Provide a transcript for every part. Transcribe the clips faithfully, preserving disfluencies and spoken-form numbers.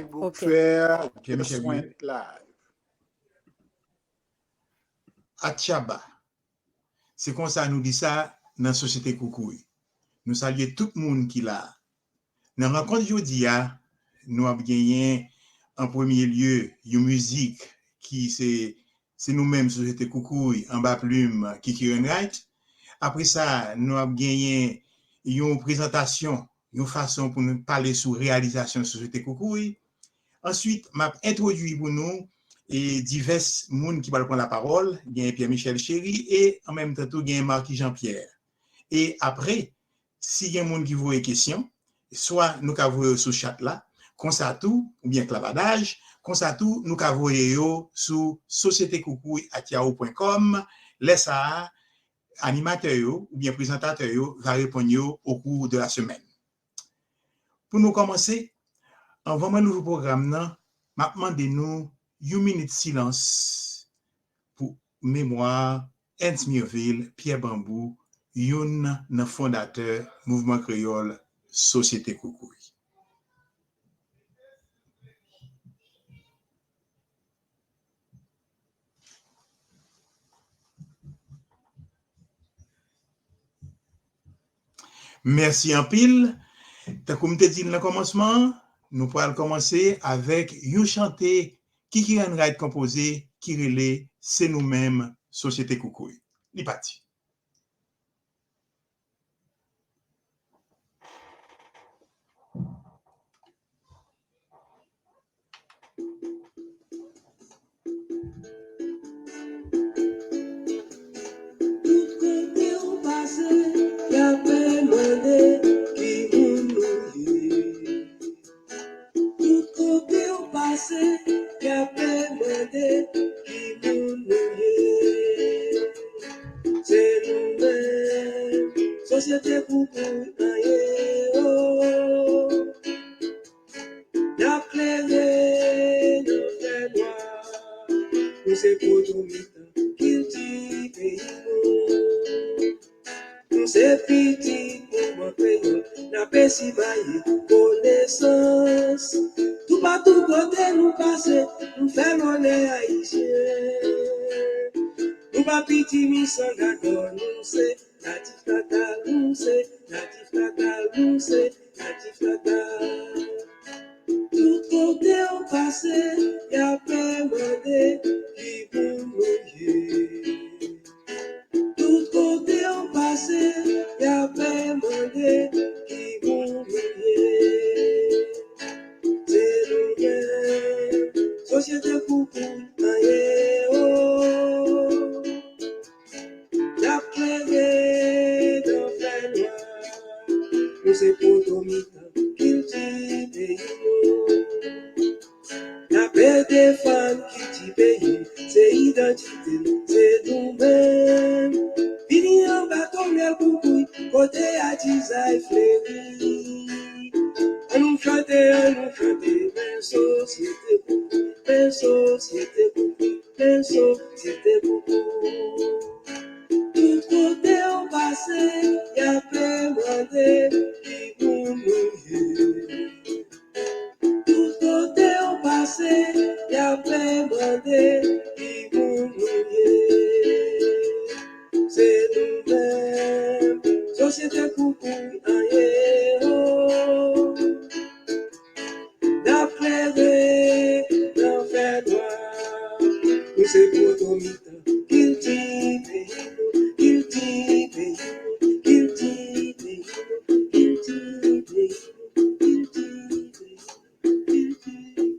Book Fair, Pierre Michel Guyot. Atchaba. Se konsa nou di sa nan Sosyete Koukouy. Nou salye tout moun ki la. Nan rankont jodi a, nou ap genyen an premye lye yon mizik ki se, se nou menm Sosyete Koukouy anba plim Kiki Wainwright. Apre sa, nou ap genyen yon prezantasyon, yon fason pou nou pale sou reyalizasyon Sosyete Koukouy. Answit, m ap entwodui pou nou e divès moun ki pral pran lapawòl. Genyen Pierre Michel Chéry e an menm tan tou genyen Marky Jean Pierre. E apre, si gen moun ki voye kesyon, swa nou ka voye yo sou chat la, konsa tou, oubyen klavadaj, konsa tou nou ka voye yo sou sosyete koukouy at yahoo pwen kòm. Lè sa a, animatè yo oubyen prezantatè yo va reponn yo au cours de la semaine. Pou nou kòmanse, anvan mwen louvri pwogram nan, m ap mande nou yon minit silans pou memwa Ernst Mirville, Pierre Bambou, youn nan fondatè mouvman kreyòl Sosyete Koukouy. Mèsi anpil. Tankou m te di l nan kòmansman an, nou pral kòmanse avèk yon chante Kiki Wainwright konpoze ki rele Se nou menm, Sosyete Koukouy. Li pati. Tout kote w pase, y ap mande ki moun nou ye. Tout kote w pase, y ap mande ki moun nou ye. Se nou menm, Sosyete Koukouy an ye o. N ap klere nan fènwa. Nou se poto mitan kilti peyi nou. Nou se pitit mouvman kreyòl, n ap simaye konesans. Toupatou kote nou pase, nou fè lonè ayisyen. Nou pa piti misan gadò, nou se natif natal, nou se natif natal, nou se natif natal. Tout kote w pase, y ap mande ki moun nou ye. Tout kote w pase, y ap mande ki moun nou ye. Se nou menm, Sosyete Koukouy an ye o. N ap klere nan fènwa. Nou se poto mitan kilti peyi nou. N ap defann kilti peyi n, se idantite n, se nou menm. Vini anba tonnèl koukouy, kote atizay fleri. Ann nou chante, ann nou chante, men sosyete koukouy, men sosyete koukouy, men sosyete koukouy. Tout kote w pase, y ap mande ki moun nou ye. Tout kote w pase, y ap mande ki moun nou ye. Se nou menm, Sosyete Koukouy an ye o. N ap klere nan fènwa. Nou se poto mitan kilti peyi nou, kilti peyi nou, kilti peyi nou, kilti peyi nou, kilti peyi nou, kilti peyi nou.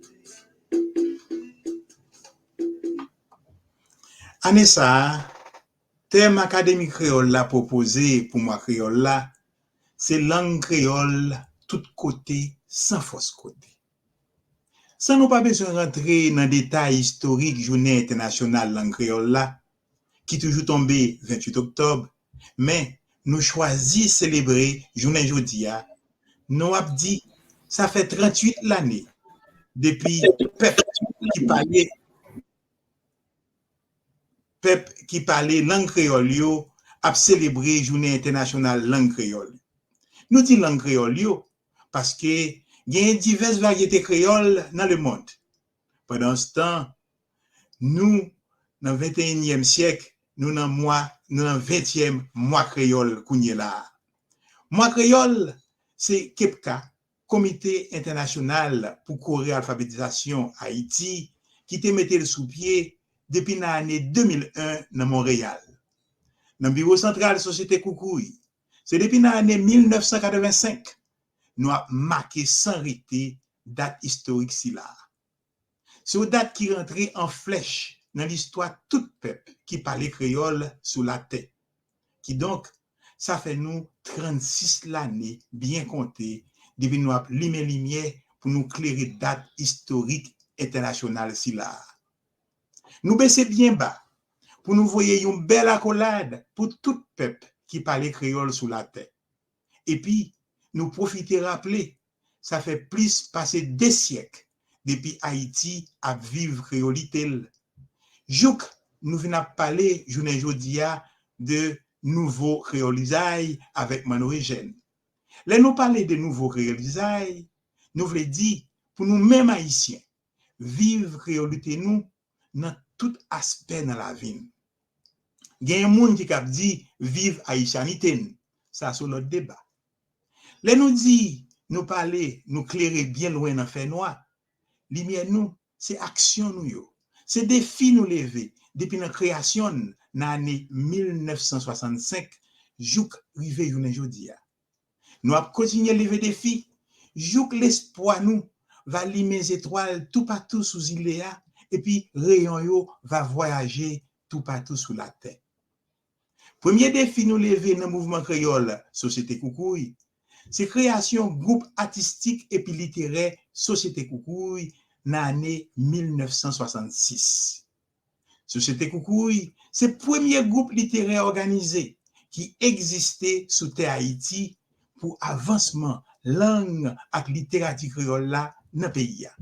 Ane sa a, tèm Akademi Kreyòl la pwopoze pou mwa kreyòl la, se lang kreyòl tout kote, san fòs kote. San nou pa bezwen rantre nan detay istorik Jounen Entènasyonal Lang Kreyòl la, ki toujou tonbe venntuit oktòb, men nou chwazi selebre jounen jodi a, nou ap di, sa fè tranntuit lane depi pèp ki pale, pèp ki pale lang kreyòl yo ap selebre Jounen Entènasyonal Lang Kreyòl. Nou di lang kreyòl yo, paske Genyen divès varyete kreyòl nan lemonn. Pandanstan, nou, nan venteyinyèm syèk, nou nan mwa, nou nan ventyèm mwa kreyòl kounye la a. Mwa kreyòl, se KEPKA, Komite Entènasyonal pou Kore Alfabetizasyon Ayiti, ki te mete l sou pye depi nan ane de mil en nan Monreyal. Nan biwo santral Sosyete Koukouy, se depi nan ane mil nèf san katrevensenk nou ap make san rete dat istorik sila a. Se yon dat ki rantre an flèch nan listwa tout pèp ki pale kreyòl sou latè. Kidonk, sa fè nou trannsis lane byen konte depi nou ap limen limyè pou nou klere dat istorik entènasyonal sila a. Nou bese byen ba pou nou voye yon bèl akolad pou tout pèp ki pale kreyòl sou latè. Epi, nou pwofite raple, sa fè plis pase de syèk depi Ayiti ap viv kreyolite l. Jouk nou vin ap pale jounen jodi a de nouvo kreyolizay avèk Manno Ejèn. Lè nou pale de nouvo kreyolizay, nou vle di pou nou menm Ayisyen, viv kreyolite nou nan tout aspè nan lavi n. Genyen moun ki kab di viv ayisyanite n. Sa se yon lòt deba. Lè nou di nou pale, nou klere byen lwen nan fènwa, limyè nou, se aksyon nou yo. Se defi nou leve depi nan kreyasyon n nan ane mil nèf san swasannsenk jouk rive jounen jodi a. Nou ap kontinye leve defi jouk lespwa nou va limen zetwal toupatou sou zile a, epi reyon yo va vwayaje toupatou sou latè. Premye defi nou leve nan mouvman kreyòl Sosyete Koukouy, se kreyasyon gwoup atistik epi literè Sosyete Koukouy nan ane mil nèf san swasannsis. Sosyete Koukouy se premye gwoup literè òganize ki egziste sou tè Ayiti pou avansman lang ak literati kreyòl la nan peyi a.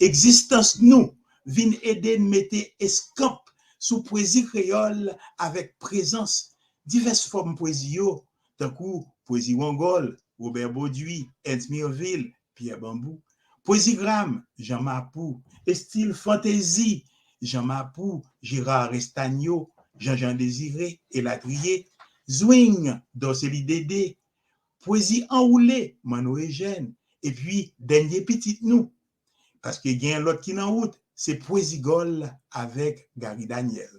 Egzistans nou vin ede n mete eskanp sou pwezi kreyòl avèk prezans divès fòm pwezi yo, tankou pwezi wongòl, Robert Bauduit, Ernst Mirville, Pierre Bambou, pwezi gram, Jean Mapou, estil fantezi, Jean Mapou, Gérard Restagno, Jean-Jean Désiré, elatriye, zwing, Dorcely Dédé, pwezi anwoule, Manno Ejèn, epi dènye pitit nou, paske gen lòt ki nan wout, se pwezi gòl avèk Gary Daniel.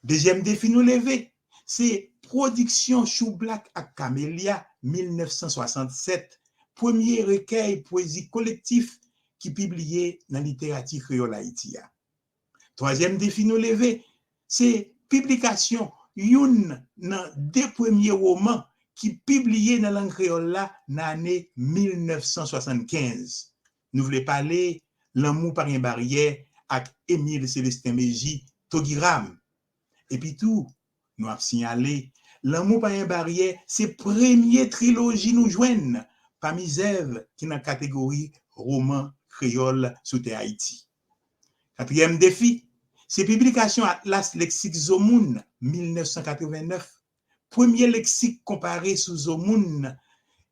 Dezyèm defi nou leve, se pwodiksyon Choublak ak Kamelya, mil nèf san swasannsèt, premye rekèy pwezi kolektif ki pibliye nan literati kreyòl Ayiti a. Twazyèm defi nou leve, se piblikasyon youn nan de premye woman ki pibliye nan lang kreyòl la nan ane mil nèf san swasannkenz. Nou vle pale Lanmou pa gen baryè ak Émile Célestin Mégie, Togiram. Epi tou, nou ap siyale, Lanmou pa gen baryè se premye triloji nou jwenn pami zèv ki nan kategori woman kreyòl sou tè Ayiti. Katriyèm defi, se piblikasyon Atlas Leksik Zomoun, mil nèf san katrevennèf, premye leksik konpare sou zomoun,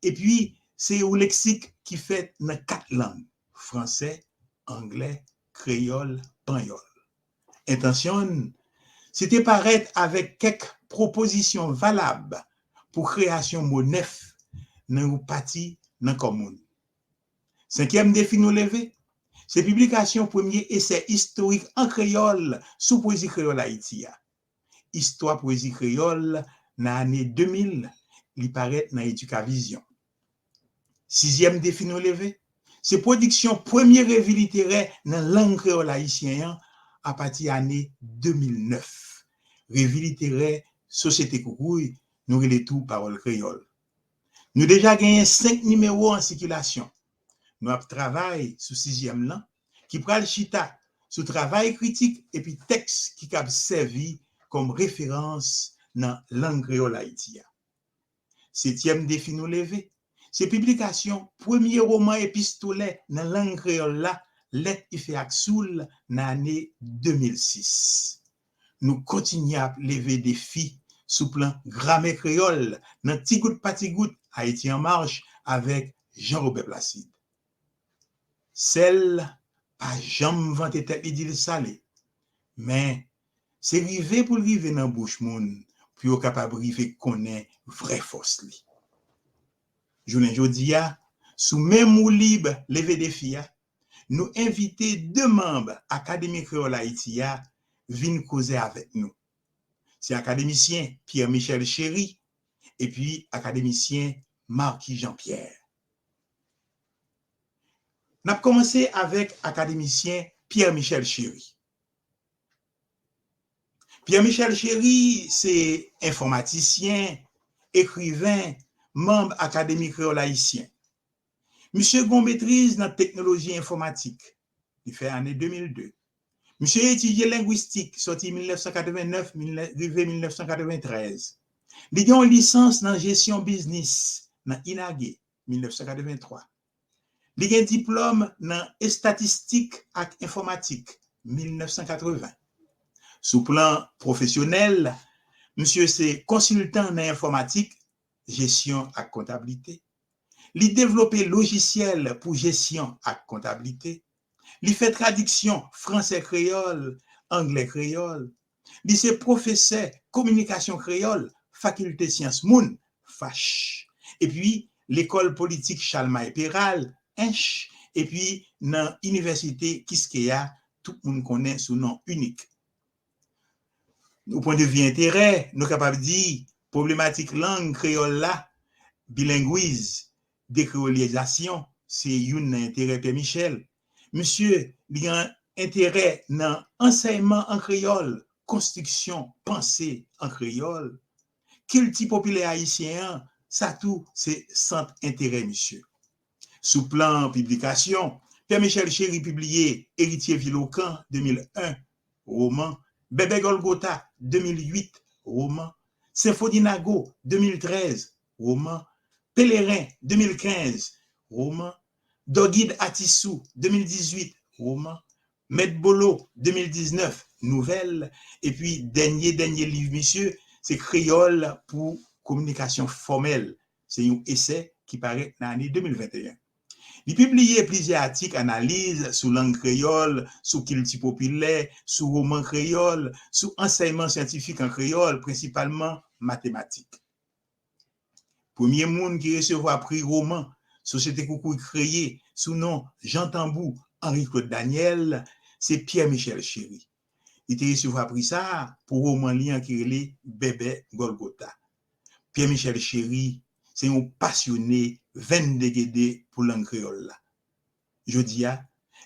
epi se yon leksik ki fèt nan kat lang, fransè, anglè, kreyòl, panyòl. Entansyon n, se te parèt avèk kèk pwopozisyon valab pou kreyasyon mo nèf nan yon pati nan kò moun. Senkyèm defi nou leve, se piblikasyon premye esè istorik an kreyòl sou pwezi kreyòl Ayiti a. Istwa pwezi kreyòl nan ane de mil, li parèt nan Edikavizyon. Sizyèm defi nou leve, se pwodiksyon premye revi literè nan lang kreyòl ayisyen an apati ane de mil nèf. Revi literè Sosyete Koukouy, nou rele tou Pawòl Kreyòl. Nou deja genyen senk nimewo an sikilasyon. Nou ap travay sou sizyèm lan, ki pral chita sou travay kritik epi tèks ki kab sèvi kòm referans nan lang kreyòl Ayiti a. Setyèm defi nou leve, se piblikasyon premye woman epistolè nan lang kreyòl la, Lèt Ife ak Soul, nan ane de mil sis. Nou kontinye ap leve defi sou plan gramè kreyòl nan Ti gout pa ti gout, Haïti en marche, avèk Jean Robert Placide. Sèl pa janm vante tèt li di l sale, men se rive pou l rive nan bouch moun pou yo kapab rive konnen vrè fòs li. Jounen jodi a, sou menm woulib Leve Defi a, nou envite de manm Akademi Kreyòl Ayiti a vin koze avèk nou. Se akademisyen Pierre Michel Chéry epi akademisyen Marky Jean Pierre. N ap kòmanse avèk akademisyen Pierre Michel Chéry. Pierre Michel Chéry se enfòmatisyen, ekriven, manm Akademi Kreyòl Ayisyen. Misye gen yon metriz nan teknoloji enfòmatik. Li fè ane de mil de. Misye etidye lengwistik, sòti mil nèf san katreven nèf, mil nèf, rive mil nèf san katreven trèz. Li gen yon lisans nan jesyon biznis nan INAGE, mil nèf san katreven twa. Li gen diplòm nan estatistik ak enfòmatik, mil nèf san katreven. Sou plan pwofesyonèl, misye se konsiltan nan enfòmatik, jesyon ak kontablite. Li devlope lojisyèl pou jesyon ak kontablite. Li fè tradiksyon fransè kreyòl, anglè kreyòl. Li se pwofesè kominikasyon kreyòl, Fakilte Syans Moun, FACH, epi Lekòl Politik Chalmay Peral, ENCH, epi nan Inivèsite Kiskeya, tout moun konnen sou non inik. O pwen de vi enterè, nou kapab di pwoblematik lang kreyòl la, bilengwiz, dekreyolizasyon, se youn nan enterè Pierre Michel. Misye, li gen enterè nan ansèyman an kreyòl, konstriksyon panse an kreyòl. Kilti popilè ayisyen an, sa tou se sant enterè misye. Sou plan piblikasyon, Pierre Michel Chéry pibliye Eritye Vilokan, de mil en, woman, Bèbè Gòlgota, de mil uit, woman, Senfoni Nago, de mil trèz, woman, Pelerin, de mil kenz, woman, Dògid Atisou, de mil dizuit, woman, Mèt Bolo, de mil diznèf, nouvèl, epi dènye, dènye liv misye, se Kreyòl pou kominikasyon fòmèl. Se yon esè ki parèt nan ane de mil venteyen. Li pibliye plizyè atik analiz sou lang kreyòl, sou kilti popilè, sou woman kreyòl, sou ansèyman syantifik an kreyòl, prensipalman matematik. Premye moun ki resevwa pri woman Sosyete Koukouy kreye sou non Jan Tanbou, Henri Claude Daniel, se Pierre Michel Chéry. Li te resevwa pri sa a pou woman li an ki rele Bèbè Gòlgota. Pierre Michel Chéry se yon pasyone venndegede pou lang kreyòl la. Jodi a,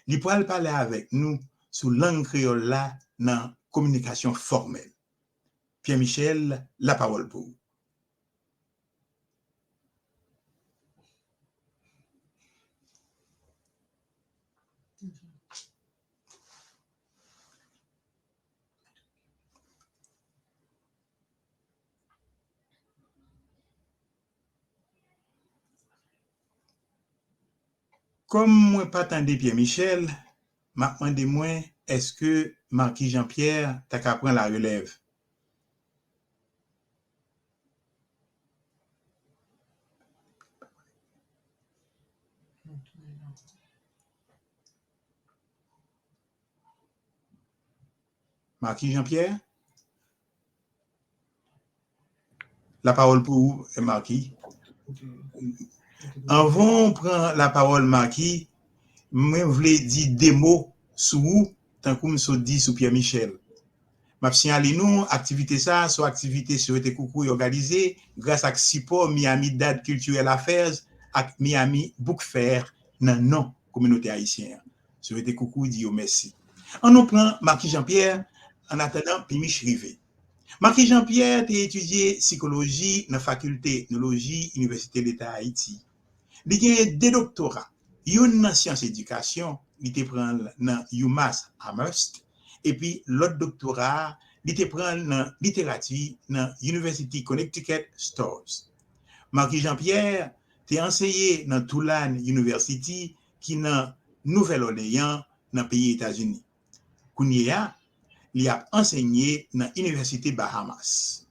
li pral pale avèk nou sou lang kreyòl la nan kominikasyon fòmèl. Pierre Michel, lapawòl pou ou. Kòm mwen pa tande Pierre Michel, m ap mande mwen èske Marky Jean Pierre ta ka pran larelèv? Marky Jean Pierre? Lapawòl pou ou, Marky. Anvan w pran lapawòl, Marky, mwen vle di de mo sou ou, tankou m sot di sou Pierre Michel. M ap siyale nou, aktivite sa a se yon aktivite Sosyete Koukouy òganize gras ak sipò Miami Dade Cultural Affairs ak Miami Book Fair nan non kominote ayisyen an. Sosyete Koukouy di yo mèsi. An nou pran Marky Jean Pierre, annatandan Pimich rive. Marky Jean Pierre te etidye sikoloji nan Fakilte Etnoloji Inivèsite Leta Ayiti. Li genyen de doktora, youn nan syans edikasyon, li te pran l nan UMass Amherst, epi lòt doktora a, li te pran l nan literati nan University Connecticut Storrs. Marky Jean Pierre te anseye nan Tulane University ki nan Nouvèl Òleyan nan peyi Etazini. Kounye a, li ap ansenye nan Inivèsite Bahamas.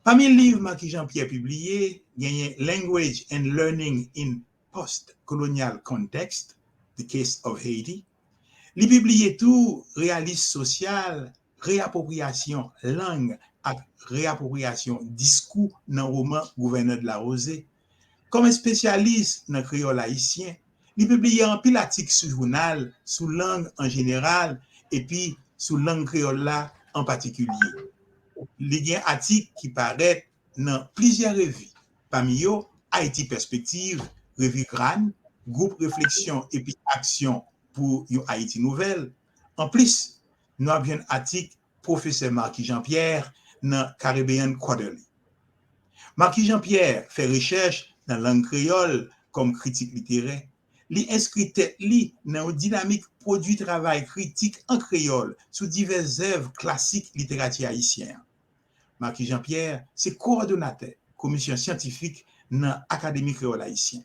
Pami liv Marky Jean Pierre pibliye, genyen Language and Learning in Post-Colonial Context, The Case of Haiti. Li pibliye tou Reyalis sosyal, Reyapwopriyasyon lang ak reyapwopriyasyon diskou nan woman Gouvènè de la Rosée. Kòm espesyalis nan kreyòl ayisyen, li pibliye anpil atik sou jounal, sou lang an jeneral, epi sou lang kreyòl la an patikilye. Li gen atik ki parèt nan plizyè revi, pami yo Ayiti Pèspektiv, Revi Grann, Gwoup Refleksyon epi Aksyon pou yon Ayiti Nouvèl. Anplis, nou ap jwenn atik Pwofesè Marky Jean Pierre nan Caribbean Quarterly. Marky Jean Pierre fè rechèch nan lang kreyòl kòm kritik literè. Li enskri tèt li nan yon dinamik pwodui travay kritik an kreyòl sou divès zèv klasik literati ayisyen an. Marky Jean Pierre se kowòdonatè Komisyon Syantifik nan Akademi Kreyòl Ayisyen.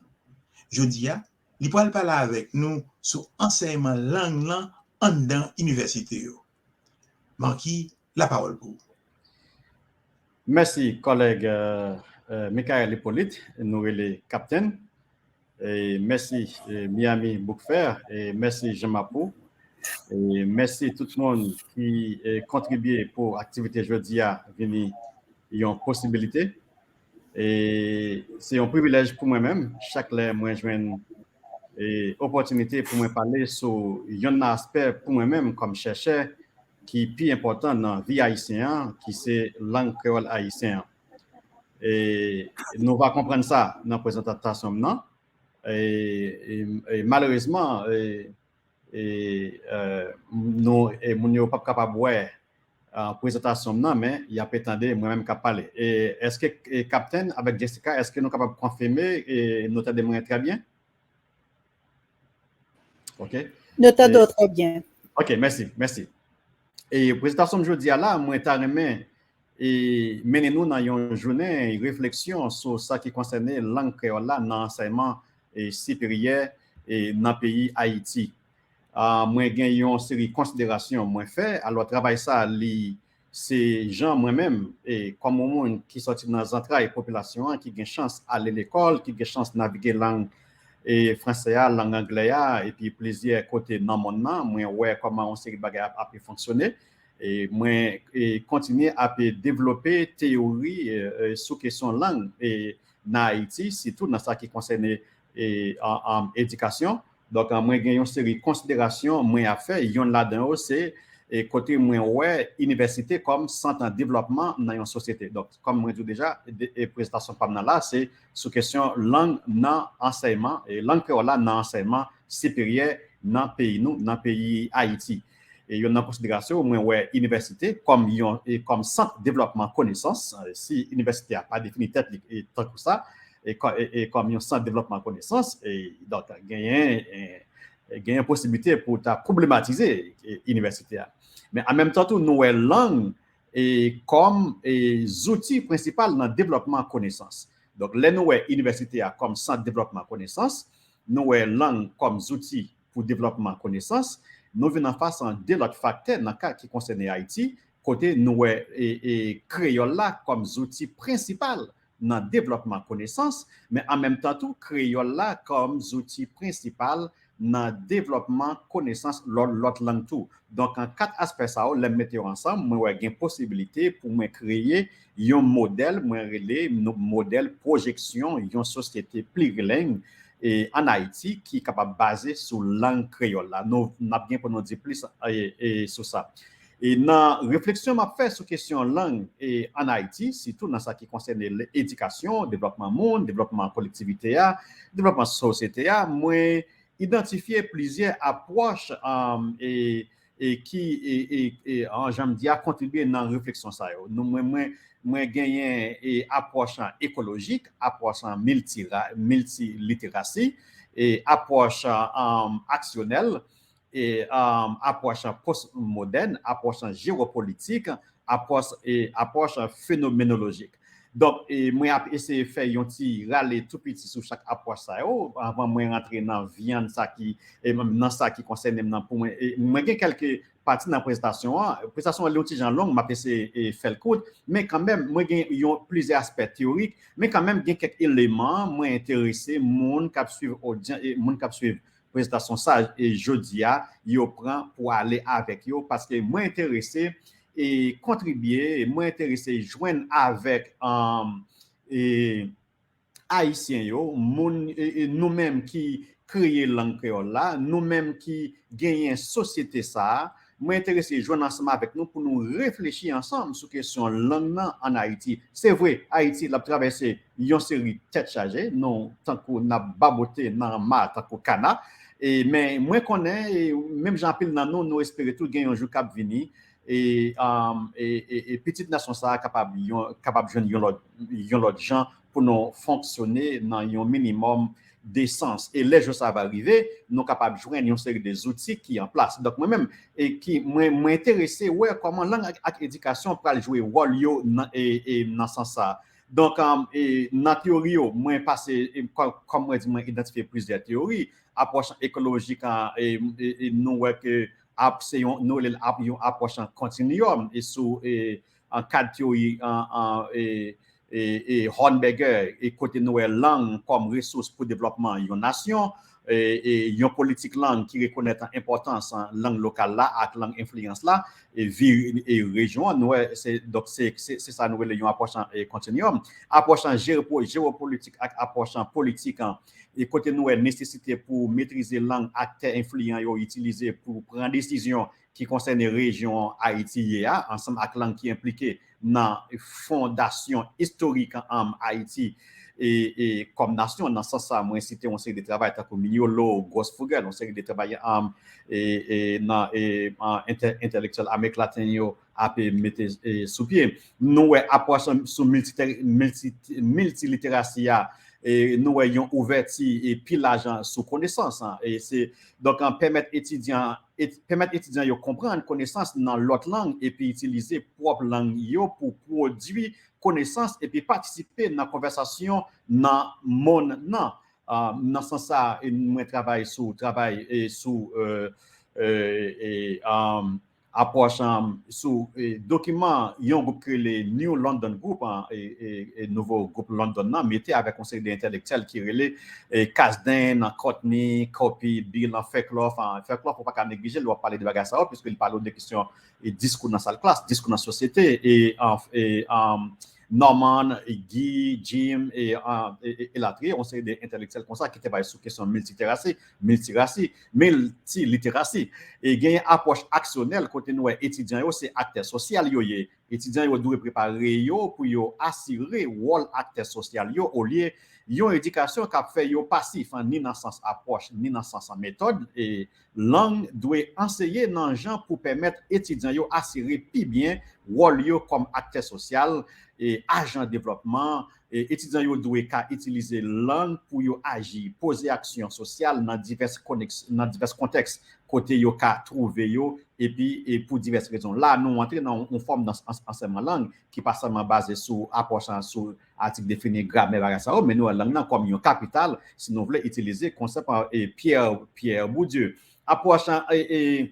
Jodi a, li pral pale avèk nou sou ansèyman lang lan anndan inivèsite yo. Marky, lapawòl pou ou. Mèsi, kòlèg euh, euh, Michael Hippolyte, nou rele Kaptenn. E mèsi eh, Miami Book Fair, e mèsi Jean Mapou, e mèsi tout moun ki eh, kontribye pou aktivite jodi a vini yon posibilite. E se yon privilèj pou mwen menm, chak lè mwen jwenn eh, opòtinite pou mwen pale sou yon nan aspè pou mwen menm kòm chèchè ki pi enpòtan nan vi ayisyen an, ki se lang kreyòl ayisyen an. E nou va konprann sa nan prezantasyon m nan. E, e, e malerezman, e, e, e, nou, e moun yo p ap kapab wè uh, prezantasyon m nan, men y ap tande mwen menm k ap pale. E, èske e, Kaptenn avèk Jessica, èske nou kapab konfime e nou tande mwen trè byen? Ok. Nou tande w trè byen. Ok, mèsi, mèsi. E prezantasyon m jodi a la, mwen ta renmen e mennen nou nan yon jounen refleksyon sou sa ki konsène lang kreyòl la nan ansèyman e siperyè e nan peyi Ayiti. Uh, mwen gen yon seri konsiderasyon mwen fè. Alò, travay sa, li se jan mwen menm, e kòm yon moun ki sòti nan zantray popilasyon an, ki gen chans ale lekòl, ki gen chans navige lang e franse a, lang anglè a, epi plizyè kote nan monn nan, mwen wè kòman yon seri bagay ap, ap fonksyone. E mwen e kontinye ap devlope teyori e, e, sou kesyon lang e, nan Ayiti, sitou nan sa ki konsène e, an, an edikasyon. Donk, mwen gen yon seri konsiderasyon mwen ap fè. Yonn ladan yo se e, kote mwen wè inivèsite kòm sant devlòpman nan yon sosyete. Donk, kòm mwen di w deja, de, e, prezantasyon pa m nan la, se sou kesyon lang nan ansèyman, e lang kreyòl la nan ansèyman siperyè nan peyi nou, nan peyi Ayiti. E yonn nan konsiderasyon, mwen wè inivèsite kòm yon e kòm sant devlòpman konesans. Si inivèsite a pa defini tèt li tankou sa, e kòm yon sant devlòpman konesans, e donk genyen genyen posiblite pou ta pwoblematize inivèsite a. Men an menm tan tou, nou wè lang e kòm e zouti prensipal nan devlòpman konesans. Donk lè nou wè inivèsite a kòm sant devlòpman konesans, nou wè lang kòm zouti pou devlòpman konesans, nou vin anfas an de lòt faktè nan ka ki konsène Ayiti, kote nou wè e, e, kreyòl la kòm zouti prensipal nan devlòpman konesans, men an menm tan tou, kreyòl la kòm zouti prensipal nan devlòpman konesans lòt, lòt lang tou. Donk, an kat aspè sa yo, lè m mete yo ansanm, mwen wè gen posibilite pou mwen kreye yon modèl, mwen rele modèl pwojeksyon yon sosyete plirileng e, ann Ayiti ki kapab baze sou lang kreyòl la. Nou n ap gen pou nou di plis e, e, sou sa. E nan refleksyon m ap fè sou kesyon lang e, ann Ayiti, sitou nan sa ki konsène edikasyon, devlòpman moun, devlòpman kolektivite a, devlòpman sosyete a, mwen idantifye plizyè apwòch um, e, e ki, e, e, e, an jan m di a, kontribye nan refleksyon sa yo. Nou, mwen, mwen, mwen genyen e, apwòch ekolojik, apwòch miltira, miltiliterasi, e apwòch um, aksyonèl, e um, apwòch postmodèn, apwòch jewopolitik, apwòch, e, apwòch fenomenolojik. Donk, e, mwen ap eseye fè yon ti rale tou piti sou chak apwòch sa yo, anvan mwen rantre nan vyann sa ki, e, nan sa ki konsène m nan pou mwen. E, mwen gen kèlke pati nan prezantasyon an. Prezantasyon an li yon ti jan long, m ap eseye e, fè l kout, men kanmenm, mwen gen yon plizyè aspè teyorik, men kanmenm gen kèk eleman mwen enterese moun k ap swiv odyan, e, moun k ap swiv prezentasyon sa e jodi a, yo pran pou ale avèk yo, paske mwen enterese e kontribye, mwen enterese jwenn avèk um, e, Ayisyen yo, moun, e, e, nou menm ki kreye lang kreyòl la, nou menm ki genyen sosyete sa a, mwen enterese jwenn ansanm avèk nou pou nou reflechi ansanm sou kesyon lang nan ann Ayiti. Se vre, Ayiti l ap travèse yon seri tèt chaje, nou tankou n ap babote nan ma tankou kana, e, men mwen konnen, e, menm jan anpil nan nou, nou espere tou gen yon jou k ap vini, e, um, e, e, e pitit nasyon sa a kapab, yon, kapab jwenn yon lòt, yon lòt jan pou nou fonksyone nan yon minimòm desans. E lè jou sa a va rive, nou kapab jwenn yon seri de zouti ki an plas. Donk, mwen menm, e ki, mwen, mwen enterese wè kòman lang ak, ak edikasyon pral jwe wòl yo nan, e, e, nan sans sa a. Donk, um, e, nan teyori yo, mwen pase, e, kò- kòm mwen di, mwen idantifye plizyè teyori, apwòch ekolojik an, e, e, e nou wè ke ap, se yon, nou rele l ap, yon apwòch an kontinyòm, e sou, e, an kad teyori an, an, e, e, e Hornberger, e kote nou wè lang kòm resous pou devlòpman yon nasyon, e, e yon politik lang ki rekonèt enpòtans lang lokal la ak lang enfliyans la, e vi e rejyon an, nou wè, se, donk se, se, se sa nou rele yon apwòch an, e, kontinyòm. Apwòch an jewopo- jewopolitik ak apwòch an politik an, e kote nou wè nesesite pou metrize lang aktè enfliyan yo itilize pou pran desizyon ki konsène rejyon Ayiti ye a, ansanm ak lang ki enplike nan fondasyon istorik an Ayiti e, e kòm nasyon. Nan sans sa, mwen site yon seri de travay tankou Mignolo, Grosfoguel, yon seri de travay an, e, e, nan, e, an entè- entèlektyèl Amerik Laten yo ap, e, mete, e, sou pye. Nou wè apwòch an sou miltite- milti- miltiliterasi a, e, nou wè yon ouvèti, e, pi laj an sou konesans an. E se, donk, an pèmèt etidyan, et- pèmèt etidyan yo konprann konesans nan lòt lang epi itilize pwòp lang yo pou pwodui konesans epi patisipe nan konvèsasyon nan monn nan. Ah, nan sans sa, e mwen travay sou, travay, e sou, e, e, e, um, apwòch, um, sou, e, dokiman yon gwoup ki rele New London Group, an, e, e, e nouvo gwoup London nan, mete avèk yon seri de entèlektyèl ki rele, e, Kasdan, Courtney, Copy, Bill, an, Fairclough, an, Fairclough, ou pa ka neglije l, lè w ap pale de bagay sa yo, piske li pale w de kesyon, e, diskou nan sal klas, diskou nan sosyete, e, an, e, an, Norman, Guy, Jim, e, an, e, e, elatriye, yon seri de entèlektyèl konsa ki te bay sou kesyon miltiterasi, miltirasi, miltiliterasi. E genyen apwòch aksyonèl kote nou wè etidyan yo se aktè sosyal yo ye. Etidyan yo dwe prepare yo pou yo asire wòl aktè sosyal yo olye yon edikasyon k ap fè yo pasif, an, ni nan sans apwòch, ni nan sans metòd. E lang dwe anseye nan jan pou pèmèt etidyan yo asire pi byen wòl yo kòm aktè sosyal e ajan devlòpman. E etidyan yo dwe ka itilize lang pou yo aji, poze aksyon sosyal nan divès konèks- nan divès kontèks kote yo ka twouve yo, epi e pou divès rezon. La, nou antre nan yon fòm nan ans- ansèyman lang ki pa sèlman baze sou apwòch an, sou atik defini, gramè, bagay sa yo, men nou wè lang nan kòm yon kapital, si nou vle itilize konsèp an, e Pierre, Pierre Bourdieu. Apwòch an, e, e,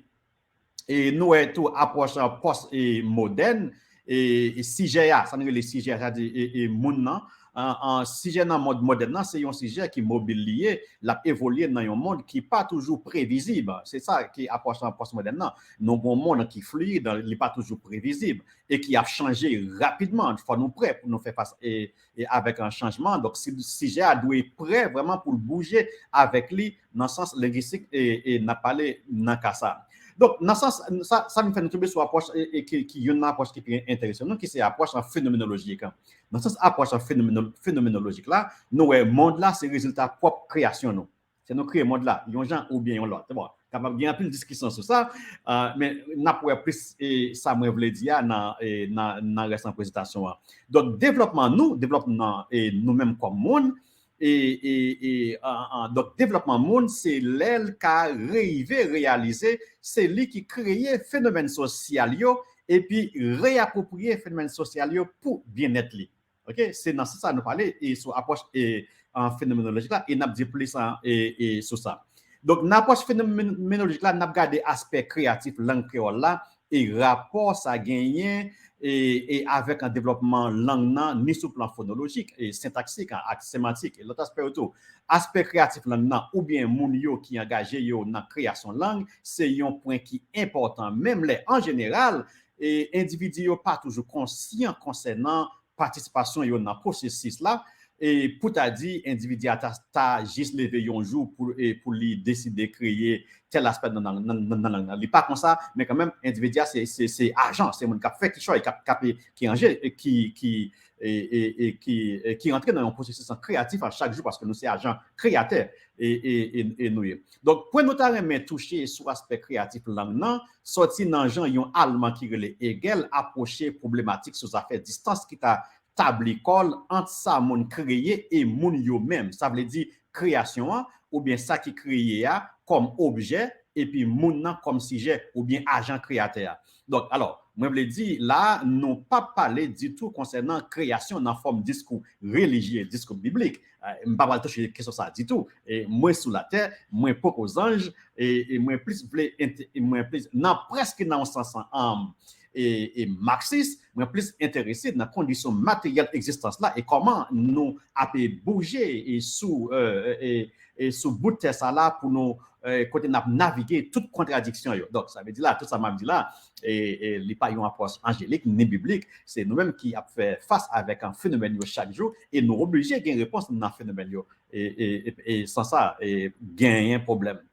e nou wè tou apwòch an pòs, e, modèn, e, e sijè a, sa nou rele sijè a, sa di, e, e moun nan, an, an, sijè nan mond modèn nan, se yon sijè ki mobil li ye, l ap evolye nan yon mond ki pa toujou previzib. Se sa ki apwòch an pòs modèn nan. Nou gen yon mond ki fliyid, li pa toujou previzib, e ki ap chanje rapidman. Fò nou prè pou nou fè fas e, e avèk, an, chanjman. Donk, si- sijè a dwe prè vrèman pou l bouje avèk li nan sans lengistik e, e n ap pale nan ka sa. Donk, nan sans sa, sa vin fè nou tonbe sou apwòch e, e ki, ki youn nan apwòch ki pi enterese nou, ki se apwòch an fenomenolojik. Nan sans apwòch an fenomeno- fenomenolojik la, nou wè mond la se rezilta pwòp kreyasyon nou. Se nou kreye mond la, yon jan oubyen yon lòt. Bon, kapab gen anpil diskisyon sou sa, ah, men n ap wè plis, e, sa mwen vle di a nan, e, nan, nan rès an prezentasyon an. Donk, devlòpman nou, devlòpman, e, nou menm kòm moun, e, e, e, an, an, donk, devlòpman moun, se lè l ka rive reyalize se li ki kreye fenomèn sosyal yo, epi reyapwopriye fenomèn sosyal yo pou byennèt li. Ok? Se nan sans sa nou pale e sou apwòch e, an, fenomenolojik la, e n ap di plis an, e, e sou sa. Donk, nan apwòch fenomenolojik la, n ap gade aspè kreyatif lang kreyòl la, e rapò sa genyen e, e avèk an devlòpman lang nan, ni sou plan fonolojik, e sentaksik, ak semantik, e lòt aspè yo tou. Aspè kreyatif lang nan oubyen moun yo ki angaje yo nan kreyasyon lang, se yon pwen ki enpòtan, menm lè, an jeneral, e endividi yo pa toujou konsyan konsènan patisipasyon yo nan pwosesis la, e pou ta di endividi a ta, ta jis leve yon jou pou, e pou li deside kreye tèl aspè nan, nan, nan, nan lang nan. Li pa konsa, men kanmenm, endividi a se, se, se ajan, se moun k ap fè kichòy, k ap, k ap, ki anje, ki, ki, e, e, e ki, e ki rantre nan yon pwosesis kreyatif a chak jou, paske nou se ajan kreyatè e, e, e, e nou ye. Donk, pwen nou ta renmen touche sou aspè kreyatif lang nan, sòti nan jan yon Alman ki rele Hegel apwoche pwoblematik sou zafè distans ki ta tabli kò l ant sa moun kreye e moun yo menm. Sa vle di kreyasyon an, oubyen sa ki kreye a kòm objè, epi moun nan kòm sijè oubyen ajan kreyatè a. Donk, alò, mwen vle di, la, nou p ap pale ditou konsènan kreyasyon nan fòm diskou relijye, diskou biblik. Eh, m pa pral touche kesyon sa ditou. E mwen sou latè, mwen poko zanj, e, e mwen plis vle, ent- e mwen plis, nan prèske nan yon sans, um, e, e maksis, mwen plis enterese nan kondisyon materyèl egzistans la e kòman nou ape bouje e sou, e, e, e sou bout tè sa la pou nou, e, kote n ap navige tout kontradiksyon yo. Donk, sa vle di la, tout sa m ap di la, e, e li pa yon apwòch anjelik ni biblik. Se nou menm ki ap fè fas avèk an fenomèn yo chak jou e nou oblije gen repons nan fenomèn yo. E, e, e, e san sa, e, genyen pwoblèm.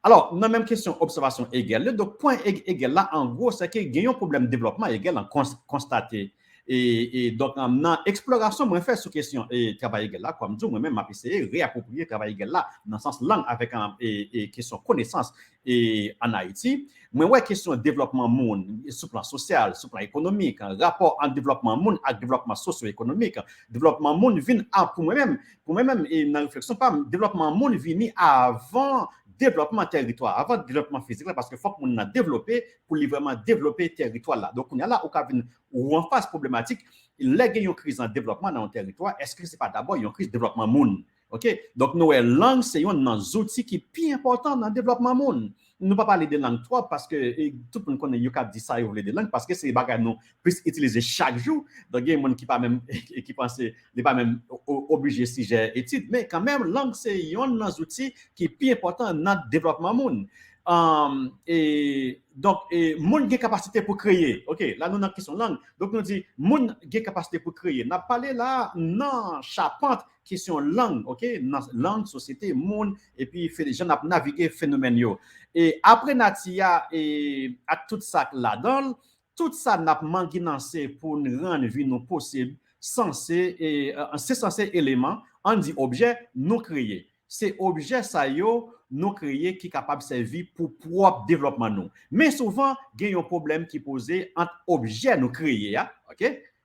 Alò, nan menm kesyon obsèvasyon Hegel yo, donk pwen Heg- Hegel la, an gwo, se ke gen yon pwoblèm devlòpman Hegel an kons- konstate. E, e donk, nan eksplorasyon mwen fè sou kesyon e travay Hegel la, kòm di w, mwen menm m ap eseye reyapwopriye travay Hegel la nan sans lang avèk an, e, e kesyon konesans e ann Ayiti. Mwen wè kesyon devlòpman moun sou plan sosyal, sou plan ekonomik, rapò ant devlòpman moun ak devlòpman sosyo-ekonomik. Devlòpman moun vin a, pou mwen menm, pou mwen menm, e nan refleksyon pa m, devlòpman moun vini avan devlòpman tèritwa, avan devlòpman fizik la, paske fòk moun nan devlope pou li vrèman devlope tèritwa la. Donk, kounye a la, ou ka vin ou anfas pwoblematik, lè gen yon kriz nan devlòpman nan yon tèritwa, èske se pa dabò yon kriz devlòpman moun? Ok? Donk, nou wè, lang se yonn nan zouti ki pi enpòtan nan devlòpman moun. Nou pa pale de lang twòp, paske, e, tout moun konnen yo ka di sa yo vle de lang, paske se bagay nou plis itilize chak jou. Donk, gen moun ki pa menm, ki panse li pa menm o- o- oblije sijè etid, men kanmenm, lang se yonn nan zouti ki pi enpòtan nan devlòpman moun. Um, e, donk, e, moun gen kapasite pou kreye. Ok, la nou nan kesyon lang. Donk, nou di, moun gen kapasite pou kreye. N ap pale la nan chapant kesyon lang, ok, nan lang, sosyete, moun, epi fe- jan n ap navige fenomèn yo. E apre nati a, e, ak tout sa k ladan l, tout sa n ap manginanse pou n rann vi nou posib, sanse, e, e, se sanse eleman, ann di objè, nou kreye. Se objè sa yo nou kreye ki kapab sèvi pou pwòp devlòpman nou. Men souvan, gen yon pwoblèm ki poze ant objè nou kreye a, ok,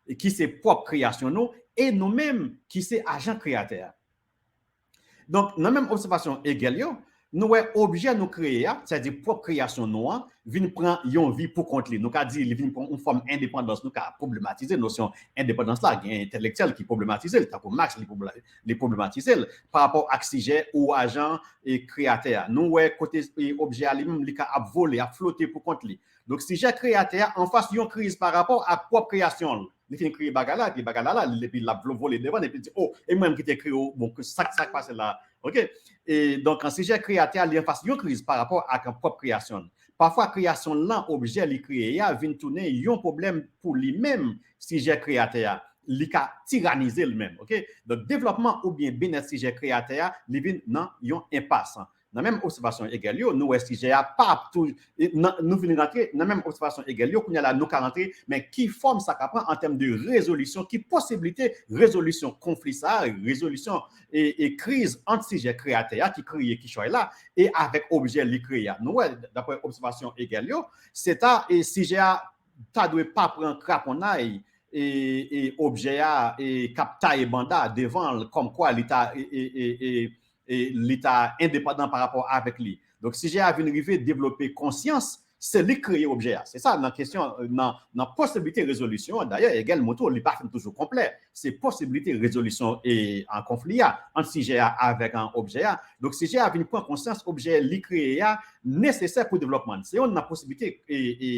e ki se pwòp kreyasyon nou, e nou menm ki se ajan kreyatè a. Donk, nan menm obsèvasyon Hegel yo, nou wè objè nou kreye a, sètadi pwòp kreyasyon nou an, vin pran yon vi pou kont li. Nou ka di li vin pran yon fòm endepandans. Nou ka pwoblematize nosyon endepandans la. Gen entelektyèl ki pwoblematize l, tankou Marx, li pwoble- li pwoblematize l pa rapò ak sijè ou ajan e kreyatè a. Nou wè kote e objè a li menm, li ka ap vole, ap flote pou kont li. Donk, sijè kreyatè a anfas yon kriz pa rapò ak pwòp kreyasyon l. Li fin kreye bagay la, epi bagay la la, epi l ap vle vole devan, epi l di, o, e mwen menm ki te kreye w, bon, sa, sa k pase la, ok? E donk, an sijè kreyatè a, li anfas yon kriz pa rapò ak an pwòp kreyasyon l. Pafwa, kreyasyon l lan, objè li kreye a, vin tounen yon pwoblèm pou li menm, sijè kreyatè a. Li ka tiranize l menm, ok? Donk, devlòpman oubyen byennèt sijè kreyatè a, li vin nan yon enpas. Nan menm obsèvasyon Hegel yo, nou wè sijè a pa ap tou, e, nan, nou vin rantre nan menm obsèvasyon Hegel yo, kounye a la nou ka rantre, men ki fòm sa ka pran an tèm de rezolisyon, ki posiblite rezolisyon konfli sa a, rezolisyon e, e kriz ant sijè kreyatè a ki kreye kichòy la e avèk objè li kreye a. Nou wè, daprè obsèvasyon Hegel yo, se ta e sijè a ta dwe pa pran kraponnay e, e objè a e k ap taye banda devan l kòmkwa li ta e, e, e, e, e li ta endepandan pa rapò avèk li. Donk, sijè a vin rive devlope konsyans, se li k kreye objè a. Se sa, nan kesyon, nan, nan posiblite rezolisyon an, dayè, Hegel montre w li pa fin toujou konplè. Se posiblite rezolisyon e, an konfli a, ant sijè a avèk an objè a. Donk, sijè a vin pran konsyans objè li kreye a nesesè pou devlòpman l. Se youn nan posiblite e, e,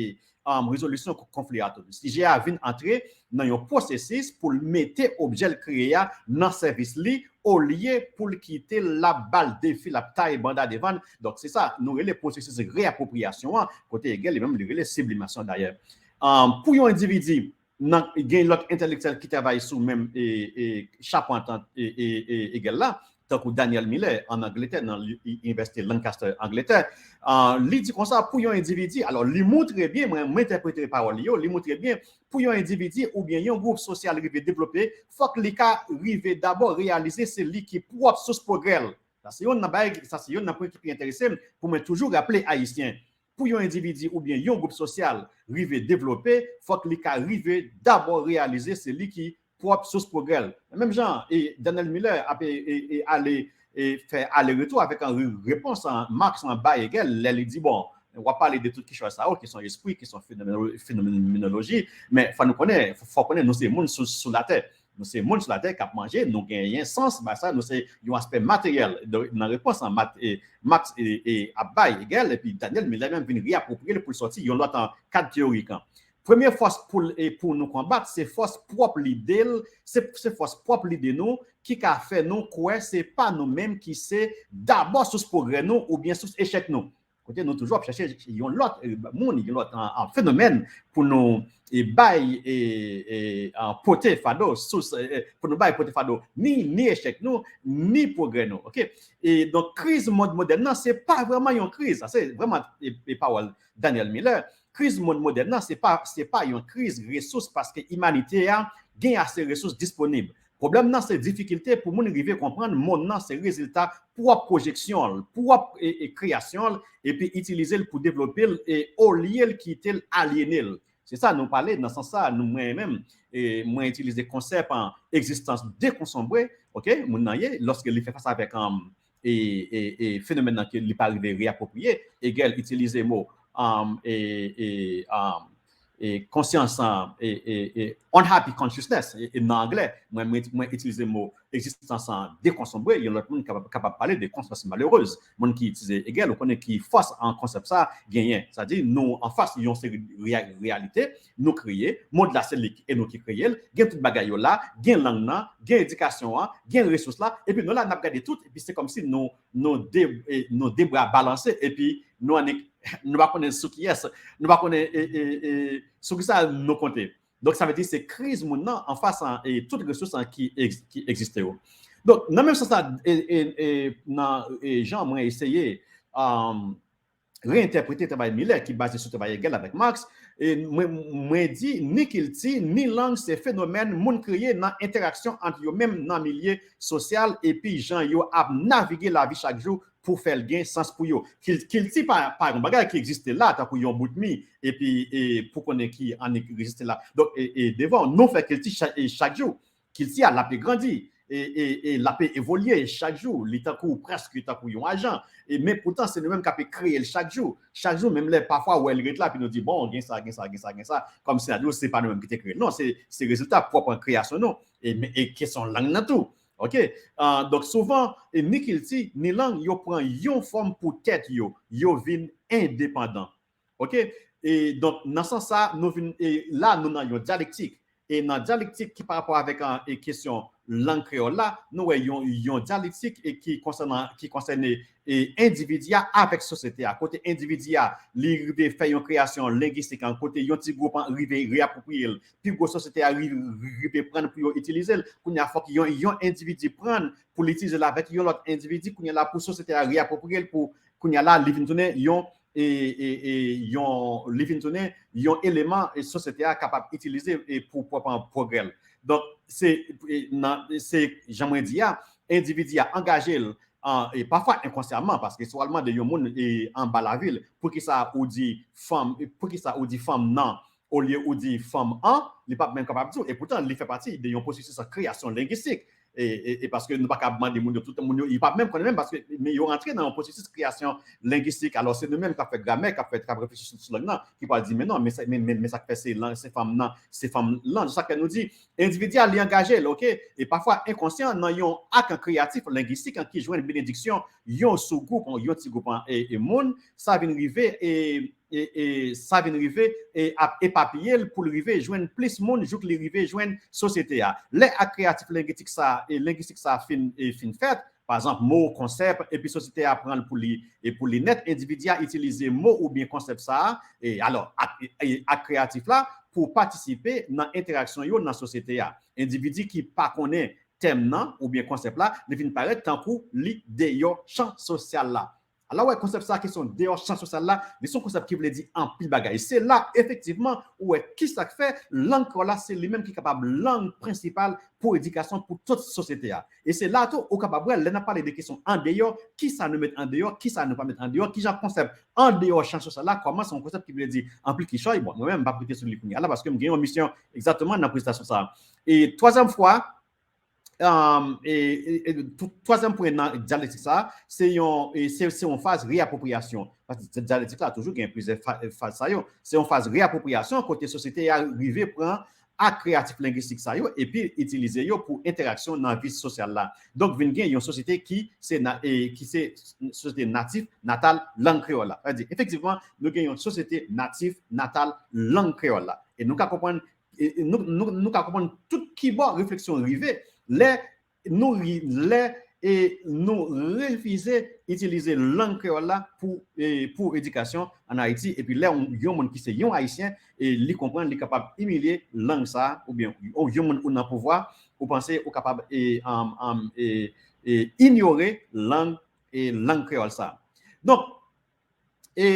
um, rezolisyon konfli a tou. Sijè a vin antre nan yon pwosesis pou l mete objè l kreye a nan sèvis li, olye pou l kite l ap ba l defi, l ap taye banda devan l. Donk, se sa nou rele pwosesis reyapwopriyasyon an, kote Hegel li menm li rele siblimasyon dayè. Um, pou yon endividi, nan, gen lòt entèlektyèl ki travay sou menm e, e, chapant e, e, e, Hegel la, tankou Daniel Miller ann Angletè, nan Inivèsite Lancaster, Angletè. Uh, li di konsa, pou yon endividi, alò, li moutre byen, mwen, mwen entèprete pawòl li yo, li moutre byen, pou yon endividi oubyen yon gwoup sosyal rive devlope, fòk li ka rive dabò reyalize se li ki pwòp sous pwogrè l. Sa se youn nan bagay, sa se youn nan pwen ki pi enterese m, pou mwen toujou raple Ayisyen. Pou yon endividi oubyen yon gwoup sosyal rive devlope, fòk li ka rive dabò reyalize se li ki pwòp sous pwogrè l. Menm jan, e, Daniel Miller ap e, e, e, ale e fè ale retou avèk an re- repons an Marx an bay Hegel, lè li di, bon, w ap pale de tout kichòy sa yo, ki se yon espri, ki se yon fenomeno- fenomenoloji, men fò nou konnen, fò konnen nou se moun sou, sou latè. Nou se moun sou latè k ap manje, nou genyen sans, ba sa, nou se yon aspè materyèl. Donk, nan repons an Mat- e, Marx e, e ap bay Hegel, epi Daniel Miller menm vin reyapwopriye l pou l sòti yon lòt an kad teyorik an. Premye fòs pou l e pou nou konbat, se fòs pwòp lide l, se, se fòs pwòp lide nou ki ka fè nou kwè se pa nou menm ki se dabò sous pwogrè nou oubyen sous echèk nou. Kote nou toujou ap chèche yon lòt e, moun, yon lòt an, an fenomèn pou nou e, bay e, e, an pote fado sous, e, e, pou nou bay pote fado ni, ni echèk nou, ni pwogrè nou. Oke? E donk, kriz mond modèn nan, se pa vrèman yon kriz. Sa se vrèman e, e pawòl Daniel Miller. Kriz mond modèn nan, se pa, se pa yon kriz resous paske imanite a gen ase resous disponib. Pwoblèm nan se difikilte pou moun rive konprann monn nan se rezilta pwòp pwojeksyon l, pwòp e, e, kreyasyon l, epi itilize l pou devlope l e olye l kite l alyene l. Se sa nou pale nan sans sa, nou, mwen menm, e, mwen itilize konsèp an egzistans dekonsonbre, oke, moun nan ye, lòske li fè fas avèk an, e, e, e fenomèn nan ke li pa rive reyapwopriye, Hegel itilize mo, um, e, e, um, e konsyans, e, e, e unhappy consciousness, e, e nan anglè, mwen, mwen, mwen itilize mo egzistans dekonsonbre, yon lòt moun kapab, kapab pale de konsyans malerez. Moun ki itilize Hegel, ou konnen ki fòs an konsèp sa genyen. Sa di, nou anfas yon seri reya- reyalite, nou kreye, mond la se li e nou ki kreye l, gen tout bagay yo la, gen lang nan, gen edikasyon an, gen resous la, epi nou la n ap gade tout, epi se kòmsi nou, nou, de, e, nou de bra balanse, epi nou annik, nou pa konnen sou kiyès, nou pa konnen e, e, e, sou ki sa nou konte. Donk, sa vle di se kriz moun nan anfas an e tout resous an ki, egz, ki egziste yo. Donk, nan menm sans la, e, e, e, nan e, jan mwen eseye um, reyentèprete travay Miller ki baze sou travay Hegel avèk Marx, e mwen, mwen di ni kilti, ni lang se fenomèn moun kreye nan entèraksyon ant yo menm nan milye sosyal epi jan yo ap navige lavi chak jou pou fè l gen sans pou yo. Kil- Kilti pa, pa yon bagay ki egziste la, tankou yon bout mi, epi e, pou konnen ki annik egziste la. Donk, e, e devan, nou fè kilti chak, e, chak jou. Kilti a, l ap grandi, e, e, e l ap evolye chak jou. Li tankou, prèske tankou yon ajan. E, men poutan, se nou menm k ap kreye l chak jou. Chak jou, menm lè pafwa, wè l ret la, epi nou di, bon, gen sa, gen sa, gen sa, gen sa. Kòmsi a di w, se pa nou menm ki te kreye l. Non, se, se rezilta pwòp kreyasyon nou. E, men, e kesyon lang nan tou. Oke? Ah, donk, souvan, e ni kilti, ni lang, yo pran yon fòm pou tèt yo, yo vin endepandan. Oke? E donk, nan sans sa, nou vin, e la, nou nan yon dyalektik. E nan dyalektik ki pa rapò avèk an, e kesyon lang kreyòl la, nou wè yon, yon dyalektik e ki konsènan, ki konsène e endividi a avèk sosyete a. Kote endividi a, li rive fè yon kreyasyon lengistik an, kote yon ti gwoup an rive reyapwopriye l, pi gwo sosyete a ri- ri- rive pran l pou yo itilize l. Kounye a, fòk yon, yon endividi pran l pou l itilize l avèk yon lòt endividi. Kounye a la, pou sosyete a reyapwopriye l, pou kounye a la, li vin tounen yon, e, e, e, yon, li vin tounen yon eleman e sosyete a kapab itilize e pou pwòp an pwogrè l. Donk, se e, nan, se jan mwen di a, endividi a angaje l an, e pafwa enkonsyaman, paske si w al mande yon moun e anba lavil, poukisa ou di fanm, e poukisa ou di fanm nan, olye ou di fanm an, li p ap menm kapab di w. E poutan, li fè pati de yon pwosesis kreyasyon lengistik. E, e, e paske nou pa ka mande moun yo, tout moun yo, yo p ap menm konnen menm, paske men yo rantre nan yon pwosesis kreyasyon lengistik. Alò, se nou menm k ap fè gramè, k ap fè, k ap reflechi sou, sou lang nan, ki pral di, men non, men sa, men, men, men sa k fè se lan, se fanm nan, se fanm lan. Sa k fè nou di, endividi a, li angaje l, oke? E pafwa enkonsyan, nan yon ak kreyatif lengistik an ki jwenn benediksyon yon sougwoup, yon ti gwoup an, e, e moun, sa vin rive, e, e, e, sa vin rive e ap epapiye l pou l rive jwenn plis moun jouk li rive jwenn sosyete a. Lè ak kreyatif lengistik sa, e, lengistik sa fin, e, fin fèt, pa egzanp, mo, konsèp, epi sosyete a pran l pou li, e pou li nèt, endividi a itilize mo oubyen konsèp sa a, e alò, ak, e, ak kreyatif la, pou patisipe nan entèraksyon yo nan sosyete a. Endividi ki pa konnen tèm nan oubyen konsèp la, li vin parèt tankou li deyò chan sosyal la. Alò, wè, konsèp sa ki se yon deyò chan sosyal la, li se yon konsèp ki vle di anpil bagay. Se la, efektivman, ou wè kisa k fè lang kreyòl la, se li menm ki kapab lang prensipal pou edikasyon pou tout sosyete a. E se la tou, ou kapab wè, lè n ap pale de kesyon andeyò, kisa nou met andeyò, kisa nou pa met andeyò, kijan konsèp andeyò chan sosyal la, kòman se yon konsèp ki vle di anpil kichòy. Bon, mwen menm, m p ap rete sou li kounye a la, paske m gen yon misyon egzakteman nan prezantasyon sa a. E twazyèm fwa, um, e, e, e, tw-, twazyèm pwen nan dyalektik sa a, se yon, e, se, se yon faz reyapwopriyasyon. Paske dyalektik la toujou gen plizyè fa-, faz sa yo. Se yon faz reyapwopriyasyon kote sosyete a rive pran ak kreyatif lengistik sa yo epi itilize yo pou entèraksyon nan vi sosyal la. Donk, vin gen yon sosyete ki se na-, e, ki se sosyete natif natal lang kreyòl la. Sa vle di, efektivman, nou gen yon sosyete natif natal lang kreyòl la. E nou ka konprann, e, e nou, nou, nou ka konprann tout kibò refleksyon rive lè nou ri-, lè e nou refize itilize lang kreyòl la pou, e, pou edikasyon ann Ayiti. Epi lè yon, yon moun ki se yon Ayisyen, e li konprann li kapab imilye lang sa a, oubyen yon, yon moun ou nan pouvwa, ou panse ou kapab, e, um, um, e, e, inyore lang, e, lang kreyòl sa a. Donk, e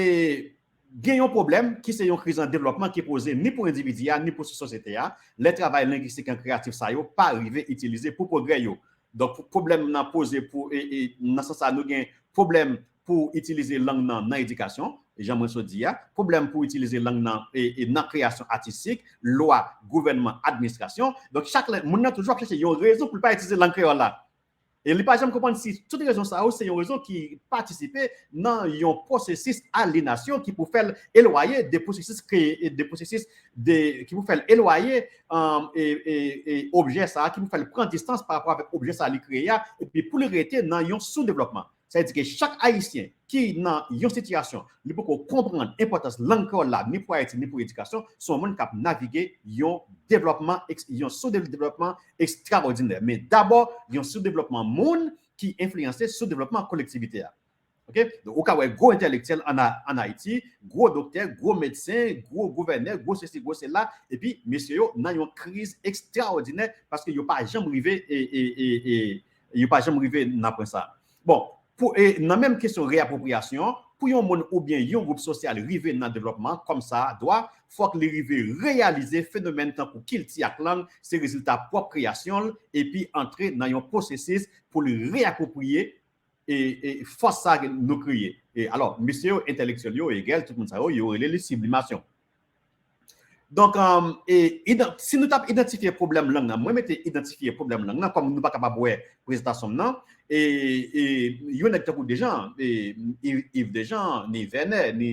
gen yon pwoblèm ki se yon kriz an devlòpman ki poze ni pou endividi a, ni pou sosyete a, lè travay lengistik an kreyatif sa yo pa rive itilize pou pwogrè yo. Donk, pwoblèm nan poze pou, e, e, nan sans sa, nou gen pwoblèm pou itilize lang nan, nan edikasyon, jan mwen sot di a, pwoblèm pou itilize lang nan, e, e nan kreyasyon atistik, lwa, gouvènman, administrasyon. Donk, chak lè, moun nan toujou ap chèche yon rezon pou l pa itilize lang kreyòl la. E li pa janm konprann si tout rezon sa yo se yon rezon ki patisipe nan yon pwosesis alyenasyon ki pou fè l elwaye de pwosesis kreye, de pwosesis de, ki pou fè l elwaye, um, e, e, e objè sa a, ki pou fè l pran distans pa rapò avèk objè sa a li kreye a, epi pou li rete nan yon soudevlòpman. Sa vle di ke chak Ayisyen ki nan yon sitiyasyon, li poko konprann enpòtans lang kreyòl la, ni pou Ayiti, ni pou edikasyon, se yon moun k ap navige yon devlòpman, eks-, yon soudevlòpman ekstraòdinè. Men dabò, yon soudevlòpman moun ki enfliyanse soudevlòpman kolektivite a. Ok? Donk, ou ka wè gwo entèlektyèl ann A-, ann Ayiti, gwo doktè, gwo medsen, gwo gouvènè, gwo sesi, gwo sela, epi mesye yo nan yon kriz ekstraòdinè paske yo pa janm rive, e, e, e, e, yo pa janm rive nan pwen sa. Bon, pou, e, nan menm kesyon reyapwopriyasyon, pou yon moun oubyen yon gwoup sosyal rive nan devlòpman kòm sa dwa, fòk li rive reyalize fenomèn tankou kilti ak lang se rezilta pwòp kreyasyon l epi antre nan yon pwosesis pou li reyapwopriye e, e fòs sa nou kreye. E alò, mesye yo, entèlektyèl yo, Hegel, tout moun sa yo, yo rele li siblimasyon. Donk, um, e, idan-, si nou t ap idantifye pwoblèm lang nan, mwen mete idantifye pwoblèm lang nan, kòm nou pa kapab wè prezantasyon m nan, e, e yon nèg tankou Dejan, e, Yves, Yves Dejan, ni Vernet, ni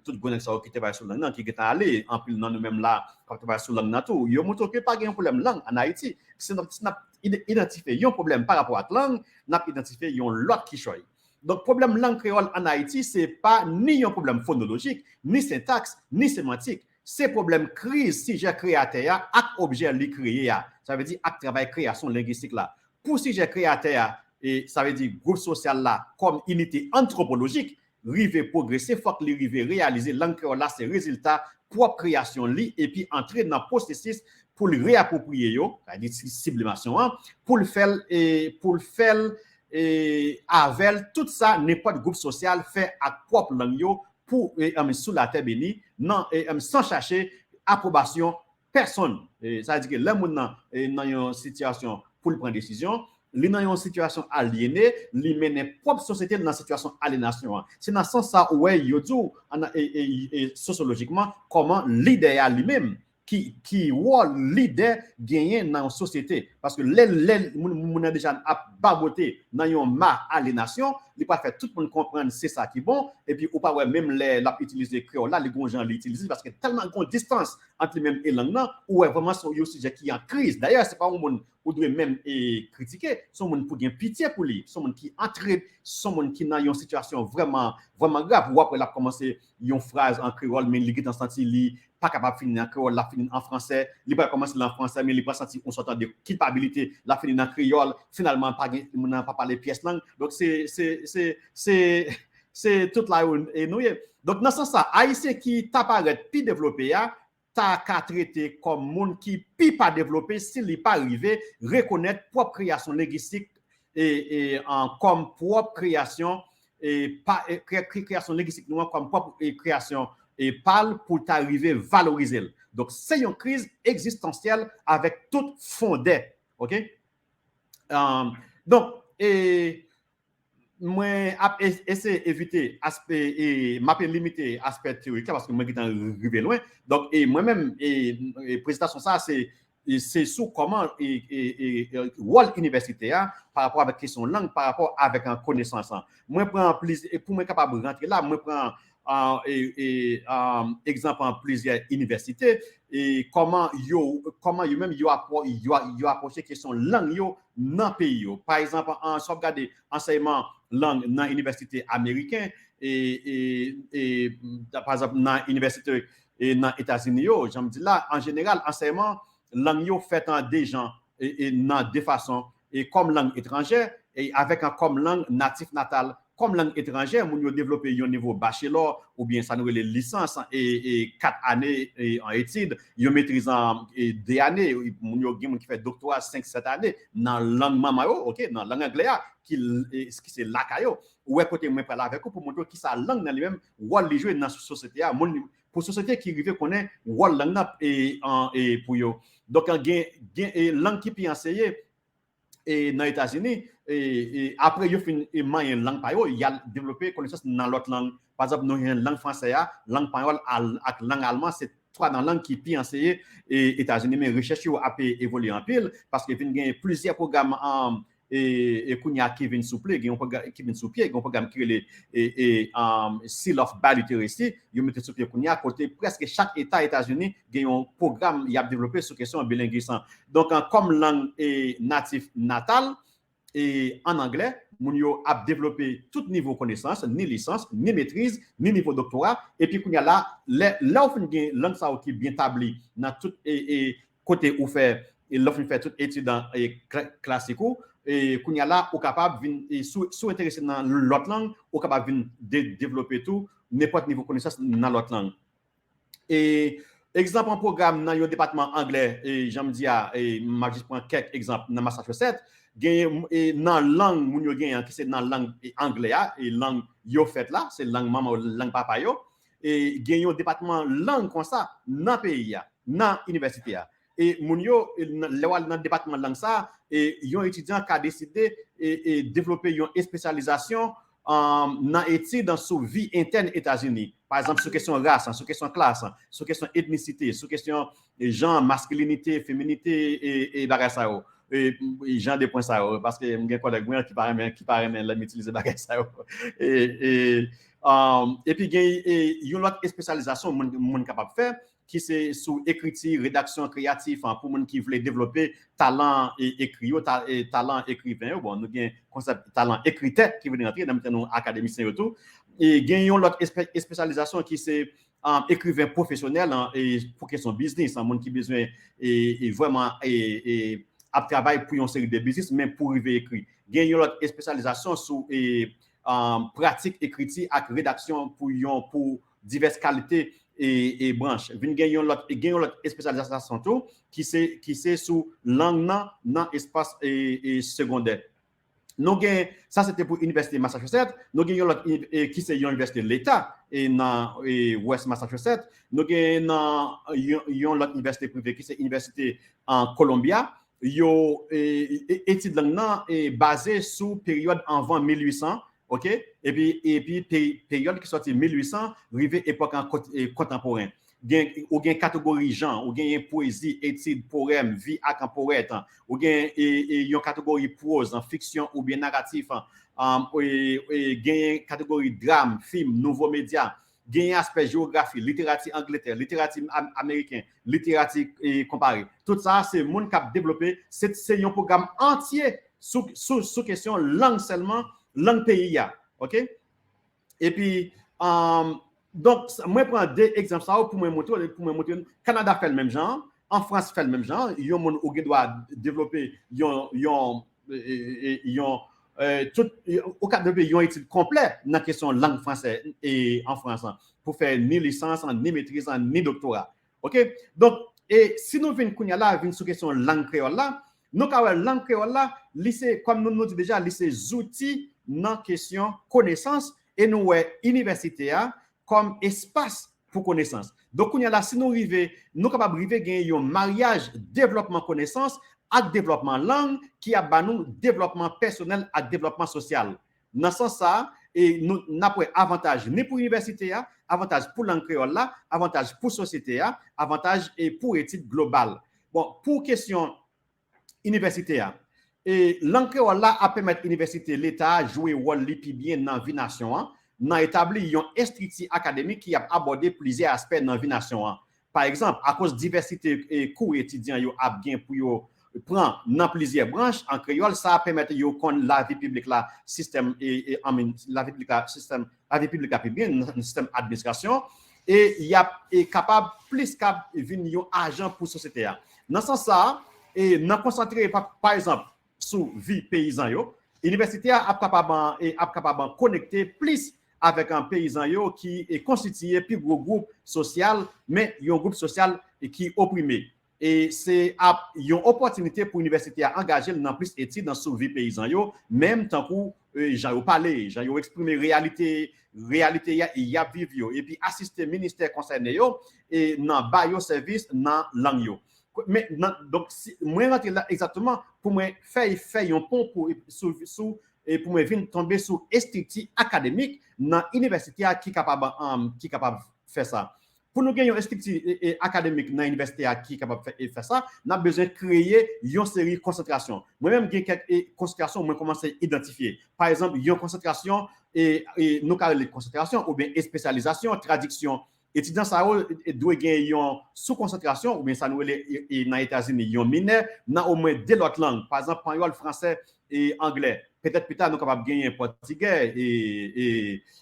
tout gwo nèg sa yo ki travay sou lang nan, ki gentan ale, anpil nan nou menm la, k ap travay sou lang nan tou, yo montre ke pa gen yon pwoblèm lang ann Ayiti. Si n ap, si n ap ide-, idantifye yon pwoblèm pa rapò ak lang, n ap idantifye yon lòt kichòy. Donk, pwoblèm lang kreyòl ann Ayiti, se pa ni yon pwoblèm fonolojik, ni sentaks, ni semantik. Se pwoblèm kriz sijè kreyatè a ak objè li kreye a. Sa vle di ak travay kreyasyon lengistik la. Pou sijè kreyatè a, e sa vle di gwoup sosyal la kòm inite antwopolojik, rive pwogrese, fòk li rive reyalize lang kreyòl la se rezilta pwòp kreyasyon li epi antre nan pwosesis pou l reyapwopriye yo, sa vle di si-, siblimasyon an, pou l fè l, e, pou l fè l, e, avè l tout sa nenpòt gwoup sosyal fè ak pwòp lang yo pou, e, ann, sou latè beni, nan, e, ann, san chache apwobasyon pèsonn. E, sa vle di ke lè moun nan, e, nan yon sitiyasyon pou l pran desizyon, li nan yon sitiyasyon alyene, li mennen pwòp sosyete l nan sitiyasyon alyenasyon an. Se nan sans sa ou wè yo di w, ann, e, e, e, sosyolojikman, kòman lidè a li menm, ki, ki wòl lidè genyen nan yon sosyete. Paske lè, lè moun, moun nan deja ap babote nan yon ma alyenasyon, li pral fè tout moun konprann se sa ki bon, epi ou pa wè menm lè l ap itilize kreyòl la, li gon jan li itilize, paske tèlman gon distans ant li menm e lang nan, ou wè vrèman se yon sijè ki an kriz. Dayè, se pa yon moun ou dwe menm e kritike, se yon moun pou gen pitye pou li, se yon moun ki antre, se yon moun ki nan yon sitiyasyon vrèman, vrèman grav. Ou ap wè l ap kòmanse yon fraz an kreyòl, men li gentan santi li pa kapab fini nan kreyòl, l ap fini an fransè, li pral kòmanse l an fransè, men li pral santi yon sòt de kilpabilite, l ap fini nan kreyòl, finalman, pa gen, moun nan pa pale pyès lang. Donk, se, se, se, se, se tout la yo e nou ye. Donk, nan sans sa, Ayisyen ki ta parèt pi devlope a, ta ka trete kòm moun ki pi pa devlope si li pa rive rekonèt pwòp kreyasyon lengwistik e, e, an, kòm pòp kreyasyon e, pa, e, kre- kre- kreyasyon lengwistik nou an kòm pwòp e, kreyasyon e, pa l pou l ta rive valorize l. Donk, se yon kriz egzistansyèl avèk tout fondè. Oke? Um, donk, e, mwen ap es- eseye evite aspè, e, m ap limite aspè teyorik la paske mwen gentan rive lwen. Donk, e, mwen menm, e, e, prezantasyon sa a, se, e, se sou kòman, e, e, e, e, wòl inivèsite a pa rapò avèk kesyon lang, pa rapò avèk, an, konesans an. Mwen pran pliz- e pou mwen kapab rantre la, mwen pran, an, e, e, an, egzanp an plizyè inivèsite, e kòman yo, kòman yo menm yo apwo- yo, yo apwoche kesyon lang yo nan peyi yo. Pa egzanp, an, si w ap gade ansèyman lang nan inivèsite ameriken, e, e, e, pa egzanp, nan inivèsite e, nan Etazini yo, jan m di la, an jeneral, ansèyman lang yo fèt an de jan, e, e nan de fason, e kòm lang etranjè, e avèk an kòm lang natif natal. Kòm lang etranjè, moun yo devlope yon nivo bachelò, oubyen sa nou rele lisans, e, e kat ane, e, an etid, yon metriz an, e, de ane, moun yo gen moun ki fè doktora senk, sèt ane nan lang manman yo, oke, nan lang anglè a, ki, e, ki se lakay yo. Ou wè kote mwen pral avèk ou pou montre w kisa lang nan li menm, wòl li jwe nan sosyete a. Moun, pou sosyete ki rive konnen wòl lang nan e, an, e pou yo. Donk, an, gen, gen e, lang ki pi anseye e, nan Etazini, e, e, apre yo fin e, manyen lang pa yo, y al devlope konesans nan lòt lang. Pa egzanp, nou gen lang fransè a, lang panyòl al- ak lang alman, se twa nan lang ki pi anseye e, Etazini, men rechèch yo ap e, evolye anpil, paske vin gen plizyè pwogram, an, e, e kounye a ki vin sou pye, gen yon pwogra- ki vin sou pye, gen yon pwogram ki rele e, e, um, Seal of Biliteracy, yo mete sou pye kounye a, kote prèske chak eta Etazini gen yon pwogram y ap devlope sou kesyon bilengwis lan. Donk, an, kòm lang e, natif natal, e, an anglè, moun yo ap devlope tout nivo konesans, ni lisans, ni metriz, ni nivo doktora, epi kounye a la, lè, lè w fin gen lang sa yo ki byen tabli nan tout e, e, kote ou fè, e lè w fin fè tout etid an, e, kla- klasik ou, e kounye a la, ou kapab vin, e, si w- si w enterese nan lòt lang, ou kapab vin de- devlope tou nenpòt nivo konesans nan lòt lang. E egzanp an pwogram nan yon depatman anglè, e jan m di a, e m ap jis pran kèk egzanp nan Massachusetts, gen e, nan lang moun yo genyen an, ki se nan lang e, anglè a, e lang yo fèt la, se lang manman yo, lang papa yo, e gen yon depatman lang konsa nan peyi a, nan inivèsite a. E moun yo, e, nan- lè w al nan depatman lang sa a, e yon etidyan ka deside e, e devlope yon espesyalizasyon, um, nan etid sou vi entèn Etazini. Pa egzanp, sou kesyon ras, sou kesyon klas, sou kesyon etnisite, sou kesyon e, jan, maskilinite, feminite, e, e bagay sa yo. E, e jan de pwen sa yo, paske m gen kòlèg mwen ki pa renmen, ki pa renmen lè m itilize bagay sa yo. E, e, um, epi gen e, yon lòt espesyalizasyon moun, moun kapab fè, ki se sou ekriti, redaksyon kreyatif, an, pou moun ki vle devlope talan e, ekri yo, ta- e, talan ekriven yo. Bon, nou gen konsèp talan ekritè ki vin rantre nan mitan nou akademisyen yo tou. E gen yon lòt espe- espesyalizasyon ki se, um, ekriven pwofesyonèl, an, e pou kesyon biznis, an, moun ki bezwen e, e vrèman e, e ap travay pou yon seri de biznis, men pou rive ekri. Gen yon lòt espesyalizasyon sou e, um, pratik ekriti ak redaksyon pou yon, pou divès kalite e, e branch. Vin gen yon lòt, gen yon lòt espesyalizasyon tou ki se, ki se sou lang nan, nan espas e, e segondè. Nou gen, sa se te pou Inivèsite Massachusetts, nou gen yon lòt ini- e, ki se yon inivèsite leta e nan e, West Massachusetts, nou gen nan yon, yon lòt inivèsite prive ki se Inivèsite an Columbia, yo e, e, etid lang nan e, baze sou peryòd anvan mil uit san, oke? Epi, epi pe- peryòd ki sòti mil uit san rive epòk an kont- e, kontanporen. gen, ou gen kategori jan, ou genyen pwezi, etid, powèm, vi ak an powèt, ou gen e, e, yon kategori pwoz, an fiksyon oubyen naratif, an, e, e, genyen kategori dram, fim, nouvo medya, genyen aspè jewografi, literati Angletè, literati am- ameriken, literati e, konpare. Tout sa, se moun k ap devlope, se, se yon pwogram antye sou, sou, sou kesyon lang sèlman, lang peyi a. Oke? Epi, um, donk, mwen pran de egzanp sa yo pou mwen montre, pou mwen montre nou. Kanada fè l menm jan, an Frans fè l menm jan, yon moun ou gen dwa devlope yon, yon, e, e, e, yon, e, tout, ou ka devlope yon etid konplè nan kesyon lang fransè e an Frans, pou fè ni lisans, ni metriz, ni doktora. Oke? Donk, e si nou vin kounye a la, vin sou kesyon lang kreyòl la, nou ka wè lang kreyòl la, li se, kòm nou, nou di deja, li se zouti nan kesyon konesans, e nou wè inivèsite a kòm espas pou konesans. Donk, kounye a la, si nou rive, nou kapab rive gen yon maryaj devlòpman konesans ak devlòpman lang ki ap ba nou devlòpman pèsonèl ak devlòpman sosyal. Nan sans sa, e nou, n ap wè avantaj ni pou inivèsite a, avantaj pou lang kreyòl la, avantaj pou sosyete a, avantaj e pou etid global. Bon, pou kesyon inivèsite a, e lang kreyòl la ap pèmèt inivèsite Leta a jwe wòl li pi byen nan vi nasyon an, nan etabli yon estrikti akademik ki ap abòde plizyè aspè nan vi nasyon an. Pa egzanp, akoz divèsite e kou etidyan yo ap gen pou yo pran nan plizyè branch an kreyòl, sa ap pèmèt yo konn lavi piblik la, sistèm e, e, I mean, lavi piblik la, sistèm, lavi piblik la pi byen, nan, nan sistèm administrasyon, e y ap e kapab plis kab vin yon ajan pou sosyete a. Nan sans sa, e nan konsantre, pa, pa egzanp, sou vi peyizan yo, inivèsite a ap kapab an, e ap kapab an konekte plis avèk an peyizan yo ki e konstitiye pi gwo gwoup sosyal, men yon gwoup sosyal ki oprime. E se ap yon opòtinite pou inivèsite a angaje l nan plis etid sou vi peyizan yo, menm tankou e, jan yo pale, jan yo eksprime reyalite, reyalite y a- y ap viv yo, epi asiste ministè konsène yo e nan ba yo sèvis nan lang yo. Men, nan, donk, si, mwen rantre la egzakteman pou mwen fè, fè yon pon pou, sou, sou, e pou mwen vin tonbe sou estrikti akademik nan inivèsite a ki kapab, um, ki kapab fè sa. Pou nou gen yon estrikti e, e, akademik nan inivèsite a ki kapab fè, e fè sa, n ap bezwen kreye yon seri konsantrasyon. Mwen menm, gen kèk e, konsantrasyon mwen kòmanse idantifye. Pa egzanp, yon konsantrasyon, e, e, nou ka rele konsantrasyon oubyen espesyalizasyon, tradiksyon. Etidyan sa yo e, dwe gen yon sou-konsantrasyon, oubyen sa nou rele e, e, nan Etazini, yon minè, nan omwen de lòt lang. Pa egzanp, panyòl, fransè e anglè. Petèt pita nou kapab genyen pòtigè e, e,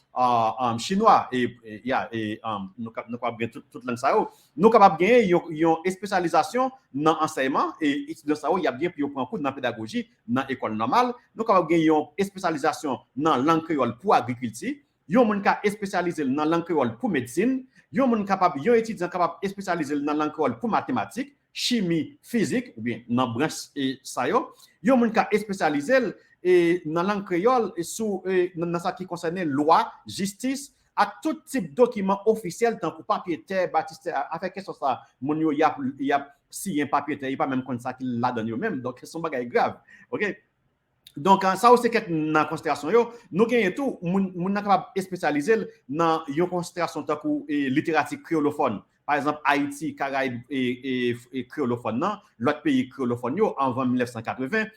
a, um, chinwa, e, e, ya, e, um, nou, ka- nou kapab gen tout, tout lang sa yo. Nou kapab genyen yon, yon espesyalizasyon nan ansèyman, e etidyan sa yo, y ap gen pou yo pran kou nan pedagoji, nan ekòl nòmal. Nou kapab gen yon espesyalizasyon nan lang kreyòl pou agrikilti. Yon moun ka espesyalize l nan lang kreyòl pou medsin. Yon moun kapab, yon etidyan kapab espesyalize l nan lang kreyòl pou matematik, chimi, fizik, oubyen nan branch e, sa yo. Yon moun ka espesyalize l e, nan lang kreyòl e sou, e, nan, nan sa ki konsène lwa, jistis, ak tout tip dokiman ofisyèl tankou papye tè, batistè, a- afè kèsyon sa, moun yo y ap, y ap siyen papye tè, yo pa menm konn sa ki ladan l yo menm. Donk, se yon bagay grav. Oke? Donk, a, sa yo se kèk nan konsantrasyon yo. Nou genyen tou, moun, moun nan kapab espesyalize l nan yon konsantrasyon tankou e, literati kreyolofòn. Pa egzanp, Ayiti, Karayib e, e, e kreyolofòn nan, lòt peyi kreyolofòn yo, anvan mil nèf san katreven.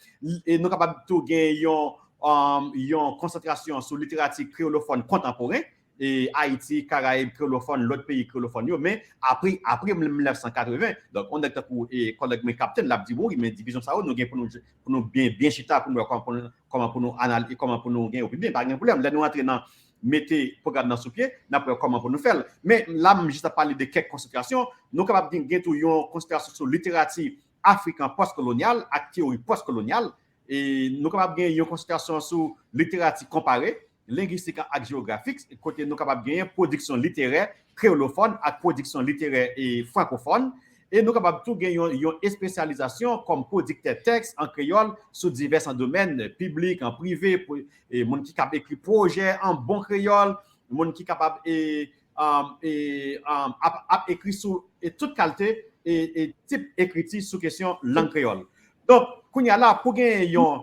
E nou kapab tou gen yon, um, yon konsantrasyon sou literati kreyolofòn kontanporen, e Ayiti, Karayib kreyolofòn, lòt peyi kreyolofòn yo, men apre, apre mil nèf san katreven. Donk, yon nèg tankou e, kòlèg mwen Kaptenn, l ap di, wi, men divizyon sa yo, nou gen pou nou, pou nou byen, byen chita, pou nou wè kòman pou nou, kòman pou nou anal-, kòman pou nou gen yo pi byen, pa gen pwoblèm. Lè nou antre nan mete pwogram nan sou pye, n ap wè kòman pou nou fè l. Men la, m jis ap pale de kèk konsantrasyon. Nou kapab gen, gen tou yon konsantrasyon sou literati afrikan pòskolonyal ak teyori pòskolonyal. E nou kapab gen yon konsantrasyon sou literati konpare, lengistik ak jewografik, kote nou kapab genyen pwodiksyon literè kreyolofòn ak pwodiksyon literè e frankofòn. E nou kapab tou gen yon, yon espesyalizasyon kòm pwodiktè tèks an kreyòl sou divès domèn, piblik, an prive, pou, e moun ki kab ekri pwojè an bon kreyòl, moun ki kapab e, um, e, um, ap, ap ekri sou e tout kalte e, e tip ekriti sou kesyon lang kreyòl. Donk, kounye a la, pou genyen yon,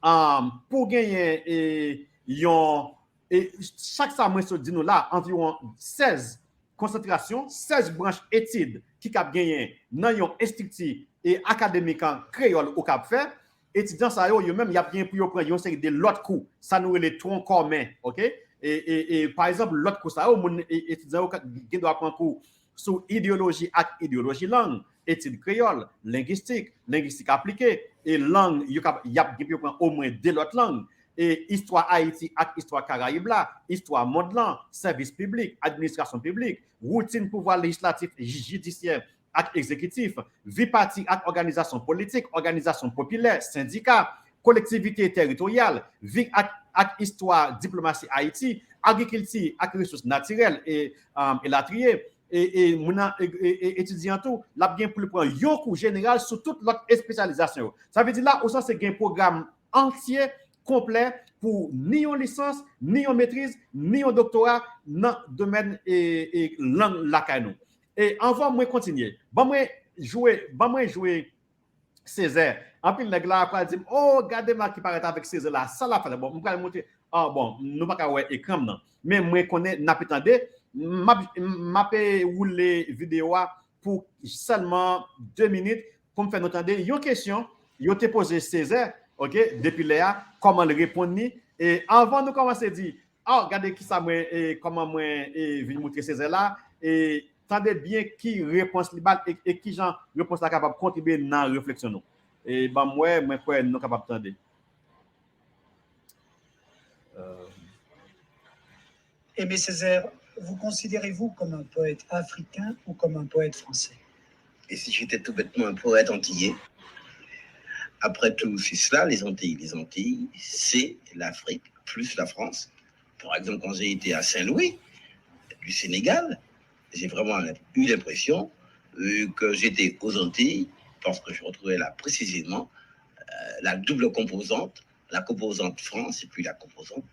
um, pou genyen e, yon, e chak sa mwen sot di nou la, anviwon sèz konsantrasyon, sèz branch etid ki kab genyen nan yon estrikti e akademik an kreyòl ou kab fè, etidyan sa yo, yo menm, y ap gen pou yo pran yon seri de lòt kou, sa nou rele twon kòmen, oke? E, e, e, pa egzanp, lòt kou sa yo, moun, e, etidyan yo ka- gen dwa pran kou sou ideyoloji ak ideyoloji lang, etid kreyòl, lengistik, lengistik aplike, e lang, yo kab- y ap gen pou yo pran omwen de lòt lang, e istwa Ayiti ak istwa Karayib la, istwa mond lan, sèvis piblik, administrasyon piblik, woutin pouvwa lejislatif, jidisyè ak egzekitif, vi pati ak òganizasyon politik, òganizasyon popilè, sendika, kolektivite teritoryal, vi ak, ak istwa diplomasi Ayiti, agrikilti ak resous natirèl, e, um, elatriye. E, e, moun nan, e, e, e, etidyan tou, l ap gen pou l pran yon kou jeneral sou tout lòt espesyalizasyon yo. Sa vle di la, ou sanse gen pwogram antye, konplè pou ni yon lisans, ni yon metriz, ni yon doktora nan domèn, e, e, lang lakay nou. E anvan mwen kontinye, ban mwen jwe, ban mwen jwe Césaire. Anpil nèg la pral di m, "Oh, gade m la ki parèt avèk Césaire la, sa l ap fè la?" Bon, m pral montre, ah, bon, nou pa ka wè ekran m nan. Men mwen konnen n ap tande, m ap, m ap woule videyo a pou sèlman de minit pou m fè nou tande yon kesyon yo te poze Césaire, oke, depi lè a, kòman l reponn li. E anvan nou kòmanse di, ah, gade kisa mwen, e, kòman mwen, e, vin montre Césaire la, e tande byen ki repons li ba l, e, e kijan repons la kapab kontribye nan refleksyon nou. E ban m wè, mwen kwè nou kapab tande. Aimé Césaire, vous considérez-vous comme un poète africain ou comme un poète français ? Et si j'étais tout bêtement un poète antillais ? Après tout, c'est cela, les Antilles. Les Antilles, c'est l'Afrique plus la France. Par exemple, quand j'ai été à Saint-Louis, du Sénégal, j'ai vraiment eu l'impression euh, que j'étais aux Antilles parce que je retrouvais là précisément euh, la double composante, la composante France et puis la composante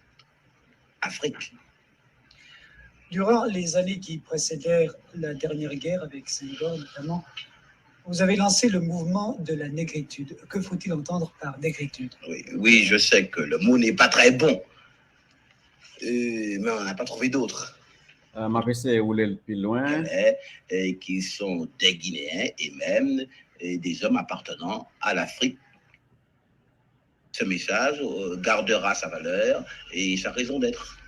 Afrique. Durant les années qui précédèrent la dernière guerre avec Senghor notamment, vous avez lancé le mouvement de la négritude. Que faut-il entendre par négritude ? Oui, oui, je sais que le mot n'est pas très bon, euh, mais on n'a pas trouvé d'autre. Euh, m ap eseye woule l pi lwen. Et qui sont des Guinéens et même et des hommes appartenant à l'Afrique. Ce message euh, gardera sa valeur et sa raison d'être.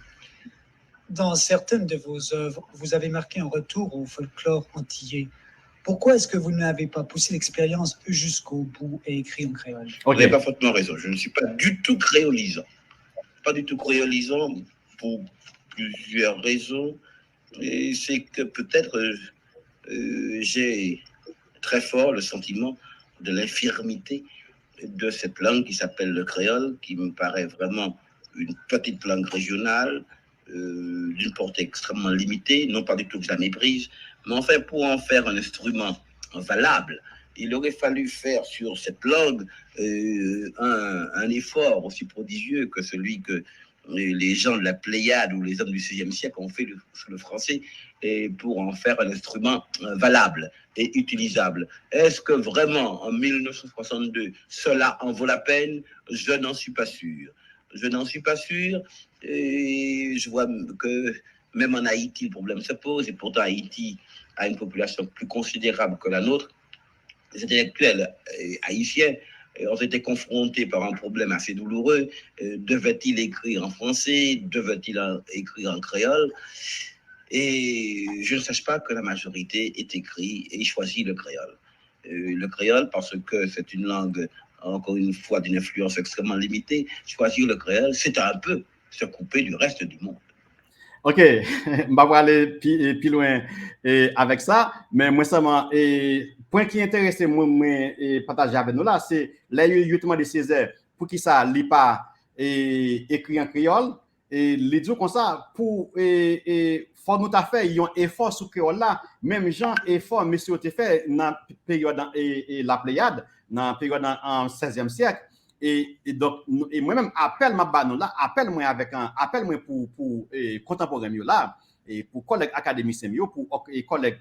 Dans certaines de vos œuvres, vous avez marqué un retour au folklore antillais. Pourquoi est-ce que vous n'avez pas poussé l'expérience jusqu'au bout et écrit en créole ? Vous n'avez pas fautement raison. Je ne suis pas du tout créolisant. Pas du tout créolisant pour plusieurs raisons. C'est que peut-être euh, j'ai très fort le sentiment de l'infirmité de cette langue qui s'appelle le créole, qui me paraît vraiment une petite langue régionale, euh, d'une portée extrêmement limitée, non pas du tout que je la méprise, mais enfin pour en faire un instrument valable, il aurait fallu faire sur cette langue euh, un, un effort aussi prodigieux que celui que les gens de la Pléiade ou les hommes du seizième siècle ont fait sur le français et pour en faire un instrument valable et utilisable. Est-ce que vraiment en mille neuf cent soixante-deux, cela en vaut la peine ? Je n'en suis pas sûr. Je n'en suis pas sûr et je vois que même en Haïti, le problème se pose et pourtant Haïti a une population plus considérable que la nôtre. Les intellectuels haïtiens ont été confrontés par un problème assez douloureux. Devaient-ils écrire en français ? Devaient-ils écrire en créole ? Et je ne sache pas que la majorité ait écrit et choisi le créole. Le créole, parce que c'est une langue, encore une fois, d'une influence extrêmement limitée. Choisir le créole, c'est un peu se couper du reste du monde. Ok, m pa prale pi, pi lwen e, avèk sa, men mwen sèlman e, pwen ki enterese mwen, mwen e, pataje avèk nou la, se lè yo, yo te mande Césaire poukisa li pa e, ekri an kreyòl, e, li di w konsa, pou e, e, fò nou ta fè yon efò sou kreyòl la, menm jan efò mesye yo te fè nan peryòd e, e, Lapleyad, nan peryòd an sèzyèm syèk. E, e donk, e mwen menm, apèl m ap ba nou la, apèl mwen avèk, apèl mwen pou, pou e, kontanporen m yo la, e pou kòlèg akademisyen m yo, pou e, kòlèg,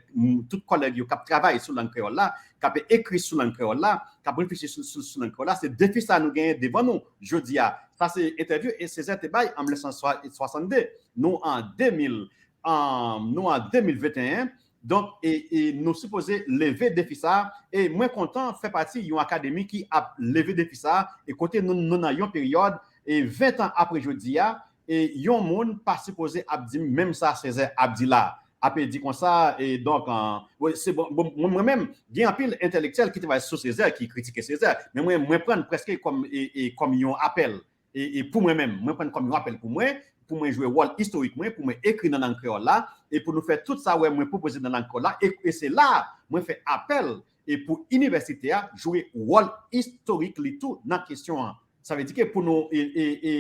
tout kòlèg yo k ap travay sou lang kreyòl la, k ap ekri sou lang kreyòl la, k ap reflechi sou, sou, sou lang kreyòl la, se defi sa nou genyen devan nou jodi a. Sa se entèvyou e Césaire te bay an mil nèf san swasann de. Nou an de mil um, nou an de mil venteyen. Donk, e, e nou sipoze leve defi sa a. E mwen kontan fè pati yon akademi ki ap leve defi sa a. E kote nou, nou nan yon peryòd, e ven tan apre jodi a, e yon moun pa sipoze ap di m menm sa Césaire ap di la. Ape di konsa, e donk, an, bon, se bon, bon, mwen, mwen menm, gen anpil entèlektyèl ki travay sou Césaire, ki kritike Césaire, men mwen, mwen pran l prèske kòm, e, e, kòm yon apèl. E, e pou mwen menm, mwen pran l kòm yon apèl pou mwen, pou mwen jwe wòl istorik mwen, pou mwen ekri nan lang kreyòl la, e pou nou fè tout sa wè mwen pwopoze nan lang kreyòl la, e, e se la mwen fè apèl e pou inivèsite a jwe wòl istorik li tou nan kesyon an. Sa vle di ke pou nou, e, e, e,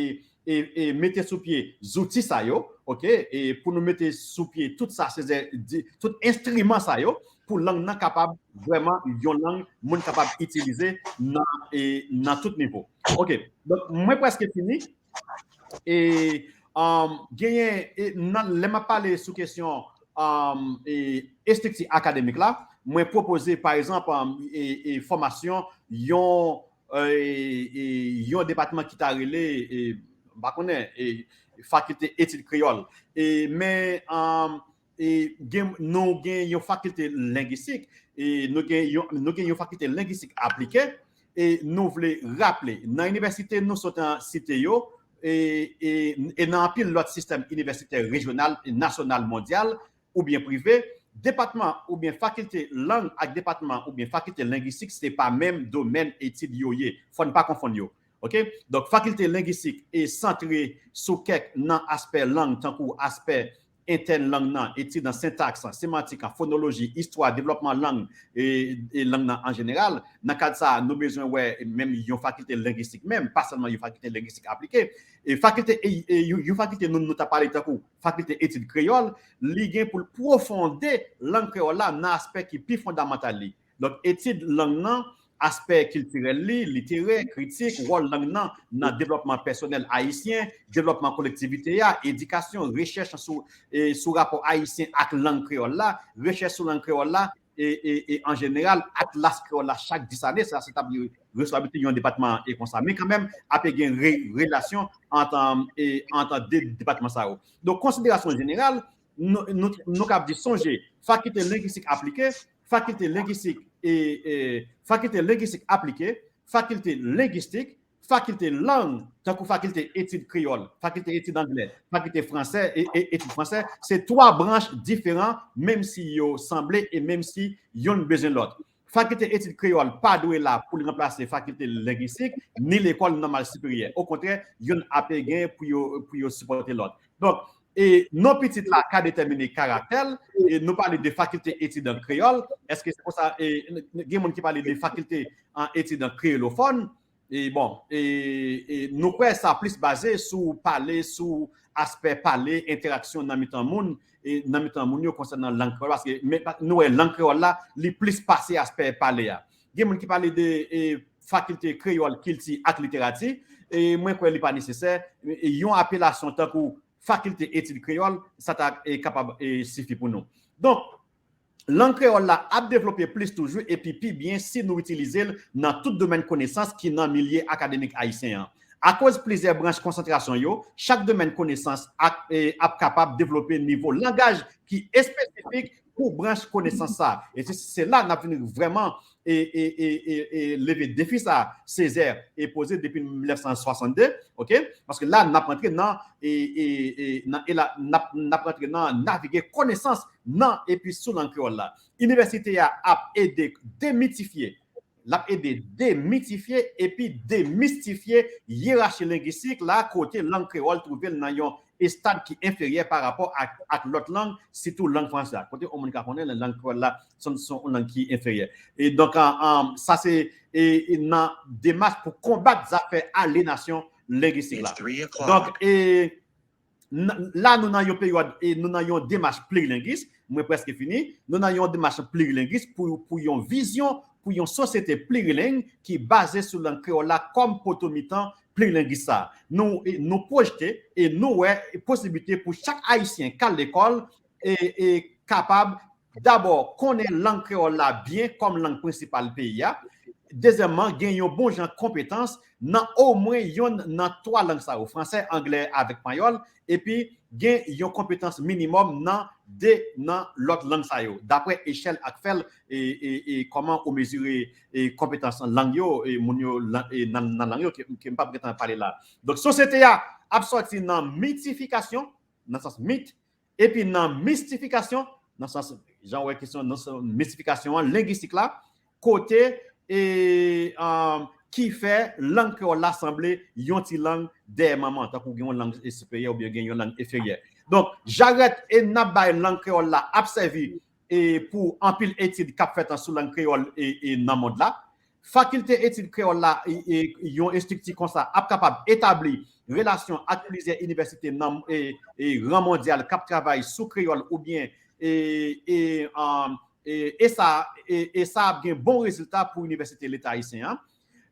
e, e mete sou pye zouti sa yo, oke, e pou nou mete sou pye tout sa, se di, tout enstriman sa yo, pou lang nan kapab vrèman yon lang moun kapab itilize nan, e, nan tout nivo. Oke, donk mwen prèske fini. E, um, genyen, e, nan, lè m ap pale sou kesyon, um, e, estrikti akademik la, mwen pwopoze, pa egzanp, um, e, e, fòmasyon yon, e, e, yon depatman ki ta rele, e, m pa konnen, e, fakilte etid kreyòl. E, men, um, e, gen, nou gen yon fakilte lengistik, e nou gen yon, nou gen yon fakilte lengistik aplike, e nou vle raple, nan inivèsite nou sot an site yo, e, e, e nan anpil lòt sistèm inivèsitè rejyonal e nasyonal mondyal, oubyen prive, depatman oubyen fakilte lang ak depatman oubyen fakilte lengistik se pa menm domèn etid yo ye. Fò n pa konfonn yo. Oke? Donk, fakilte lengistik e santre sou kèk nan aspè lang, tankou aspè entèn lang nan, etid an sentaks, semantik, an fonoloji, istwa, devlòpman lang, e, e lang nan an jeneral. Nan kad sa a, nou bezwen wè menm yon fakilte lengistik menm, pa sèlman yon fakilte lengistik aplike. E fakilte, e, e, yon, yon fakilte nou, nou ta pale tankou fakilte etid kreyòl, li gen pou l pwofonde lang kreyòl la nan aspè ki pi fondamantal li. Donk, etid lang nan, aspè kiltirèl li, literè, kritik, wòl lang nan nan devlòpman pèsonèl ayisyen, devlòpman kolektivite a, edikasyon, rechèch sou, e, sou rapò ayisyen ak lang kreyòl la, rechèch sou lang kreyòl la, e, e, e an jeneral, atlas kreyòl la chak dis ane, sa se t ap reswa abitye yon depatman e konsa. Men kanmenm, ape gen re, relasyon ant, e, ant de depatman sa yo. Donk, konsiderasyon jeneral, nou, nou, nou kab di sonje, fakilte lengistik aplike, fakilte lengistik, e, e, fakilte lengistik aplike, fakilte lengistik, fakilte lang, tankou fakilte etid kreyòl, fakilte etid anglè, fakilte fransè, e, e, etid fransè, se twa branch diferan, menm si yo sanble e menm si yonn bezwen lòt. Fakilte etid kreyòl pa dwe la pou l ranplase fakilte lengistik, ni lekòl nòmal siperyè. Okontrè, yonn ape gen pou yo, pou yo sipòte lòt. Donk, e non pitit la ka detèmine karaktè l, e nou pale de fakilte etid an kreyòl, èske se konsa, e, gen moun ki pale de fakilte an etid an kreyolofòn, e bon, e, e nou kwè sa plis baze sou pale, sou aspè pale, entèraksyon nan mitan moun, e nan mitan moun yo konsènan lang kreyòl, paske men, nou wè lang kreyòl la, li plis pase aspè pale a. Gen moun ki pale de, e, fakilte kreyòl, kilti ak literati, e mwen kwè li pa nesesè, e yon apelasyon tankou fakilte etid kreyòl, sa ta, e, kapab, e, sifi pou nou. Donk, lang kreyòl la ap devlope plis toujou epi pi byen si nou itilize l nan tout domèn konesans ki nan milye akademik ayisyen an. Akoz plizyè branch konsantrasyon yo, chak domèn konesans ap, e, ap kapab devlope nivo langaj ki espesifik pou branch konesans sa. E se, se la n ap vin vrèman e, e, e, e, e leve defi sa Césaire e poze depi mil nèf san swasannde, oke? Paske la, n ap rantre nan, e, e, e, nan, e la, n ap, n ap rantre nan navige konesans nan epi sou lang kreyòl la. Inivèsite a ap ede demitifye, l ap ede demitifye epi demistifye yerachi lengistik la, kote lang kreyòl twouve l nan yon estad ki enferyè pa rapò ak, ak lòt lang, sitou lang franse a. Kote yon moun ka konnen lang kreyòl la, se yon, se yon lang ki enferyè. E donk, an, an, sa se, e, e nan demach pou konbat zafè alyenasyon lengistik la. Donk, e, n-, la nou nan yon peryòd, e nou nan yon demach plirilengis, mwen prèske fini, nou nan yon demach plirilengis pou, pou yon vizyon, pou yon sosyete plirileng ki baze sou lang kreyòl la kòm poto mitan plirilengis sa. Nou, e, nou pwojte e nou wè posiblite pou chak Ayisyen k al lekòl e, e kapab dabò konnen lang kreyòl la byen kòm lang prensipal peyi a. Dezyèmman, gen yon bon jan konpetans nan omwen yonn nan twa lang sa yo, fransè, anglè avèk panyòl, epi gen yon konpetans minimòm nan de nan lòt lang sa yo, dapre echèl ak fèl e, e, e kòman ou mezire e, konpetans lang yo, e, moun yo lan- e, nan, nan lang yo, ke, ke m p ap gentan pale la. Donk, sosyete a ap sòti nan mitifikasyon, nan sans mit, epi nan mistifikasyon, nan sans, jan w wè kesyon, nan sans mistifikasyon an, lengistik la, kote e, um, ki fè lang kreyòl la sanble yon ti lang dèyè manman, tankou gen yon lang siperyè oubyen gen yon lang enferyè. Donk, jarèt e n ap bay lang kreyòl la ap sèvi e pou anpil etid k ap fèt sou lang kreyòl e, e nan mond la. Fakilte etid kreyòl la, e, e, yon estrikti konsa ap kapab etabli relasyon ak plizyè inivèsite nan e, e, ran mondyal k ap travay sou kreyòl oubyen e, e, um, e, e sa, e, e sa ap gen bon rezilta pou Inivèsite Leta Ayisyen an.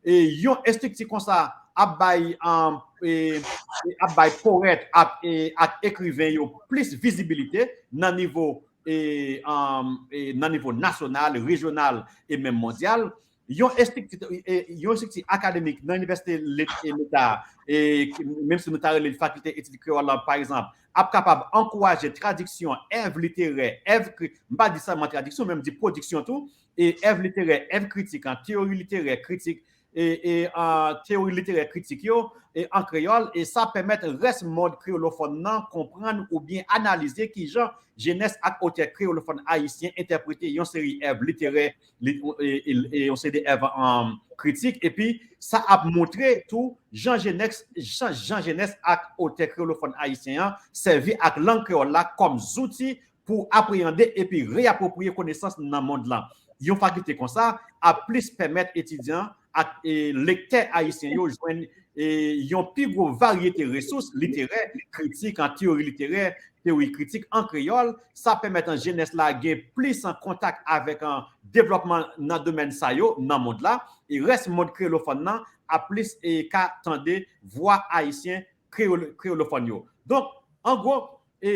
E yon estrikti konsa ap bay, um, e, e ap bay powèt ak, e, ak ekriven yo plis vizibilite nan nivo, e, um, e nan nivo nasyonal, rejyonal e menm mondyal. Yon estrikti, e, yon estrikti akademik nan Inivèsite Let- e Leta, e, menm si nou ta rele l Fakilte Etid Kreyòl la, pa egzanp, ap kapab ankouraje tradiksyon èv literè, èv kri- m pa di sèlman tradiksyon, men m di pwodiksyon tou, e èv literè, èv kritik, an, teyori literè, kritik, e, e an, teyori literè kritik yo, e an kreyòl, e sa pèmèt rès mond kreyolofòn nan konprann oubyen analize kijan jenès ak otè kreyolofòn ayisyen entèprete yon seri èv literè, li- e, e, e yon seri de èv, um, kritik, epi sa ap montre tou jan jenès, jan, jan jenès ak otè kreyolofòn ayisyen an sèvi ak lang kreyòl la kòm zouti pou apreyande epi reyapwopriye konesans nan mond lan. Yon fakilte konsa ap plis pèmèt etidyan ak, e, lektè ayisyen yo jwenn, e, yon pi gwo varyete resous literè, kritik, an, teyori literè, teyori kritik an kreyòl. Sa pèmèt an jenès la gen plis an kontak avèk an devlòpman nan domèn sa yo nan mond la. E rès mond kreyolofòn nan ap plis e ka tande vwa ayisyen kreyol- kreyolofòn yo. Donk, an gwo, e,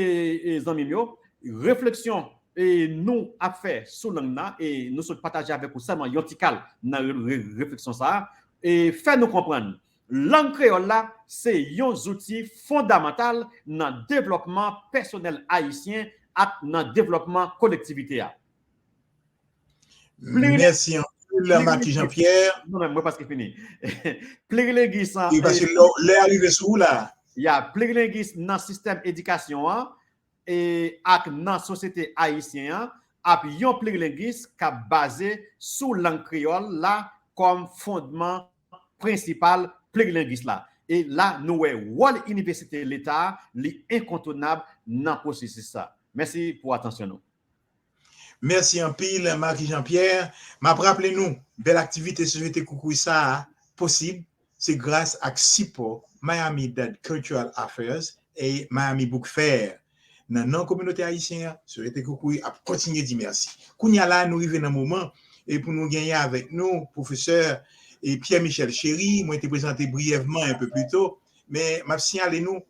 e, zanmi m yo, refleksyon e nou ap fè sou lang nan, e nou sot pataje avèk ou sèlman yon ti kal nan re- re- refleksyon sa a, e fè nou konprann lang kreyòl la se yon zouti fondamantal nan devlòpman pèsonèl ayisyen ak nan devlòpman kolektivite a. Plirileng- Mèsi anpil, Marky Jean-Pierre. Non, men mwen paske fini. Plirilengis an, Wi, paske lè, lè a rive sou ou la. Ya, plirilengis nan sistèm edikasyon an e ak nan sosyete ayisyen an ap yon plirilengis k ap baze sou lang kreyòl la kòm fondman prensipal plirilengis la. E la, nou wè wòl Inivèsite Leta a, li enkontounab nan pwosesis sa. Mèsi pou atansyon nou. Mèsi anpil, Marky Jean-Pierre. M ap raple nou, bèl aktivite Sosyete Koukouy sa a posib, se gras ak sipò Miami-Dade Cultural Affairs e Miami Book Fair. Nan non kominote ayisyen an, Sosyete Koukouy ap kontinye di mèsi. Kounye a la, nou rive nan moman e pou nou genyen avèk nou pwofesè e Pierre Michel Chéry, mwen te prezante briyèvman enpe pli to, men m ap siyale nou,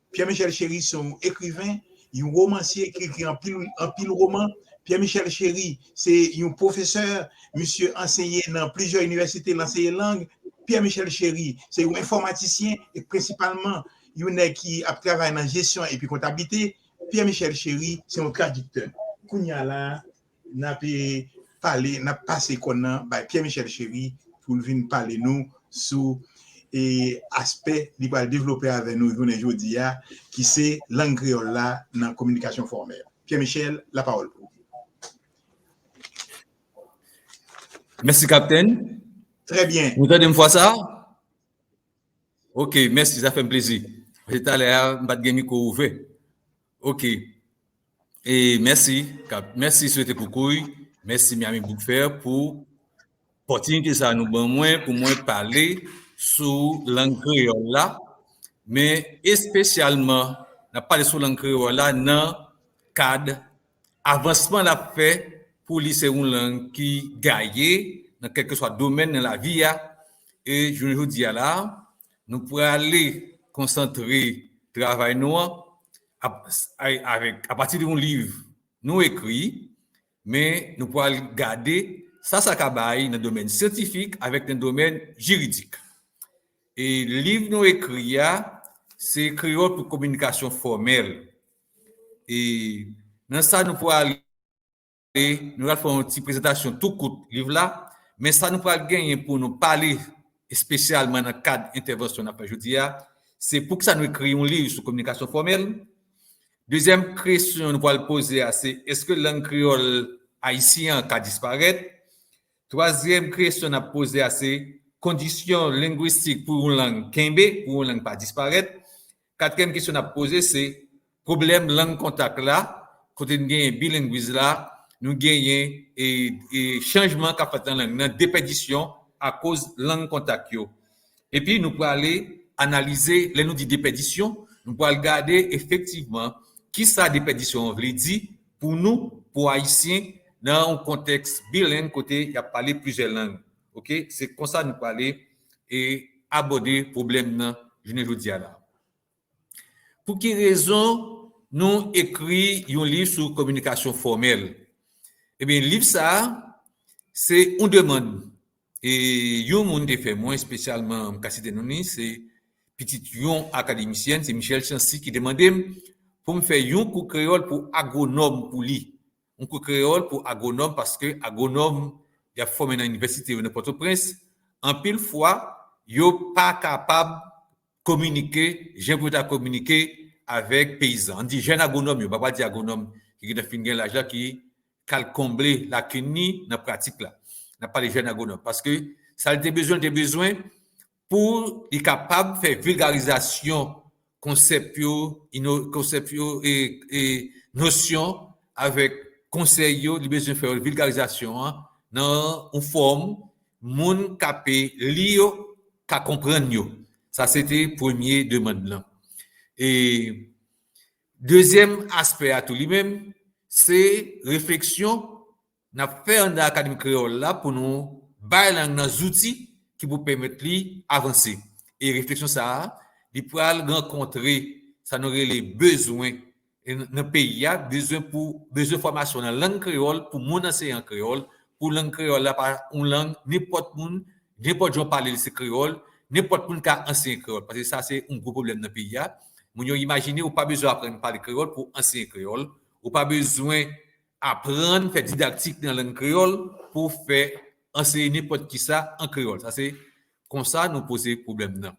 Pierre Michel Chéry se yon ekriven, yon womansye ki ekri anpil, anpil woman. Pierre Michel Chéry se yon pwofesè, misye anseye nan plizyè inivèsite, l anseye lang. Pierre Michel Chéry se yon enfòmatisyen e prensipalman yon nèg ki ap travay nan jesyon epi kontablite. Pierre Michel Chéry se yon tradiktè. Kounye a la, n ap pale, n ap pase kòn nan bay Pierre Michel Chéry pou l vin pale nou sou e aspè li pral devlope avè nou jounen jodi a, ki se lang kreyòl la nan kominikasyon fòmèl. Pierre Michel, lapawòl pou ou. Mèsi, Kaptèn. Trè byen. Nou tande m fwa sa? Ok, mèsi, sa fè m plezi. Paske talè a, m pa t gen mikwo ouvè. Ok. E mèsi, Kap, mèsi Sosyete Koukouy, mèsi Miami Book Fair pou opòtinite sa nou ban mwen pou mwen pale sou lang kreyòl la, men espesyalman n ap pale sou lang kreyòl la nan kad avansman l ap fè pou li se yon lang ki gaye nan kèlkeswa domèn nan lavi a. E jounen jodi a la, nou prale konsantre travay nou an ap, avèk, apati de yon liv nou ekri, men nou pral gade sa sa ka bay nan domèn syantifik avèk nan domèn jiridik. E liv nou ekri a, se Kreyòl pou kominikasyon fòmèl. E nan sa nou pral, nou pral fè yon ti prezantasyon tou kout liv la, men sa nou pral genyen pou nou pale espesyalman nan kad entèvansyon n ap fè jodi a, se poukisa nou ekri yon liv sou kominikasyon fòmèl. Dezyèm kesyon nou pral poze a se, èske lang kreyòl ayisyen an ka disparèt? Twazyèm kesyon n ap poze a se, kondisyon lengwistik pou yon lang kenbe, pou yon lang pa disparèt. Katriyèm kesyon n ap poze se, pwoblèm lang kontak la, kote n genyen bilengwiz la, nou genyen e, e chanjman k ap fèt nan lang nan, depèdisyon akoz lang kontak yo. Epi nou prale analize, lè nou di depèdisyon, nou pral gade efektivman kisa depèdisyon an vle di pou nou, pou Ayisyen, nan yon kontèks bileng kote y ap pale plizyè lang. Oke? Se konsa nou prale e abòde pwoblèm nan jounen jodi a la. Pou ki rezon nou ekri yon liv sou kominikasyon fòmèl? Ebyen, liv sa a, se yon demann e yon moun te fè mwen, espesyalman, m ka site non li, se pitit yon akademisyèn, se Michel Chancy ki te mande m pou m fè yon kou kreyòl pou agwonòm pou li. Yon kou kreyòl pou agwonòm, paske agwonòm y ap fòme nan inivèsite yo nan Pòtoprens, anpil fwa, yo pa kapab kominike jan pou yo ta kominike avèk peyizan. Ann di jèn agwonòm yo, m pa pral di agwonòm ki gentan fin gen laj la, ki k al konble lakin li nan pratik la. N ap pale jèn agwonòm. Paske sa li te bezwen, li te bezwen pou li kapab fè vilgarizasyon konsèp yo, ino-, konsèp yo e, e nosyon avèk konsèy yo, li bezwen fè vilgarizasyon an nan yon fòm moun k ape li yo ka konprann yo. Sa se te premye demann lan. E dezyèm aspè a tou li menm, se refleksyon n ap fè anndan Akademi Kreyòl la pou nou bay lang nan zouti ki pou pèmèt li avanse. E refleksyon sa a, li pral rankontre sa nou rele bezwen e n-, nan peyi a, bezwen pou, bezwen fòmasyon nan lang kreyòl pou moun anseye an kreyòl, pou lang kreyòl la pa yon lang nenpòt moun, nenpòt jan w pale l se kreyòl, nenpòt moun ka anseye kreyòl. Paske sa se yon gwo pwoblèm nan peyi a. Moun yo imajine ou pa bezwen aprann pale kreyòl pou anseye kreyòl, ou pa bezwen aprann fè didaktik nan lang kreyòl pou fè anseye nenpòt kisa an kreyòl. Sa se konsa nou poze pwoblèm nan.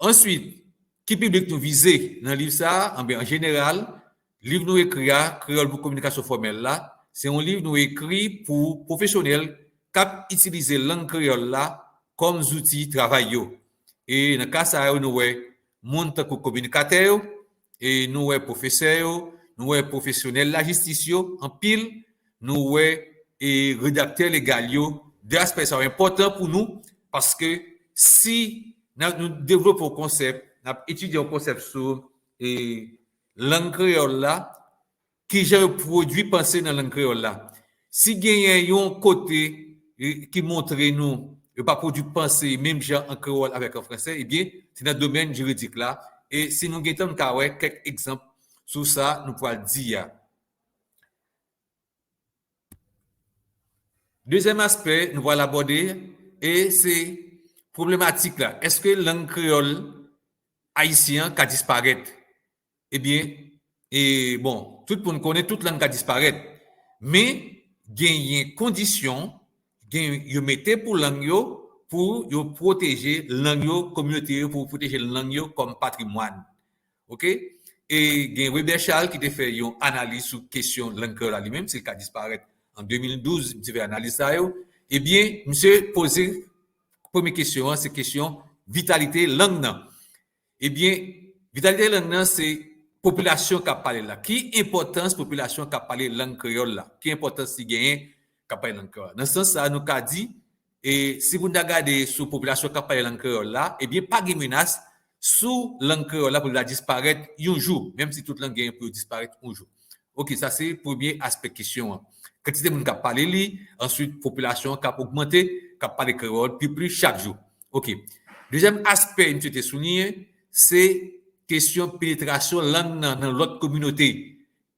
Answit, ki piblik nou vize nan liv sa a? Anben, an jeneral, liv nou ekri a, Kreyòl pou Kominikasyon Fòmèl la, se yon liv nou ekri pou pwofesyonèl k ap itilize lang kreyòl la kòm zouti travay yo. E nan ka sa yo, nou wè moun tankou kominikatè yo, e nou wè pwofesè yo, nou wè pwofesyonèl lajistis yo, anpil, nou wè e redaktè legal yo. De aspè sa yo enpòtan pou nou, paske si n ap, nou devlope yon konsèp, n ap etidye yon konsèp sou e lang kreyòl la, ki jan yo pwodui panse nan lang kreyòl la. Si genyen yon kote e ki montre nou yo pa pwodui panse menm jan an kreyòl avèk an fransè, ebyen, se nan domèn jiridik la. E si nou gen tan, nou ka wè kèk egzanp sou sa nou pral di a. Dezyèm aspè nou pral abòde, e se pwoblematik la. Èske lang kreyòl ayisyen an ka disparèt? Ebyen, e bon, tout moun konnen tout lang ka disparèt. Men, genyen kondisyon, gen, yo mete pou lang yo, pou yo pwoteje lang yo, kominote yo, pou pwoteje lang yo kòm patrimwàn. Oke? E gen Weber Charles ki te fè yon analiz sou kesyon lang kreyòl la li menm, si l ka disparèt an de mil douz, misye fè analiz sa yo. Ebyen, misye poze premye kesyon an, se kesyon vitalite lang nan. Ebyen, vitalite lang nan, se popilasyon k ap pale la. Ki enpòtans popilasyon k ap pale lang kreyòl la? Ki enpòtans li genyen k ap pale lang kreyòl la? Nan sans sa, nou ka di, e si pou n ta gade sou popilasyon k ap pale lang kreyòl la, ebyen, pa gen menas sou lang kreyòl la pou l ta disparèt yon jou, menm si tout lang genyen pou yo disparèt yon jou. Oke, sa se premye aspè kesyon an. Kantite moun k ap pale li, answit, popilasyon an k ap ogmante, k ap pale kreyòl pi plis chak jou. Oke. Dezyèm aspè misye te souliyen, se kesyon penetrasyon lang nan, nan lòt kominote.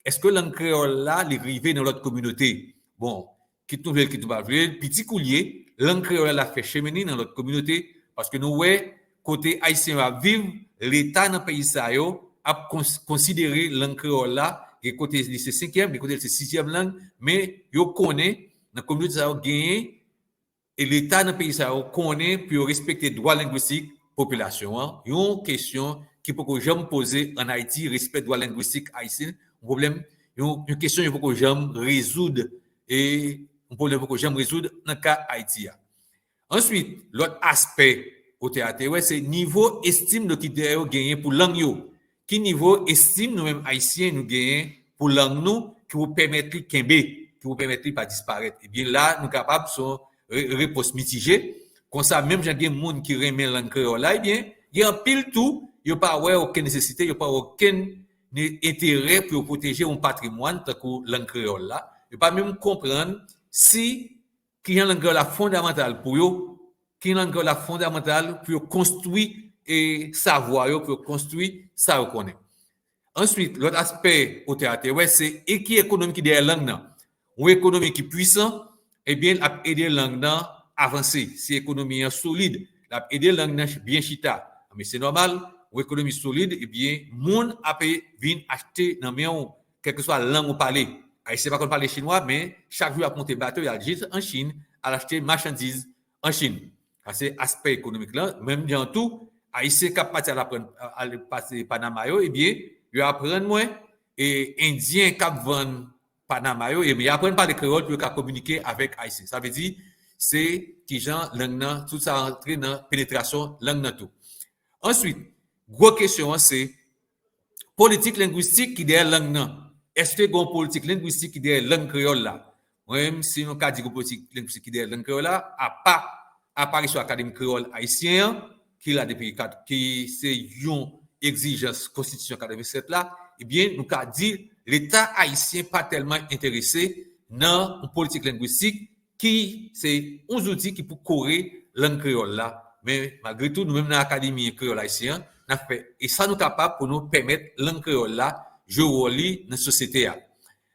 Èske lang kreyòl la, li rive nan lòt kominote? Bon, kit nou vle l, kit nou pa vle l, piti kou l ye, lang kreyòl la, l ap fè chemen li nan lòt kominote, paske nou wè kote Ayisyen yo ap viv, Leta nan peyi sa yo, ap kons- konsidere lang kreyòl la, gen kote li se senkyèm, gen kote li se sizyèm lang, men yo konnen nan kominote sa yo genyen e Leta nan peyi sa yo konnen pou yo respekte dwa lengwistik popilasyon an. Yon kesyon ki poko janm poze ann Ayiti, respè dwa lengwistik ayisyen, yon pwoblèm, yon, yon kesyon yo poko janm rezoud, e yon pwoblèm poko janm rezoud nan ka Ayiti a. Answit, lòt aspè otè a te wè, se nivo estim lokitè yo genyen pou lang yo. Ki nivo estim nou menm Ayisyen nou genyen pou lang nou ki pou pèmèt li kenbe, ki pou pèmèt li pa disparèt? Ebyen la, nou kapab se yon re- repons mitije. Konsa, menm jan gen moun ki renmen lang kreyòl la, ebyen, gen anpil tou, yo pa wè okenn nesesite, yo pa wè okenn ne- enterè pou yo pwoteje yon patrimwàn tankou lang kreyòl la. Yo pa menm konprann si kijan lang kreyòl la fondamantal pou yo, kijan lang kreyòl la fondamantal pou yo konstwi e savwa yo, pou yo konstwi sa yo konnen. Answit, lòt aspè otè a te wè, se e ki ekonomi ki dèyè lang nan. Yon ekonomi ki pwisan, ebyen, l ap ede lang nan avanse. Si ekonomi an solid, l ap ede lang nan byen chita. Men se nòmal, yon ekonomi solid, ebyen, moun ap vin achte nan men w, kèlkeswa lang ou pale. Ayisyen pa konn pale chinwa, men chak jou y ap monte bato, y al jis an Chin, al achte machandiz an Chin. Sa se aspè ekonomik la. Menm jan tou, Ayisyen k ap pati al aprann, al pase Panama yo, ebyen, yo aprann mwen, e Endyen k ap vann Panama yo, ebyen, y aprann pale kreyòl pou yo ka kominike avèk Ayisyen. Sa vle di, se kijan lang nan, tout sa rantre nan penetrasyon lang nan tou. Answit, gwo kesyon an se, politik lengwistik ki dèyè lang nan. Èske gen yon politik lengwistik ki dèyè lang kreyòl la? Mwen menm, si nou ka di gen yon politik lengwistik ki dèyè lang kreyòl la, apa aparisyon Akademi Kreyòl Ayisyen an, ki la depi kat, ki se yon egzijans konstitisyon katrevennsèt la, ebyen, nou ka di Leta ayisyen pa tèlman enterese nan yon politik lengwistik ki se yon zouti ki pou kore lang kreyòl la. Men, malgre tou, nou menm nan Akademi Kreyòl Ayisyen an, n ap fè e sa nou kapab pou nou pèmèt lang kreyòl la jwe wòl li nan sosyete a.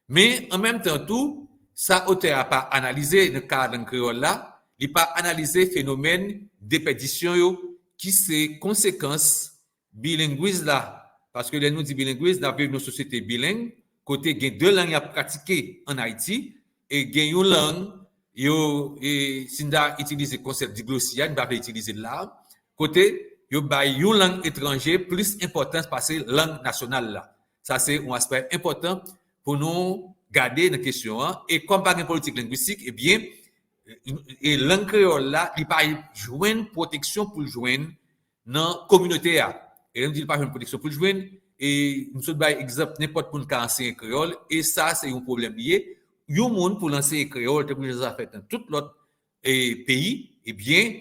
Men, an menm tan tou, sa otè a pa analize nan ka lang kreyòl la, li pa analize fenomèn depèdisyon yo ki se konsekans bilengwiz la, paske lè nou di bilengwiz, n ap viv nan sosyete bileng, kote gen de lang y ap pratike ann Ayiti, e gen yon lang, yo, e, si n ta itilize konsèp diglosi a, n pa vle itilize l la, kote yo bay yon lang etranje plis enpòtans pase lang nasyonal la. Sa se yon aspè enpòtan pou nou gade nan kesyon an. E kòm pa gen politik lengwistik, ebyen, e lang kreyòl la, li pa jwenn pwoteksyon pou l jwenn nan kominote a. E lè nou di li pa jwenn pwoteksyon pou l jwenn, e m sot bay egzanp, nenpòt moun ka anseye kreyòl, e sa se yon pwoblèm li ye. Yon moun pou l anseye kreyòl, tankou jan sa fèt nan tout lòt, e, peyi, ebyen,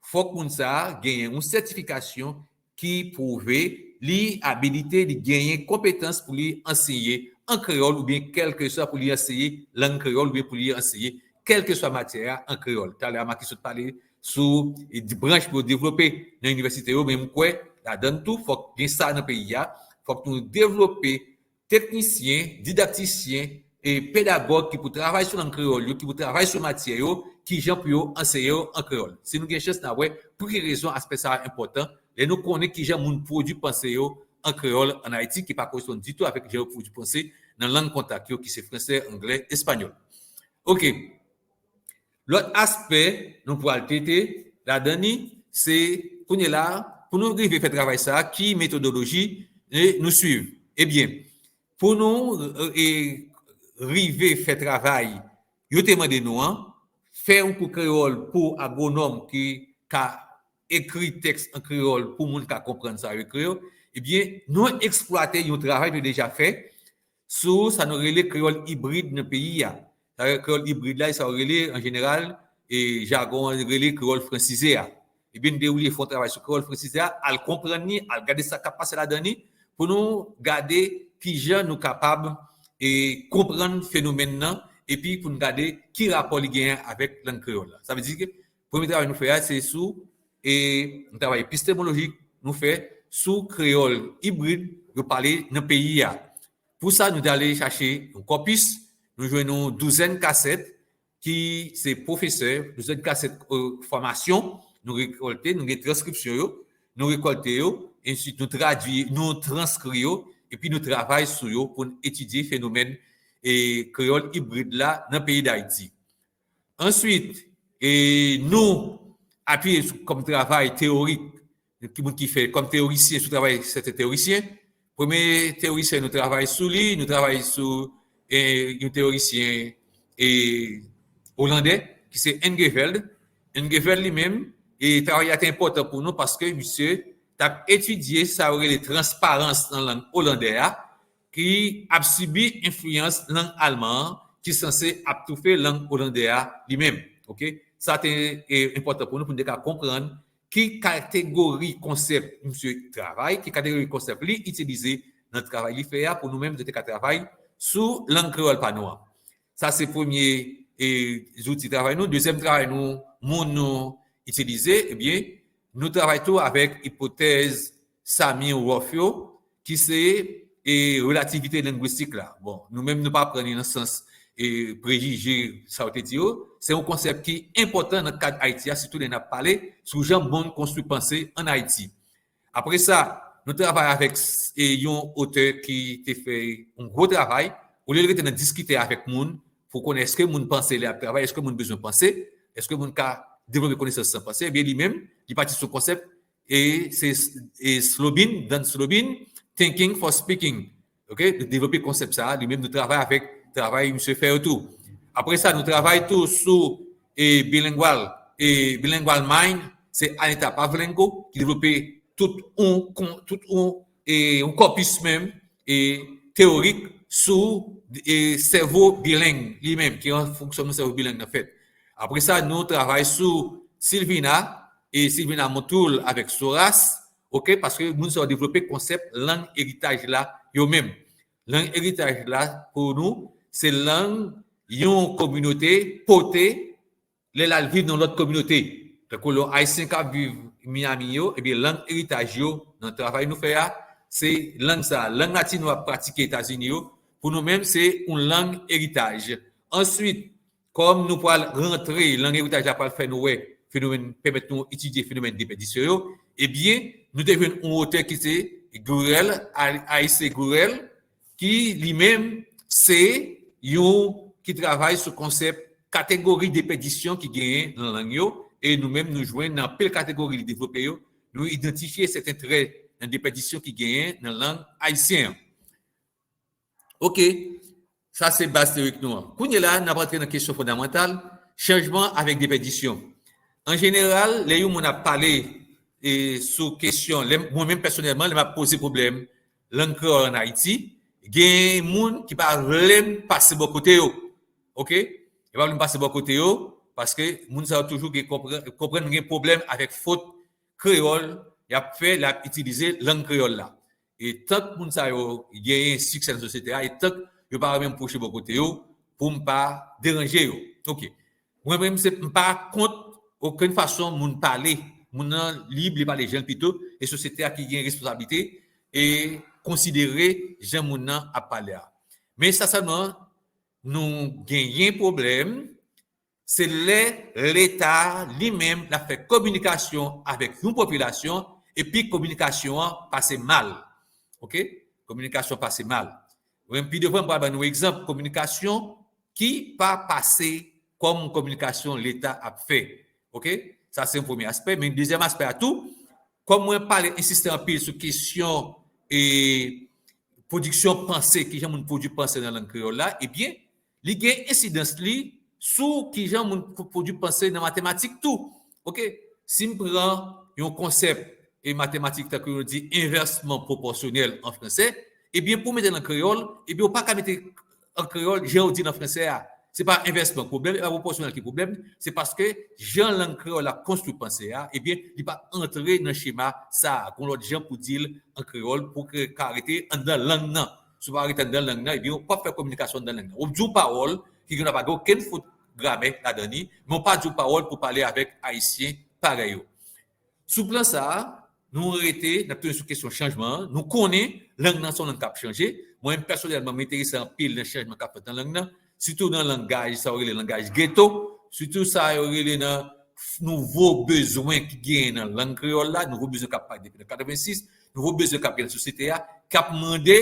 fòk moun sa a genyen yon sètifikasyon ki pwouve li abilite, li genyen konpetans pou li anseye an kreyòl oubyen kèlkeswa pou li anseye lang kreyòl oubyen pou li anseye kèlkeswa matyè a an kreyòl. Talè a, Marquis sot pale sou, e, di branch pou yo devlope nan inivèsite yo, men m kwè ladan l tou, fòk gen sa nan peyi a, fòk nou devlope teknisyen, didaktisyen e pedagòg ki pou travay sou lang kreyòl yo, ki pou travay sou matyè yo, kijan pou yo anseye yo an kreyòl. Si nou gen chans, n a wè pou ki rezon aspè sa a enpòtan, lè nou konnen kijan moun pwodui panse yo an kreyòl ann Ayiti, ki pa koresponn ditou avèk jan yo pwodui panse nan lang kontak yo, ki se fransè, anglè, espanyòl. Oke. Lòt aspè nou pral trete ladan li, se kounye la, pou nou rive fè travay sa a, ki metodoloji, e, nou swiv? Ebyen, pou nou, e, rive fè travay yo te mande nou an, fè yon kou kreyòl pou agwonòm ki ka ekri tèks an kreyòl pou moun ka konprann sa yo ekri yo, ebyen, nou eksplwate yon travay nou deja fè sou sa nou rele kreyòl ibrid nan peyi a. Sa kreyòl ibrid la, e sa yo rele, an jeneral, e jagon an rele kreyòl fransize a. Ebyen, nou te oule fè yon travay sou kreyòl fransize a, al konprann li, al gade sa k ap pase ladan li, pou nou gade kijan nou kapab, e, konprann fenomèn nan, epi pou nou gade ki rapò li genyen avèk lang kreyòl la. Sa vle di ke premye travay nou fè a, se sou, e, yon travay epistemolojik nou fè sou kreyòl ibrid yo pale nan peyi a. Pou sa, nou te ale chache yon kòpis, nou jwenn yon douzèn kasèt ki se pwofesè, douzèn kasèt, e, fòmasyon, nou rekòlte, nou gen transkripsyon yo, nou rekòlte yo, ensuite nou tradui, nou transkri yo, epi nou travay sou yo pou n etidye fenomèn e kreyòl ibrid la nan peyi Dayiti. Answit, e nou apiye sou, kòm travay teyorik, ki moun ki fè kòm teyorisyen, sou travay sèten teyorisyen. Premye teyorisyen nou travay sou li, nou travay sou e, yon teyorisyen e, olandè, ki se Engeveld. Engeveld li menm, e travay la te enpòtan pou nou paske misye t ap etidye sa yo rele transparans nan lang olandè a, ki ap sibi enfliyans lang alman an, ki sanse ap toufe lang olandè a li menm. Oke? Sa te e, enpòtan pou nou, pou nou te ka konprann ki kategori konsèp misye travay, ki kategori konsèp li itilize nan travay li fè a, pou nou menm nou te ka travay sou lang kreyòl pa nou an. Sa se premye e, zouti travay nou. Dezyèm travay nou, moun nou itilize, ebyen, nou travay tou avèk ipotèz Samir Whorf yo, ki se e, relativite lengwistik la. Bon, nou menm nou pa pran li nan sans e, prejije sa yo te di yo. Se yon konsèp ki enpòtan nan kad Ayiti a, sitou lè n ap pale sou jan moun konstwi panse ann Ayiti. Apre sa, nou travay avèk e, yon otè ki te fè yon gwo travay. Olye l rete nan diskite avèk moun pou konnen èske moun panse lè ap travay, èske moun bezwen panse, èske moun ka devlope konesans san panse, ebyen li menm, li pati sou konsèp e se e Slobin, Dan Slobin, Thinking for Speaking. Oke? Nou devlope konsèp sa a, li menm nou travay avèk travay misye fè yo tou. Apre sa, nou travay tou sou e bilingual, e bilingual mind, se Anita Pavlenko ki devlope tout yon, tout yon, e yon kòpis menm e teyorik sou e sèvo bileng li menm, ki jan fonksyònman sèvo bileng nan fèt. Apre sa, nou travay sou Silvina, e Silvina Montoul avèk Soras, oke, paske moun sa yo devlope konsèp lang eritaj la yo menm. Lang eritaj la, pou nou, se lang yon kominote pote lè l al viv nan lòt kominote. Tankou lè Ayisyen k ap viv Miami yo, ebyen, lang eritaj yo nan travay nou fè a, se lang sa a. Lang latino ap pratike Etazini yo, pou nou menm, se yon lang eritaj. Answit, kòm nou pral rantre, lang eritaj la pral fè nou wè fenomèn, pèmèt nou etidye fenomèn depèdisyon yo, ebyen, nou te jwenn yon otè ki se Gurel, A I C Gurel, ki li menm se yon ki travay sou konsèp kategori depèdisyon ki genyen nan lang yo, e nou menm nou jwenn nan anpil kategori li devlope yo, nou idantifye sèten trè nan depèdisyon ki genyen nan lang ayisyen an. Oke, sa se baz teyorik nou an. Kounye la, n ap rantre nan kesyon fondamantal, chanjman avèk depèdisyon. An jeneral, lè yon moun ap pale e, sou kesyon, lè, mwen menm pèsonèlman, lè m ap poze pwoblèm lang kreyòl ann Ayiti, gen moun ki pa vle m pase bò kote yo. Oke? Yo pa vle m pase bò kote yo, paske moun sa yo toujou gen konprann, konprann gen pwoblèm avèk fot kreyòl y ap fè, lè y ap itilize lang kreyòl la. E tank moun sa yo genyen siksè nan sosyete a, e tank yo pa renmen m pwoche bò kote yo, pou m pa deranje yo. Oke. Mwen menm, se, m pa kont okenn fason moun pale. Moun nan lib, li pale jan l pito, e sosyete a ki gen responsablite e konsidere jan moun nan ap pale a. Men sa sèlman, nou genyen pwoblèm, se lè Leta li menm l ap fè kominikasyon avèk yon popilasyon, epi kominikasyon an pase mal. Oke? Kominikasyon pase mal. Mwen, pi devan, m pral ban nou egzanp kominikasyon ki pa pase kòm kominikasyon Leta ap fè. Oke? Sa se yon premye aspè. Men dezyèm aspè a tou, kòm mwen pale, ensiste anpil sou kesyon e pwodiksyon panse, kijan moun pwodui panse nan lang kreyòl la, ebyen, li gen ensidans li sou kijan moun pwodui panse nan matematik tou. Oke? Si m pran yon konsèp e matematik, tankou yo di envèsman pwopòsyonèl an fransè, ebyen, pou w mete l an kreyòl, ebyen, ou pa ka mete an kreyòl jan yo di l an fransè a. Se pa envèsman k pwoblèm, e pa pwopòsyonèl ki pwoblèm, se paske jan lang kreyòl la konstwi panse a, ebyen, li pa antre nan chema sa a. Gon lòt jan pou di l an kreyòl, pou ke ka rete anndan lang nan. Si w pa rete anndan lang nan, ebyen, ou p ap fè kominikasyon anndan lang nan. Ou di yon pawòl ki gen dwa pa gen okenn fot gramè ladan li, men ou pa di yon pawòl pou pale avèk Ayisyen parèy ou. Sou plan sa a, nou rete, n ap tounen sou kesyon chanjman an. Nou konnen lang nan se yon lang k ap chanje. Mwen menm, pèsonèlman, m enterese anpil nan chanjman k ap fèt nan lang nan, sitou nan langaj, sa yo rele langaj geto, sitou sa yo rele nan nouvo bezwen ki genyen nan lang kreyòl la, nouvo bezwen k ap parèt depi nan katrevensis, nouvo bezwen k ap genyen nan sosyete a, k ap mande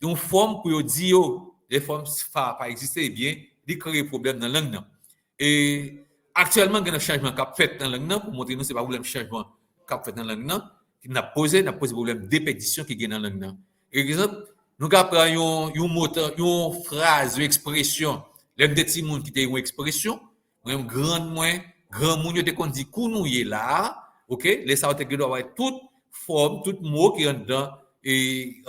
yon fòm pou yo di yo, lè fòm fa a pa egziste, ebyen, li kreye pwoblèm nan lang nan. E aktyèlman, gen chanjman k ap fèt nan lang nan, pou montre nou se pa pwoblèm chanjman k ap fèt nan lang nan, n ap poze, n ap poze pwoblèm depèdisyon ki gen nan lang nan. Egzanp, nou ka pran yon, yon mo, yon fraz, yon ekspresyon. Lè m te timoun ki te yon ekspresyon, mwen, grann mwen, granmoun yo te konn di kounouye la a, oke? Lè sa a, ou te gen dwa wè tout fòm, tout mo ki anndan, e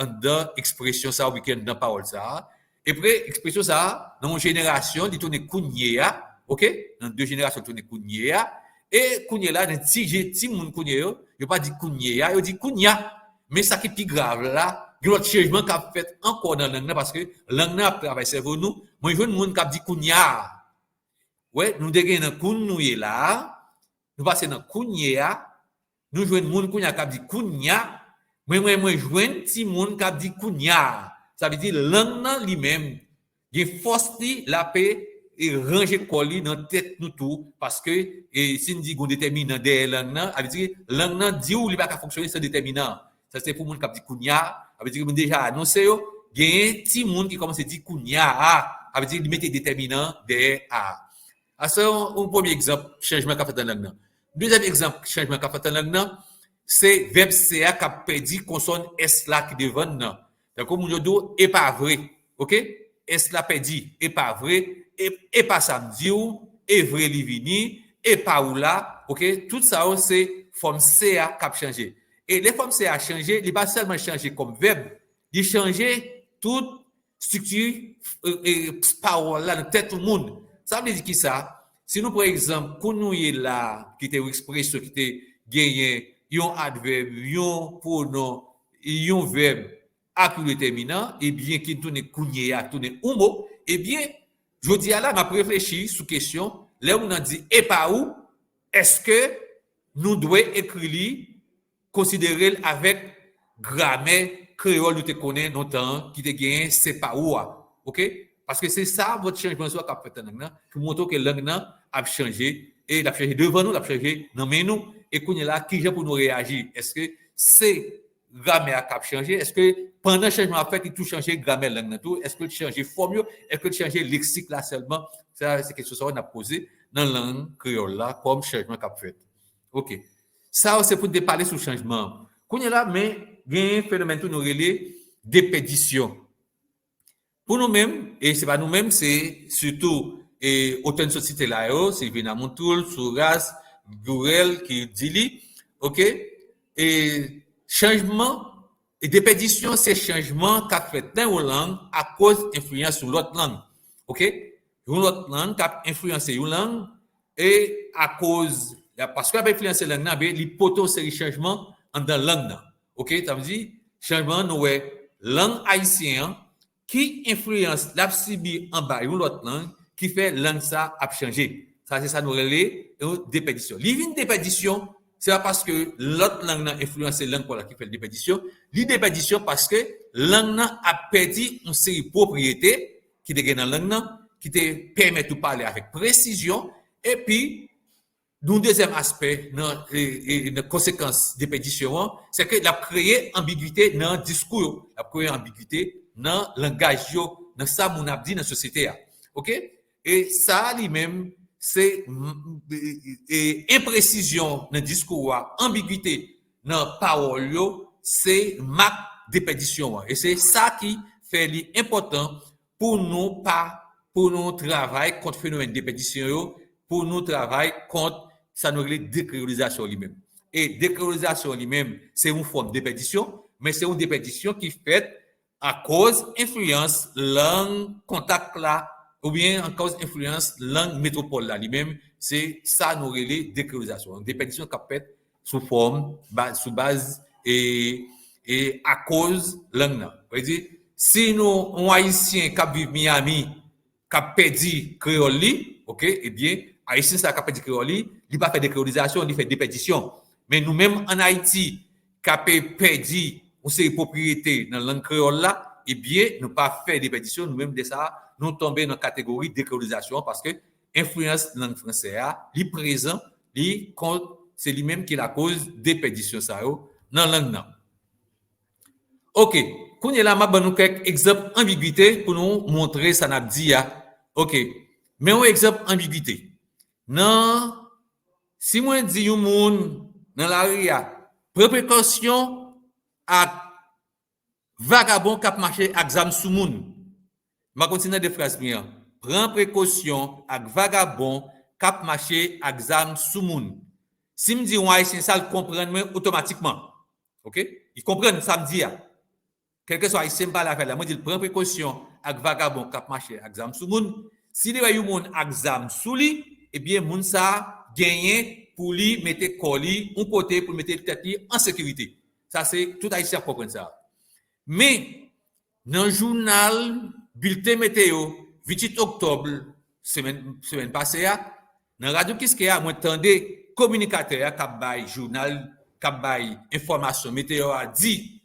anndan ekspresyon sa a, oubyen ki anndan pawòl sa a. Epi, ekspresyon sa a, nan yon jenerasyon, li tounen kounye a, oke? Nan de jenerasyon, li tounen kounye a. E kounye la, nan ti je, timoun kounye yo, yo pa di kounye a, yo di kounya. Men sa ki pi grav la, gen lòt chanjman k ap fèt ankò nan lang nan, paske lang nan ap travay sèvo nou. Mwen jwenn moun k ap di kounya. Wè, nou te gen nan kounouye la a, nou pase nan kounye a, nou jwenn moun kounya k ap di kounya, mwen, mwen, mwen jwenn timoun k ap di kounya. Sa vle di lang nan li menm, gen fòs li, l ape e ranje kò li nan tèt nou tou, paske e, si n di gon detèminan dèyè lang nan, sa vle di lang nan di w li pa ka fonksyone san detèminan. Sa se pou moun k ap di kounya, sa vle di moun deja anonse yo, genyen timoun ki kòmanse di kounya a, sa vle di li mete detèminan dèyè a. A se yon, yon premye egzanp chanjman k ap fèt nan lang nan. Dezyèm egzanp chanjman k ap fèt nan lang nan, se vèb se a k ap pèdi konsòn s la ki devan l nan. Tankou moun yo di w, e pa vre. Oke? S la pèdi, e pa vre, e, e pa sa m di w, e vre li vini, e pa ou la. Oke? Tout sa yo se fòm se a k ap chanje. E lè fòm se a chanje, li pa sèlman chanje kòm vèb, li chanje tout estrikti e, e, pawòl la nan tèt yon moun. Sa vle di ki sa? Si nou pran egzanp kounouye la, ki te yon ekspresyon ki te genyen yon advèb, yon pwonon, yon vèb ak yon detèminan, ebyen ki tounen kounye a, tounen yon mo, ebyen, jodi a la, m ap reflechi sou kesyon, lè moun nan di e pa ou, èske nou dwe ekri li konsidere l avèk gramè kreyòl nou te konnen lontan an, ki te genyen se pa ou a. Oke? Paske se sa, vòt chanjman sa k ap fèt nan lang nan, ki montre ke lang nan ap chanje, e l ap chanje devan nou, l ap chanje nan men nou. E kounye a la, kijan pou nou reyaji? Èske se gramè a k ap chanje? Èske pandan chanjman ap fèt, li tou chanje gramè lang nan tou? Èske l chanje fòm yo? Èske l chanje leksik la sèlman? Sa, se kesyon sa yo n ap poze nan lang kreyòl la kòm chanjman k ap fèt. Oke. Sa yo se pou n te pale sou chanjman an. Kounye a la, men gen fenomèn tou nou rele depèdisyon. Pou nou menm, e se pa nou menm, se sitou e otè n sot site la yo, Sylvina Montoul, Souras, Gourel ki di li, oke? E chanjman, e depèdisyon se chanjman k ap fèt nan yon lang akoz enfliyans yon lòt lang. Oke? Yon lòt lang k ap enfliyanse yon lang, e akoz, paske l ap enfliyanse lang nan, ben, li pote yon seri chanjman anndan lang nan. Oke? Sa vle di, chanjman an, nou wè lang ayisyen an, ki enfliyans l ap sibi anba yon lòt lang ki fè lang sa ap chanje. Sa se sa nou rele yon depèdisyon. Li vin depèdisyon, se pa paske lòt lang nan enfliyanse lang pa w la ki fè l depèdisyon. Li depèdisyon paske lang nan ap pèdi yon seri pwopriyete ki te gen nan lang nan, ki te pèmèt ou pale avèk presizyon, epi yon dezyèm aspè nan, e, e, nan konsekans depèdisyon an, se ke l ap kreye anbigite nan diskou yo, l ap kreye anbigite nan langaj yo, nan sa moun ap di nan sosyete a. Oke? E sa li menm, se, m, e, e, enpresizyon nan diskou a, anbigite nan pawòl yo, se mak depèdisyon an. E se sa ki fè li enpòtan pou nou pa, pou nou travay kont fenomèn depèdisyon yo, pou nou travay kont sa nou rele dekreyolizasyon li menm. E dekreyolizasyon li menm, se yon fòm depèdisyon, men se yon depèdisyon ki fèt akoz enfliyans lang kontak la, oubyen akoz enfliyans lang metwopòl la li menm, se sa nou rele dekreyolizasyon. Depèdisyon k ap fèt sou fòm, ba-, sou baz, e, e akoz lang nan. Sa vle di, si nou, yon Ayisyen k ap viv Miami, k ap pèdi kreyòl li, oke, ebyen, Ayisyen sa k ap pèdi kreyòl li, li pa fè dekreyolizasyon, li fè depèdisyon. Men nou menm ann Ayiti, k ap pèdi yon seri pwopriyete nan lang kreyòl la, ebyen, nou pa fè depèdisyon, nou menm de sa, nou tonbe nan kategori dekreyolizasyon an, paske enfliyans lang fransè a, li prezan Li kon, se li menm ki lakoz depèdisyon sa yo nan lang nan. Ok, kounye la, m ap ban nou kèk egzanp anbigite pou nou montre sa n ap di a. Ok, men yon egzanp anbigite. Nan, si mwen di yon moun nan lari a, pran prekosyon ak vagabon k ap mache ak zam sou moun. M pa konn si n tande fraz mwen an. Pran prekosyon ak vagabon k ap mache ak zam sou moun. Si m di yon Ayisyen sa, l konprann mwen otomatikman. Ok? Li konprann sa m di a. Kèlkeswa Ayisyen m pale avè l la, mwen di l pran prekosyon ak vagabon k ap mache ak zam sou moun. Si li wè yon moun ak zam sou li, ebyen, moun sa a genyen pou li mete kò li yon kote, pou l mete tèt li an sekirite. Sa se tout Ayisyen ap konprann sa. Men, nan jounal, bilten meteyo, venntuit oktòb, semèn, semèn pase a, nan Radyo Kiskeya, mwen tande kominikatè a k ap bay jounal, k ap bay enfòmasyon meteyo a di,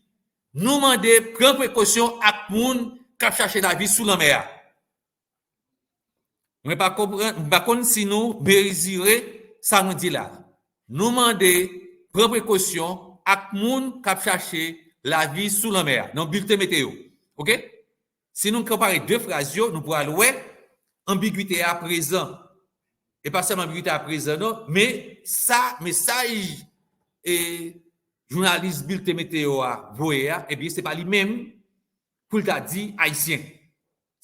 nou mande pran prekosyon ak moun k ap chache lavi sou lanmè a. Mwen pa konprann, m pa konn si nou mezire sa mwen di la. Nou mande pran prekosyon ak moun k ap chache lavi sou lanmè a, nan bilten meteyo. Ok? Si nou konpare de fraz yo, nou pral wè anbigite a prezan. E pa sèlman anbigite a prezan, non, men sa, mesaj e jounalis bilten meteyo a voye a, ebyen, se pa li menm pou l ta di Ayisyen.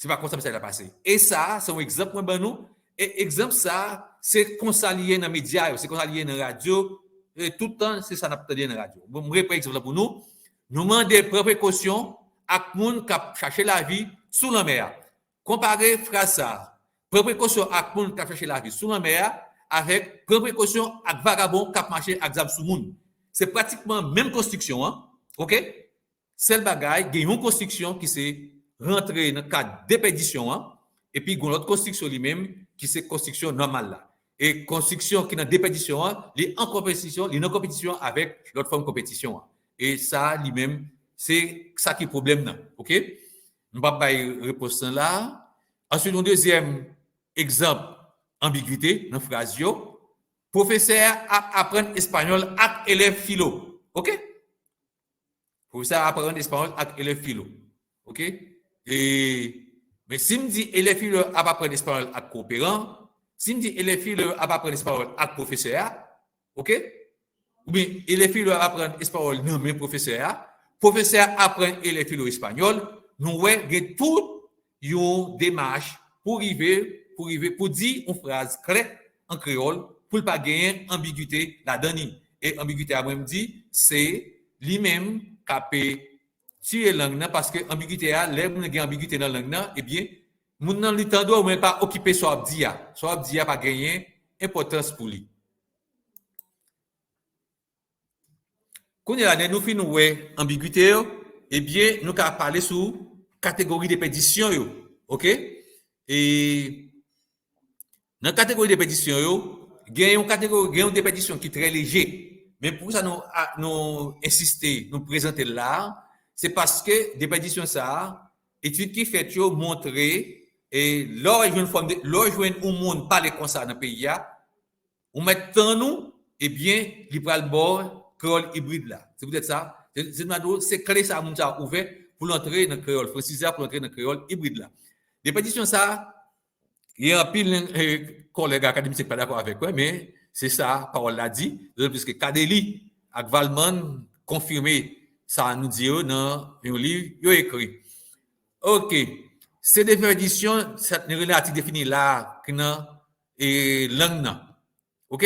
Se pa konsa mesaj la pase. E sa, se yon egzanp mwen ban nou. E egzanp sa, se konsa li ye nan medya yo, se konsa li ye nan radyo. E tout tan, se sa n ap tande nan radyo. Bon, m repran egzanp la pou nou. Nou mande pran prekosyon ak moun k ap chache lavi sou lanmè a. Konpare fraz sa a, pran prekosyon ak moun k ap chache lavi sou lanmè a, avèk pran prekosyon ak vagabon k ap mache ak zam sou moun. Se pratikman menm konstriksyon an, ok? Sèl bagay, gen yon konstriksyon ki se rantre nan kad depèdisyon an, epi gen yon lòt konstriksyon li menm ki se konstriksyon nòmal la. E konstriksyon ki nan depèdisyon an, li an konpetisyon, li nan konpetisyon avèk lòt fòm konpetisyon an. E sa, li menm, se sa ki pwoblèm nan, ok? M p ap bay repons lan la. Answit, yon dezyèm egzanp anbigite nan fraz yo. Pwofesè a ap aprann espanyòl ak elèv filo. Ok? Pwofesè a ap aprann espanyòl ak elèv filo. Ok? E, men si m di elèv filo ap aprann espanyòl ak kooperan, si m di elèv filo ap aprann espanyòl ak pwofesè a, ok? Oubyen elèv filo ap aprann espanyòl nan men pwofesè a, pwofesè a aprann elèv filo espanyòl, nou wè gen tout yon demach pou rive, pou rive, pou di yon fraz klè an kreyòl, pou l pa genyen anbigite ladan li. E anbigite a, mwen m di, se li menm k ap tiye lang nan, paske anbigite a, lè moun gen anbigite nan lang nan, ebyen, moun nan li tande w, men l pa okipe sa w ap di a. Sa w ap di a pa genyen enpòtans pou li. Kounye a, lè nou fin wè anbigite yo, ebyen, nou ka pale sou kategori depèdisyon yo. Ok? E nan kategori depèdisyon yo, gen yon kategori, gen yon depèdisyon ki trè leje. Men poukisa nou, a, nou ensiste, nou prezante l la a, se paske depèdisyon sa a, etid ki fèt yo montre, e lè w jwenn fòm de, lè w jwenn yon moun pale konsa nan peyi a, ou mèt tann ou, ebyen, li pral ba w kreyòl ibrid la. Se poutèt sa, se, se nan do, se kle sa moun sa ouvè pou l antre nan kreyòl fransize a, pou l antre nan kreyòl ibrid la. Depèdisyon sa, gen anpil, eh, kòlèg akademisyen ki pa dakò avèk mwen, men se sa pawòl la di, dotan plis ke Kadeli ak Valmont konfime sa nou di yo nan yon liv yo ekri. Ok. Se depèdisyon, sa nou rele atik defini la, ki nan e lang nan. Ok?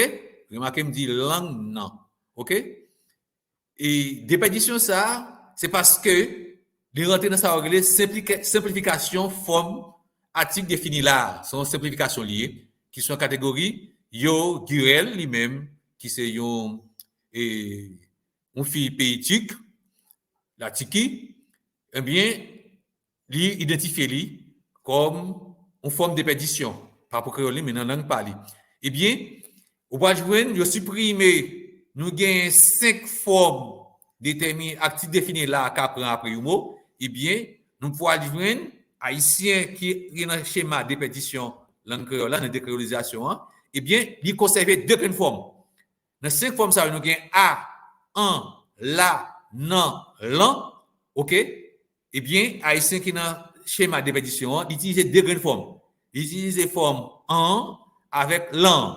Remake m di lang nan. Ok? E depèdisyon sa a, se paske li rantre nan sa yo rele senplike-, senplifikasyon fòm atik defini la a. Se yon senplifikasyon li ye, ki se yon kategori, yo, Girèl li menm, ki se yon, e, yon fi peyi Tik, Latiki, ebyen, li idantifye li kòm yon fòm depèdisyon, pa pou kreyòl li, men nan lang pa li. Ebyen, ou pral jwenn, yo siprime, nou genyen senk fòm detèmi-, atik defini la a ka pran apre yon mo, ebyen, nou pral jwenn Ayisyen ki, ki nan chema depèdisyon lang kreyòl la, nan dekreyolizasyon an, ebyen, li konsève de grenn fòm. Nan senk fòm sa yo, nou gen a, an, la, nan, lan, oke? Ebyen, Ayisyen ki nan chema depèdisyon an, li itilize de grenn fòm. Li itilize fòm an avèk lan.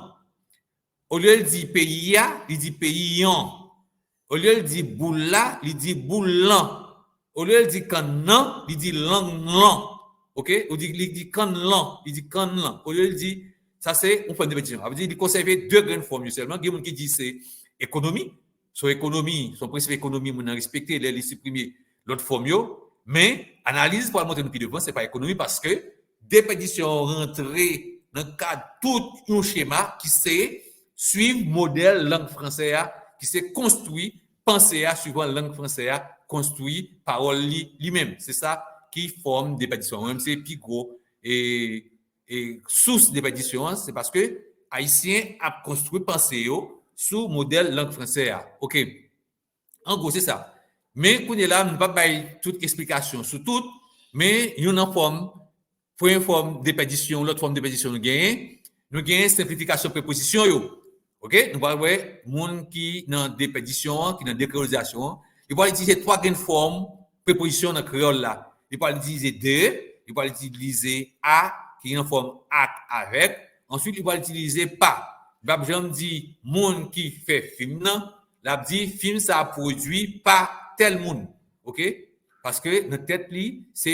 Olye l di peyi a, li di peyi an. Olye l di boul la, li di boul lan. Olye l di kann nan, li di lang lan. Oke? Ou di, li di kann lan, li di kann lan. Olye l di, sa se yon fòm depèdisyon. Sa vle di, li konsève de grenn fòm yo sèlman. Gen moun ki di se ekonomi. Se yon ekonomi, se yon prensip ekonomi moun nan respekte lè li siprime lòt fòm yo. Men, analiz pral montre nou pi devan, se pa ekonomi paske depèdisyon an rantre nan kad tout yon chema ki se swiv modèl lang fransè a, ki se konstwi panse a swivan lang fransè a, konstwi pawòl li, li menm. Se sa ki fòm depèdisyon an. Mwen menm, se pi gwo e, e sous depèdisyon an, se paske Ayisyen ap konstwi panse yo sou modèl lang fransè a. Oke. An gwo, se sa. Men kounye la, nou p ap bay tout eksplikasyon sou tout, men youn nan fòm, premye fòm depèdisyon, lòt fòm depèdisyon nou genyen, nou genyen senplifikasyon prepozisyon yo. Oke? Nou pral wè moun ki nan depèdisyon an, ki nan dekreyolizasyon an, li pral itilize twa grenn fòm prepozisyon nan kreyòl la. Li pral itilize de, li pral itilize a, ki nan fòm ak, avèk. Answit, li pral itilize pa. Li p ap janm di moun ki fè fim nan, l ap di fim sa a pwodui pa tèl moun. Oke? Paske nan tèt li, se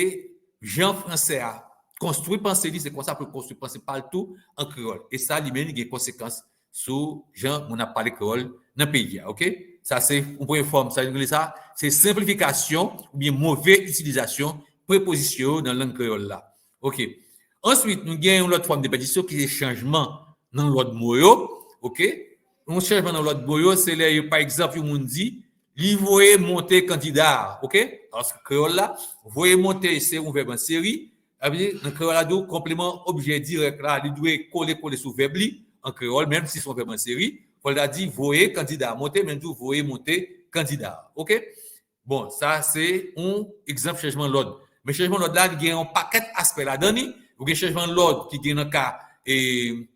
jan fransè a konstwi panse li, se konsa pou l konstwi panse pa l tou an kreyòl. E sa, li menm, li gen konsekans sou jan moun ap pale kreyòl nan peyi a. Oke? Sa se yon premye fòm, sa nou rele sa, se senplifikasyon oubyen move itilizasyon prepozisyon yo nan lang kreyòl la. Oke. Answit, nou gen yon lòt fòm depèdisyon ki se chanjman nan lòd mo yo. Oke? Yon chanjman nan lòd mo yo, se lè yo, pa egzanp, yon moun di, li voye monte kandida a. Oke? Paske kreyòl la, voye monte se yon vèb an seri. Sa vle di, nan kreyòl la, di w konpleman objè dirèk la, li dwe kole kole sou vèb li, an kreyòl, menm si se yon vèb an seri. Fò l ta di voye kandida a monte, men l di w voye monte kandida a. Oke? Bon, sa se yon egzanp chanjman lòd. Men chanjman lòd la, li gen yon pakèt aspè ladan li. Ou gen chanjman lòd ki gen nan ka e,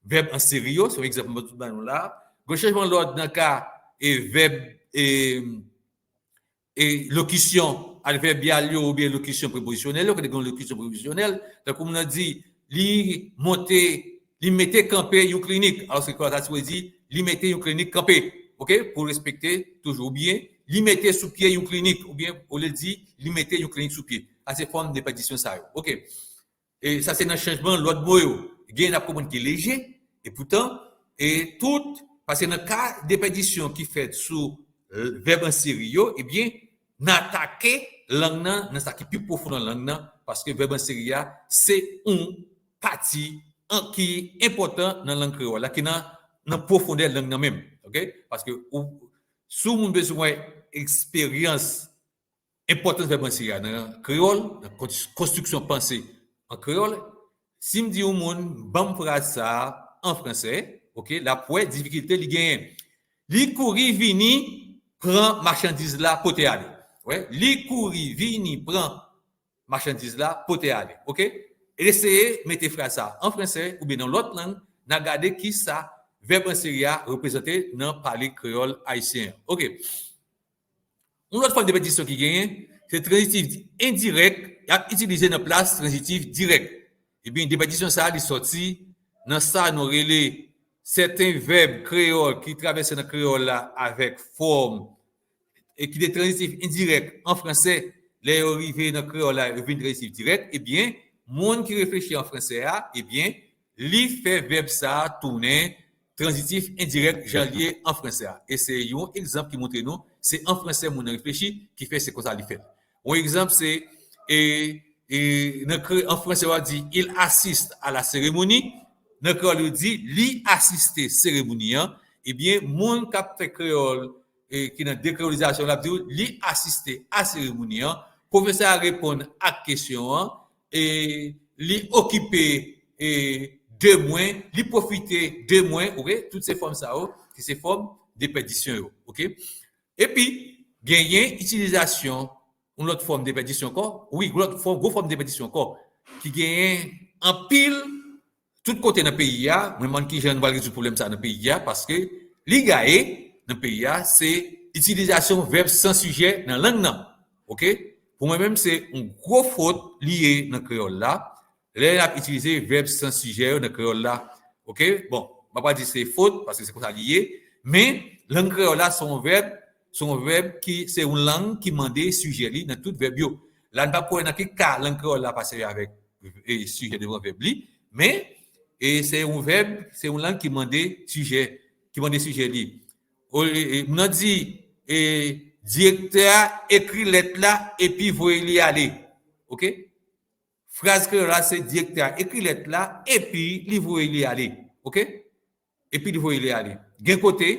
vèb an seri yo, se yon egzanp mwen tout ba nou la. Gen chanjman lòd nan ka e, vèb e, e lokisyon advèbyal yo oubyen lokisyon prepozisyonèl yo, gen lokisyon prepozisyonèl. Tankou moun nan di, li monte, li mete kanpe yon klinik. Alòske kreyòl sa ta dwe di, li mete yon klinik kanpe. Oke? Pou respekte toujou. Oubyen, li mete sou pye yon klinik. Oubyen, olye di, li mete yon klinik sou pye. Sa se fòm depèdisyon sa yo. Oke? E sa se nan chanjman lòd mo yo. Gen n ap konprann ki leje, e poutan, e tout, paske nan ka depèdisyon ki fèt sou, e, vèb an seri yo, ebyen, n atake lang nan, nan sa ki pi pwofon nan lang nan, paske vèb an seri a, se yon pati an, ki enpòtan nan lang kreyòl la, ki nan, nan pwofondè lang nan menm. Oke? Paske ou, si yon moun bezwen wè eksperyans enpòtans vèb an seri a nan kreyòl, nan konstriksyon panse an kreyòl, si m di yon moun, ban m fraz sa a an fransè, oke, l ap wè difikilte li genyen. Li kouri vini pran machandiz la pote ale. Wè, li kouri vini pran machandiz la pote ale. Oke? Eseye mete fraz sa a an fransè oubyen nan lòt lang, n a gade kisa vèb an seri a reprezante nan pale kreyòl ayisyen an. Oke. Yon lòt fòm depèdisyon ki genyen, se tranzitif endirèk, y ap itilize nan plas tranzitif dirèk. Ebyen, depèdisyon sa a, li sòti nan sa nou rele sèten vèb kreyòl ki travèse nan kreyòl la avèk fòm, e ki te tranzitif endirèk an fransè, lè yo rive nan kreyòl la, yo vin tranzitif dirèk, ebyen, moun ki reflechi an fransè a, ebyen, li fè vèb sa a tounen tranzitif endirèk jan l ye an fransè a. E se yon egzanp ki montre nou, se an fransè moun nan reflechi, ki fè se konsa li fèt. Yon egzanp se, e, e, nan kre-, an fransè, w ap di, il assiste à la cérémonie. Nan kreyòl, yo di, li asiste seremoni an. Ebyen, moun k ap fè kreyòl, e, ki nan dekreyolizasyon, l ap di w, li asiste a seremoni an. Pwofesè a reponn ak kesyon an. E, li okipe, e, de mwen, li pwofite de mwen, oke? Tout se fòm sa yo, ki se fòm depèdisyon yo, oke? Epi, genyen itilizasyon yon lòt fòm depèdisyon ankò. Wi, yon lòt fòm, gwo fòm depèdisyon ankò, ki genyen anpil tout kote nan peyi a, mwen pa konn kijan nou pral rezoud pwoblèm sa nan peyi a, paske li gaye nan peyi a, se itilizasyon vèb san sijè nan lang nan. Oke? Pou mwen menm, se yon gwo fot li ye nan kreyòl la, lè n ap itilize vèb san sijè yo nan kreyòl la. Oke? Bon, m pa pral di se fot, paske se konsa li ye, men lang kreyòl la se yon vèb, se yon vèb ki, se yon lang ki mande sijè li nan tout vèb yo. La, n p ap kwè nan ki ka lang kreyòl la pase avèk e, sijè devan vèb li, men e, se yon vèb, se yon lang ki mande sijè, ki mande sijè li. O, e, e, moun nan di, e, direktè a ekri lèt la epi voye li ale. Oke? Fraz kreyòl la, se direktè a ekri lèt la epi li voye li ale. Oke? Epi li voye li ale. Gen kote,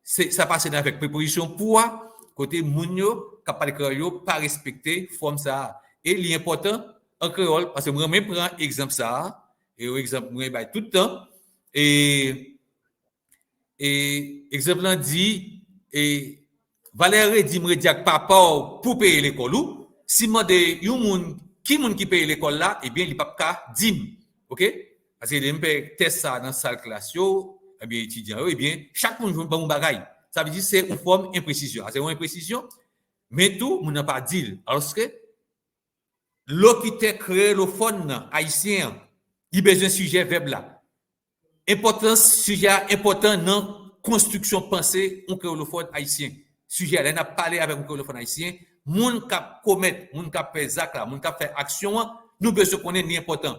se, sa pase nan avèk prepozisyon pou a, kote moun yo k ap pale kreyòl yo pa respekte fòm sa a. E li enpòtan an kreyòl, paske mwen renmen pran egzanp sa a, e yon egzanp mwen bay tout tan, e, e egzanp lan di, e, valè redi m redi ak papa w pou peye lekòl ou, si m mande yon moun, ki moun ki peye lekòl la, ebyen, li p ap ka di m. Oke? Paske lè m fè tès sa nan sal klas yo, ebyen, etidyan yo, ebyen, chak moun jwenn ban yon bagay. Sa vle di se yon fòm enpresizyon. A, se yon enpresizyon, men tou, moun nan pa di l. Alòske, lokitè kreyolofòn nan, ayisyen an, li bezwen sijè vèb la. Enpòtans sijè a enpòtan nan konstriksyon panse yon kreyolofòn ayisyen. Sijè a, lè n ap pale avèk yon kreyolofòn ayisyen, moun k ap komèt, moun k ap fè zak la, moun k ap fè aksyon an, nou bezwen konnen li enpòtan.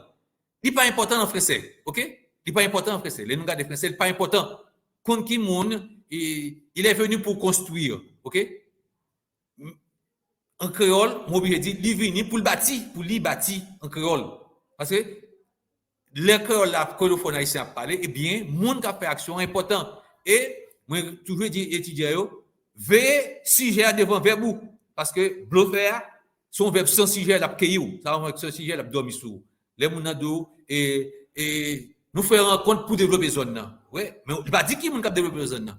Li pa enpòtan nan fransè, oke? Li pa enpòtan nan fransè. Lè nou gade fransè, li pa enpòtan. Konn ki moun, il est venu pour construire, oke? An kreyòl, mwen oblije di, li vini pou l bati, pou li bati an kreyòl. Paske lè kreyòl la, kreyolofòn ayisyen ap pale, ebyen, moun k ap fè aksyon an enpòtan. E mwen toujou di etidyan yo, veye sijè a devan vèb ou. Paske blofè a, se yon vèb san sijè l ap keyi w. Sa yon vèb san sijè l ap dòmi sou ou. Lè moun nan di w, e, e, nou fè rankont pou devlope zòn nan. Wi, men li pa di ki moun k ap devlope zòn nan.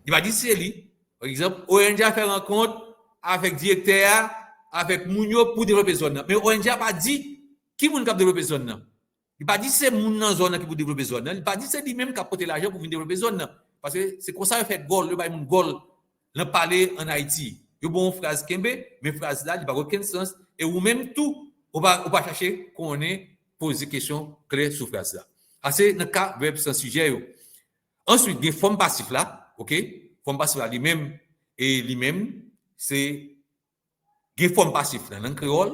Li pa di se li. Pa egzanp, O N G a fè rankont avèk direktè a, avèk moun yo pou devlope zòn nan. Men O N G a pa di ki moun k ap devlope zòn nan. Li pa di se moun nan zòn nan ki pou devlope zòn nan. Li pa di se li menm k ap pote lajan pou vin devlope zòn nan. Paske se konsa yo fè gòl, yo bay moun gòl nan pale ann Ayiti. Yo ba w yon fraz kenbe, men fraz la, li pa gen okenn sans. E ou menm tou, ou pa, ou pa chache konnen, poze kesyon klè sou fraz la. Sa se nan ka vèb san sijè yo. Answit, gen fòm pasif la, oke? Fòm pasif la, li menm, e li menm, se gen fòm pasif nan lang kreyòl,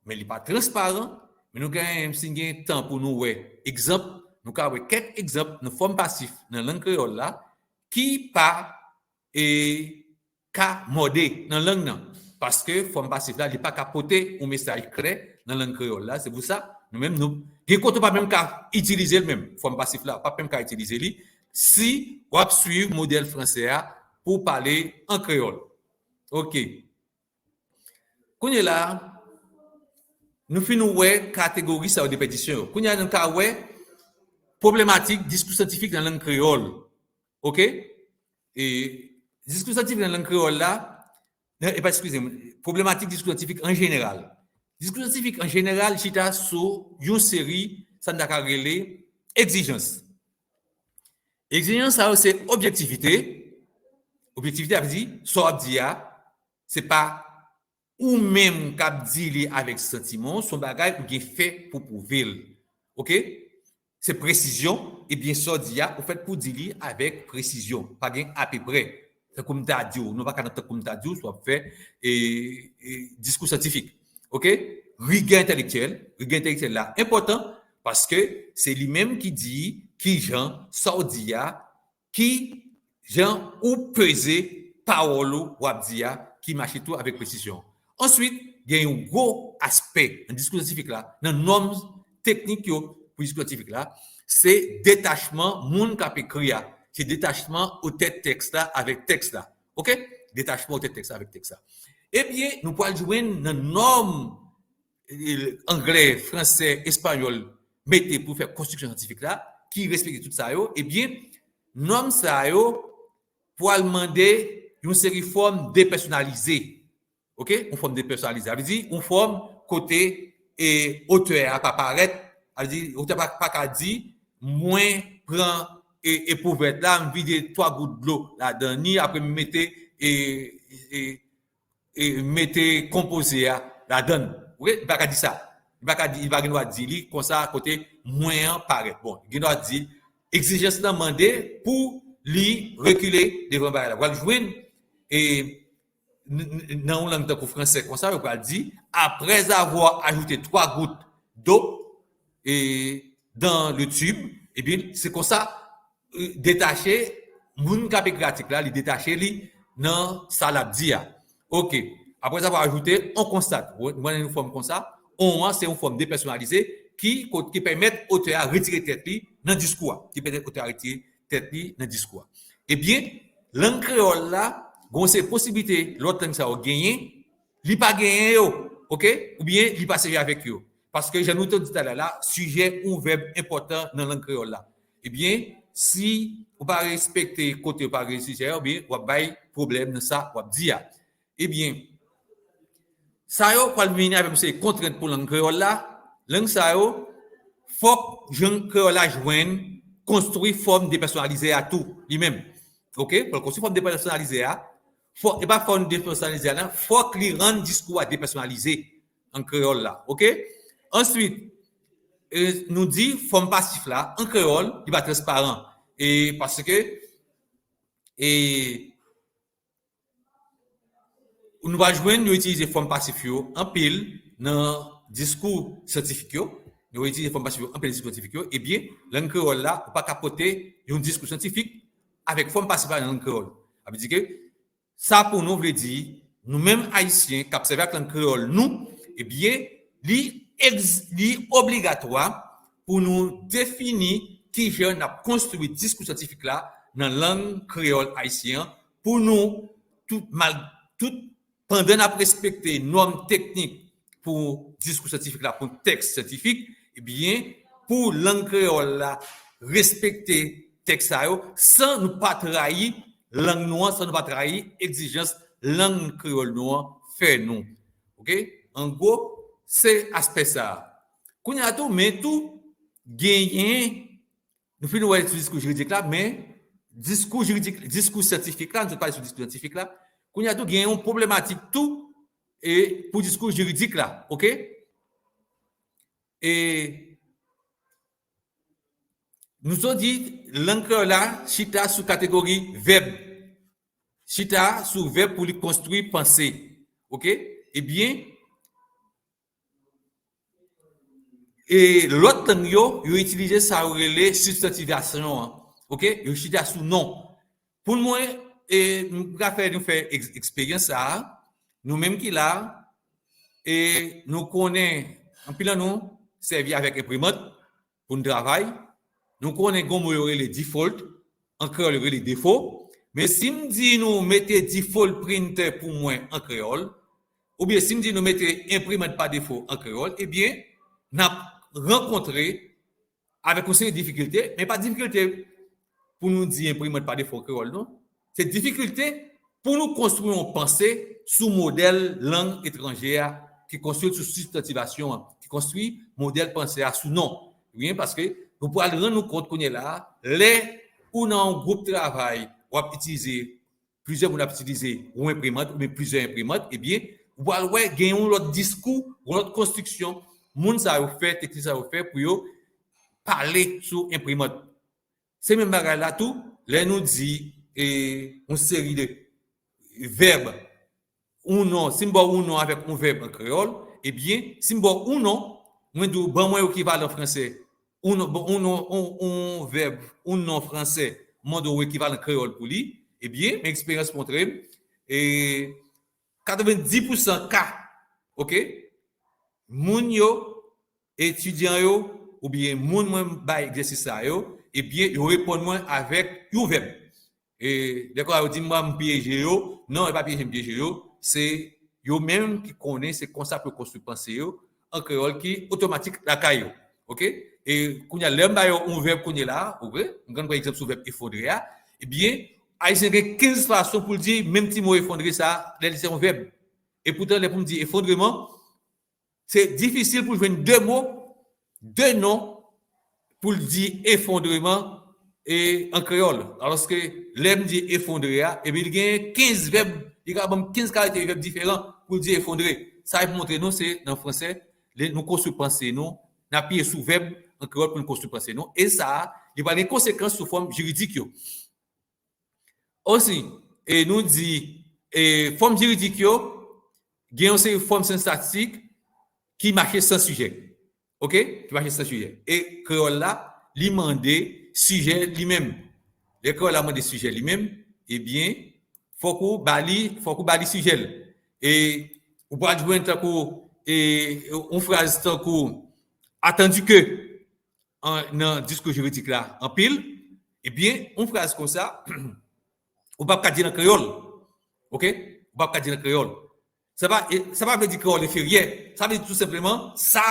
men li pa transparan, men nou gen, si n gen tan pou nou wè egzanp, nou ka wè kèk egzanp nan fòm pasif nan lang kreyòl la, ki pa, e, ka mòde nan lang nan. Paske fòm pasif la, li pa ka pote yon mesaj klè nan lang kreyòl la. Se pou sa, nou menm, nou, gen kote w pa menm ka itilize l menm, fòm pasif la, w pa menm ka itilize li, si w ap swiv modèl fransè a pou w pale an kreyòl. Oke. Kounye la, nou fin wè kategori sa yo de pèdisyon yo. Kounye a, nou ka wè pwoblematik diskou syantifik nan lang kreyòl. Oke? E diskou syantifik nan lang kreyòl la, e pa, eskize m, pwoblematik diskou syantifik an jeneral. Diskou syantifik an jeneral chita sou yon seri, sa n ta ka rele, egzijans. Egzijans sa yo se objektivite. Objektivite, sa vle di, sa w ap di a, se pa ou menm k ap di li avèk santiman w, se yon bagay ou gen fè pou pwouve l. Oke? Se presizyon, ebyen, sa w di a, ou fèt pou di li avèk presizyon. Pa gen apeprè. Tankou m ta di w, nou pa ka nan tankou m ta di w, si w ap fè, e, e, diskou syantifik. Oke? Rigè entèlektyèl, rigè entèlektyèl la enpòtan, paske se li menm ki di kijan sa w di a, ki jan ou peze pawòl ou w ap di a, ki mache tou avèk presizyon. Answit, gen yon gwo aspè nan diskou syantifik la, nan nòm teknik yo pou diskou syantifik la, se detachman moun k ap ekri a, se detachman otè tèks la avèk tèks la. Oke? Detachman otè tèks la avèk tèks la. Ebyen, nou pral jwenn nan nòm, e, anglè, fransè, espanyòl mete pou fè konstriksyon syantifik la, ki respekte tout sa yo, ebyen, nòm sa yo pral mande yon seri fòm depèsonalize. Oke? Yon fòm depèsonalize. Sa vle di, yon fòm kote, e, otè a pa parèt, Sa vle di, otè pa, pa ka di, mwen pran e, epouvèt la, m vide twa gout dlo ladan ni, apre m mete e, e, e mete konpoze a ladan l. Oke? Li pa ka di sa. Li pa ka di, li pa gen dwa di li konsa kote mwen an parèt. Bon, li gen dwa di, egzijans lan mande pou li rekile devan bagay la. W ap jwenn e, n- n- nan yon lang tankou fransè konsa, yo pral di, après avoir ajouté trois gouttes d'eau et dans le tube, ebyen, se konsa, e, detache, moun k ap ekri atik la, li detache li nan sa l ap di a. Oke. Après avoir ajouté, on constate. Mwen, mwen, yon fòm konsa, on an, se yon fòm depèsonalize ki, ki pèmèt otè a retire tèt li nan diskou a, ki pèmèt otè a retire tèt li nan diskou a. Ebyen, lang kreyòl la, gon se posiblite lòt lang sa yo genyen, li pa genyen yo, oke? Oubyen li pa sèvi avèk yo. Paske, jan nou te di talè la, sijè yon vèb enpòtan nan lang kreyòl la. Ebyen, si ou pa respekte kote ou pa gen sijè, ebyen, w ap bay pwoblèm nan sa w ap di a. Ebyen, sa yo pral vini avèk yon seri kontrent pou lang kreyòl la. Lang sa yo, fòk jan kreyòl la jwenn konstwi fòm depèsonalize a tou, li menm. Oke? Pou l konstwi fòm depèsonalize a, fòk, e pa fòm depèsonalize a, non, fòk li rann diskou a depèsonalize an kreyòl la. Oke? Answit, e, nou di fòm pasif la, an kreyòl, li pa transparan. E paske, e, nou va jwenn yo itilize fòm pasif yo anpil nan diskou syantifik yo. Yo itilize fòm pasif yo anpil nan diskou syantifik yo. Ebyen, lang kreyòl la, ou pa ka pote yon diskou syantifik avèk fòm pasif la nan lang kreyòl. Sa vle di ke sa pou nou vle di, nou menm Ayisyen k ap sèvi ak lang kreyòl nou, ebyen, li egz- li obligatwa pou nou defini kijan n ap konstwi diskou syantifik la nan lang kreyòl ayisyen an, pou nou, tout, mal, tout, pandan n ap respekte nòm teknik pou diskou syantifik la, pou tèks syantifik, ebyen, pou lang kreyòl la respekte tèks sa yo, san nou pa trayi lang nou an, san nou pa trayi egzijans lang kreyòl nou an fè nou. Oke? An gwo, se aspè sa a. Kounye a tou, men tou, genyen, nou fin wè sou diskou jiridik la, men diskou jiridik, diskou syantifik la, nou sot pale sou diskou syantifik la, kounye a tou, gen yon pwoblematik tou, e, pou diskou jiridik la, oke? E, nou sot di, lang kreyòl la chita sou kategori vèb. Chita sou vèb pou li konstwi panse. Oke? Ebyen, e lòt lang yo, yo itilize sa yo rele sibstantivasyon an. Oke? Yo chita sou non. Pou mwen, e, m ka fè nou fè eks- eksperyans sa a. Nou menm ki la, e nou konnen, anpil nan nou sèvi avèk enprimant pou n travay. Nou konnen gon mo yo rele default, an kreyòl yo rele defo. Men si m di nou mete default printer pou mwen an kreyòl, oubyen si m di nou mete enprimant pa defo an kreyòl, ebyen, n ap rankontre avèk yon seri difikilte, men pa difikilte pou nou di enprimant pa defo an kreyòl, non. Se difikilte pou nou konstwi yon panse sou modèl lang etranje a, ki konstwi sou sibstantivasyon an, ki konstwi modèl panse a sou non. Wi, paske nou pral rann nou kont kounye la a, lè ou nan yon gwoup travay, w ap itilize, plizyè moun ap itilize yon enprimant oubyen plizyè enprimant, ebyen, ou pral wè gen yon lòt diskou, yon lòt konstriksyon, moun sa yo fè, teknisyen sa yo fè pou yo pale sou enprimant. Se menm bagay la tou, lè nou di, e, yon seri de vèb, yon non, si m ba w yon non avèk yon vèb an kreyòl, ebyen, si m ba w yon non, mwen di w, ban mwen ekivalan fransè, yon non, bon, yon non, yon, yon vèb, yon non fransè, mwen mande w ekivalan kreyòl pou li, ebyen, men eksperyans montre m, e, katrevenndis pousan ka, oke, moun yo, etidyan yo, oubyen moun mwen bay egzèsis sa yo, ebyen, yo reponn mwen avèk yon vèb. E, dèfwa, yo di m, "Mwen, m pyeje yo." Non, e pa pyeje m pyeje yo. Se yo menm ki konnen, se konsa pou yo konstwi panse yo, an kreyòl ki otomatik lakay yo. Oke? E, kounye a, lè m ba yo yon vèb kounye la, oke? M konn pran egzanp sou vèb efondre a. Ebyen, Ayisyen gen kenz fason pou l di menm ti mo efondre sa, lè li se yon vèb. E poutan, lè pou m di efondreman, se difisil pou jwenn de mo de non pou l di efondreman e an kreyòl. Alòske lè m di efondre a, epi li gen kenz vèb, li ka ban m kenz kalite vèb diferan pou l di efondre. Sa e pou montre nou, se nan fransè, lè nou konstwi panse nou, n apiye sou vèb an kreyòl pou nou konstwi panse nou. E sa a, li pral gen konsekans sou fòm jiridik yo. Osi, e nou di, e fòm jiridik yo, gen yon seri fòm sensatik ki mache san sijè. Oke? Ki mache san sijè. E kreyòl la, li mande sijè li menm. Lè kreyòl la mande sijè li menm, ebyen, fòk ou ba li, fòk ou ba li sijè l. E ou pral jwenn tankou, e, yon fraz tankou, attendu que, an, nan diskou jiridik la anpil, ebyen, yon fraz konsa, ou p ap ka di l an kreyòl. Oke? Ou p ap ka di l an kreyòl. Sa pa, e, sa pa vle di kreyòl enferyè. Sa vle di tou senpleman, sa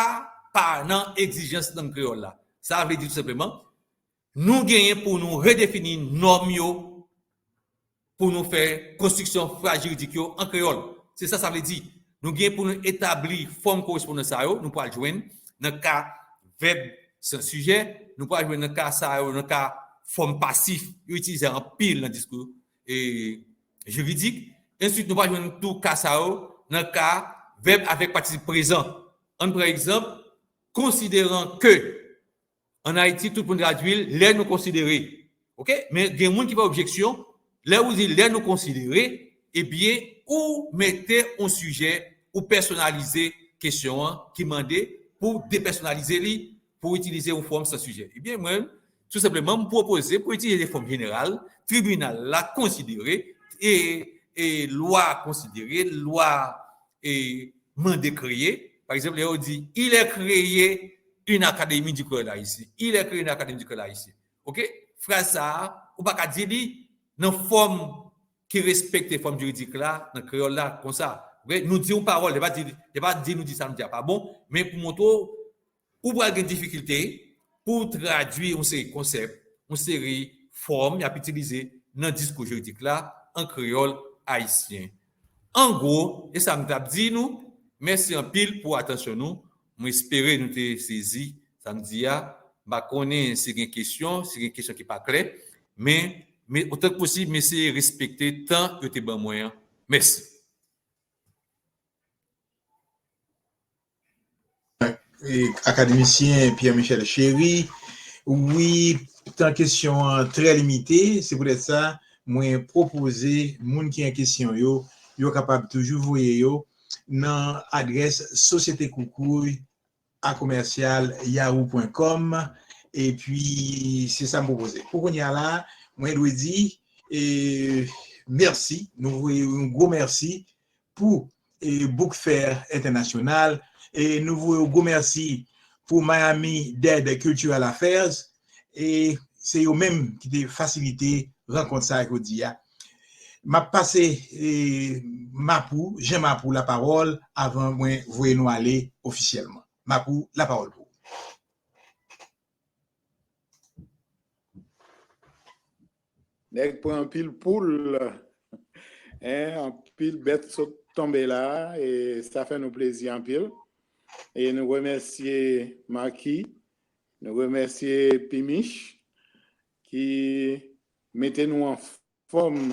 pa nan egzijans lang kreyòl la. Sa vle di tou senpleman, nou genyen pou nou redefini nòm yo pou nou fè konstriksyon fraz jiridik yo an kreyòl. Se sa sa vle di. Nou gen pou nou etabli fòm korespondans sa yo, nou pral jwenn nan ka vèb san sijè, nou pral jwenn nan ka sa yo, nan ka fòm pasif yo itilize anpil nan diskou, e, jiridik. Answit, nou pral jwenn tou ka sa yo nan ka vèb avèk patisip prezan. Ann pran egzanp, considérant que. Ann Ayiti, tout moun tradui l, lè nou konsidere. Oke? Men gen moun ki fè objeksyon, lè ou di lè nou konsidere, ebyen, ou mete yon sijè, ou pèsonalize kesyon an ki mande pou depèsonalize li, pou itilize yon fòm san sijè. Ebyen, mwen, tou senpleman, m pwopoze pou itilize fòm jeneral, tribinal la konsidere, e, e lwa konsidere, lwa, e, mande kreye. Pa egzanp, lè yo di, il est créé une académie du créole haïtien. Il est créé une académie du créole haïtien. Oke? Fraz sa a, ou pa ka di li nan fòm ki respekte fòm jiridik la, nan kreyòl la, konsa. Oke? Nou di yon pawòl, se pa di, se pa di nou di sa nou di a pa bon, men pou montre w, ou pral gen difikilte pou w tradui yon seri konsèp, yon seri fòm y ap itilize nan diskou jiridik la an kreyòl ayisyen. An gwo, e sa m t ap di nou, mèsi anpil pou atansyon nou. Mwen espere nou te sezi sa m di a. M pa konnen si gen kesyon, si gen kesyon ki pa klè, men, men otan k posib, m eseye respekte tan yo te ban mwen an. Mèsi. E, akademisyen Pierre Michel Chéry, wi, tan kesyon an trè limite, se poutèt sa, mwen pwopoze moun ki gen kesyon yo, yo kapab toujou voye yo nan adrès Sosyete Koukouy a commercial yahoo point com, epi se sa m pwopoze. Pou kounye a la, mwen dwe di, e, mèsi, nou voye yon gwo mèsi pou, e, Book Fair Entènasyonal, e nou voye yon gwo mèsi pou Miami Dade Cultural Affairs, e se yo menm ki te fasilite rankont sa a jodi a. M ap pase, e, Mapou, Jan Mapou lapawòl avan mwen voye nou ale ofisyèlman. Mapou, lapawòl pou ou. Nèg pran anpil poul, en, anpil bèt sot tonbe la, e sa fè nou plezi anpil. E nou remèsye Marky, nou remèsye Pimich, ki mete nou an fòm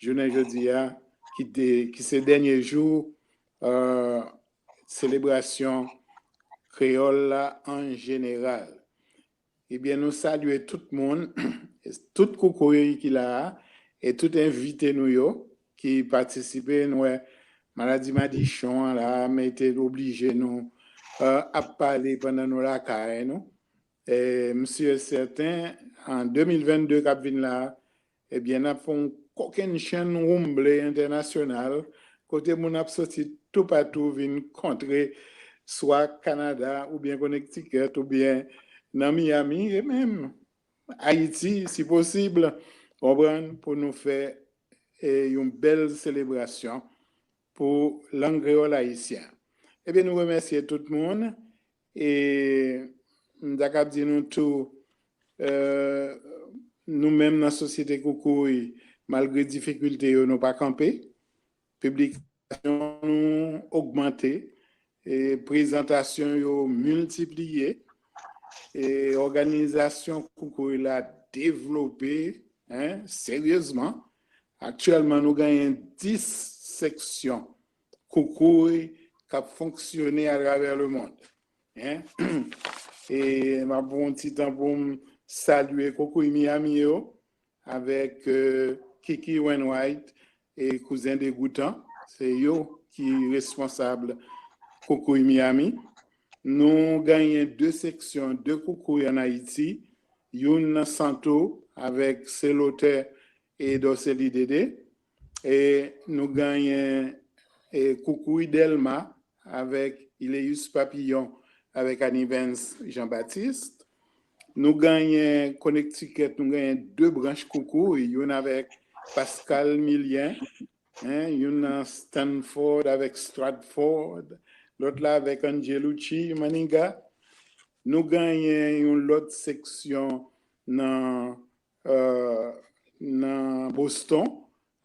jounen jodi a, ki, de, ki se dènye jou, euh, selebrasyon kreyòl la an jeneral. Ebyen, nou salye tout moun, tout koukouy ki la a, e tout envite nou yo ki patisipe. Nou wè maladi madichon an la a mete oblije nou, euh, ap pale pandan nou lakay nou. E m si e sèten, an de mil vennde k ap vin la a, ebyen, n ap fè yon kokennchenn woumble entènasyonal, kote moun ap soti toupatou vin kontre, swa Kanada, oubyen Connecticut, oubyen nan Miami, e menm Ayiti, si posib, konprann, pou nou fè, e, yon bèl selebrasyon pou lang kreyòl ayisyen. Ebyen, nou remèsye tout moun, e m ta kab di nou tou, e, nou menm nan Sosyete Koukouy, malgre difikilte yo, nou pa kanpe. Piblikasyon nou ogmante, e prezantasyon yo miltipliye, e, òganizasyon koukouy la devlope, en, seryezman. Aktyèlman, nou genyen dis seksyon koukouy k ap fonksyone atravè lemonn. En? E m ap pran yon ti tan pou m salye koukouy Miami yo, avèk, e, Kiki Wainwright e Kouzen Degoutan. Se yo ki responsab koukouy Miami. Nou genyen de seksyon de koukouy ann Ayiti, youn nan Santo avèk Selotè e Dorcely Dédé. E nou genyen, e, koukouy Dèlma avèk Ileus Papillon avèk Anivens Jean Baptiste. Nou genyen Connecticut, nou genyen de branch koukouy, youn avèk Pascal Millien, en, youn nan Stanford avèk Stratford, lòt la avèk Angelucci, Manigat. Nou genyen yon lòt seksyon nan, e, nan Boston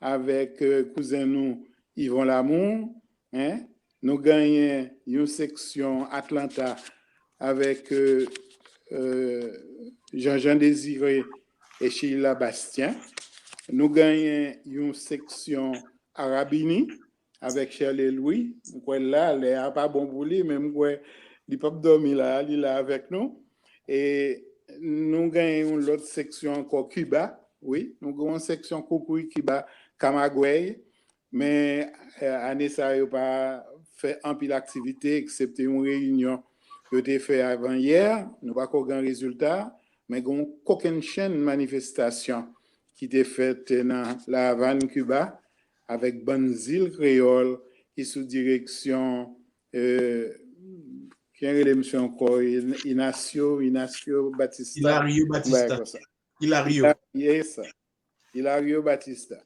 avèk, e, kouzen nou Yvon Lamour, en. Nou genyen yon seksyon Atlanta avèk, e, e, Jean-Jean Désiré e Sheila Bastien. Nou genyen yon seksyon Arabini avèk Shirley Louis. M kwè l la, lè a pa bon pou li, men m kwè li p ap dòmi la, li la avèk nou. E nou genyen yon lòt seksyon ankò Kiba, wi. Nou gen yon seksyon koukouy Kiba, Kamagwèy. Men, e, ane sa a, yo pa fè anpil aktivite, eksepte yon reyinyon yo te fè avan yè. Nou pako gen rezilta, men gen yon kokennchenn manifestasyon ki te fèt nan La Havane, Kiba, avèk bann zil kreyòl ki sou direksyon, e, ki rele misye ankò, In-, Inacio, Inacio Batista. Hilario Batista. Hilario. Hilario Batista.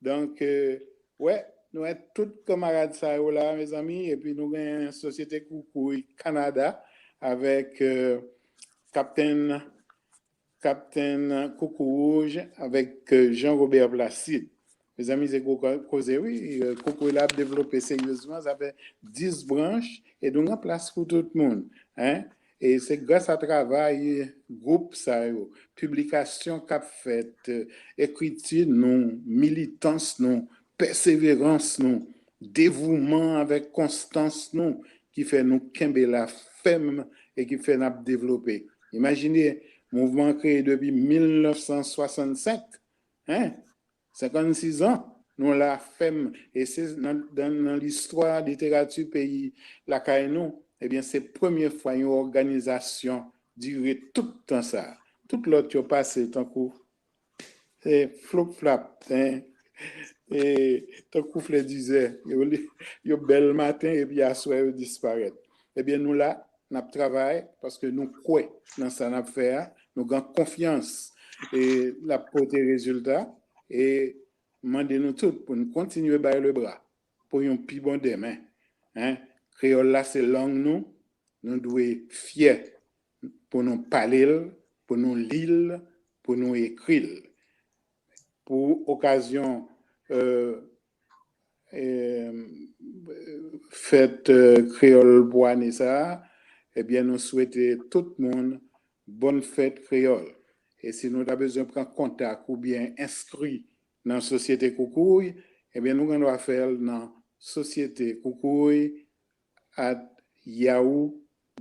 Donk, e, wè, nou wè tout kanmarad sa yo la, mezanmi, epi nou gen Sosyete Koukouy Kanada avèk, e, Kaptenn, Kaptenn Koukouwouj avèk, e, Jean Robert Placide. Mezanmi, se gwo ko-, koze, wi. E, koukouy la ap devlope seryezman, sa fè dis branch, e nou gen plas pou tout moun, en. E se gras a travay gwoup sa yo, piblikasyon k ap fèt, ekriti nou, militans nou, pèseverans nou, devouman avèk konstans nou ki fè nou kenbe la fèm e ki fè n ap devlope. Imajine, mouvman an kreye depi mil nèf san swasannsenk, en, senkannsis an, nou la fèm, e se nan, nan, nan listwa literati peyi lakay nou, ebyen, se premye fwa yon òganizasyon dire tout tan sa a. Tout lòt yo pase tankou, e, floup flap, en, e, tankou flè dizè, yo, yo bèl maten epi aswè yo disparèt. Ebyen, nou la, n ap travay paske nou kwè nan sa n ap fè a, nou gen konfyans e l ap pote rezilta, e mande nou tout pou n kontinye bay lebra pou yon pi bon demen. En, kreyòl la se lang nou, nou dwe fyè pou nou pale l, pou nou li l, pou nou ekri l. Pou okazyon, e, e, fèt, e, kreyòl pou ane sa a, ebyen, nou swete tout moun bòn fèt kreyòl. E si nou ta bezwen pran kontak oubyen enskri nan Sosyete Koukouy, ebyen, nou gen dwa fè l nan Sosyete Koukouy at yahoo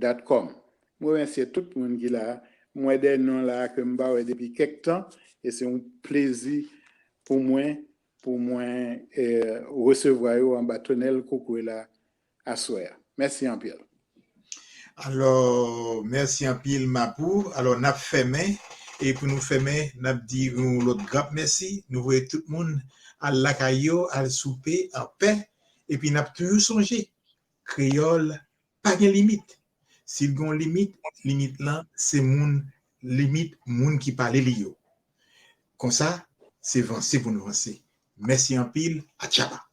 dot com. Mwen remèsye tout moun ki la. Mwen wè de non la ke m pa wè depi kèk tan, e se yon plezi pou mwen, pou mwen, e, resevwa yo anba tonèl koukouy la aswè a. Mèsi anpil. Alò, mèsi anpil, Mapou. Alò, n ap fèmen. E pou nou fèmen, n ap di yon lòt grap mèsi. Nou voye tout moun al lakay yo, al soupe anpè. Epi n ap toujou sonje, kreyòl pa gen limit. Si l gen yon limit, limit lan, se moun, limit moun ki pale li yo. Konsa, se vanse pou nou vanse. Mèsi anpil, atchaba.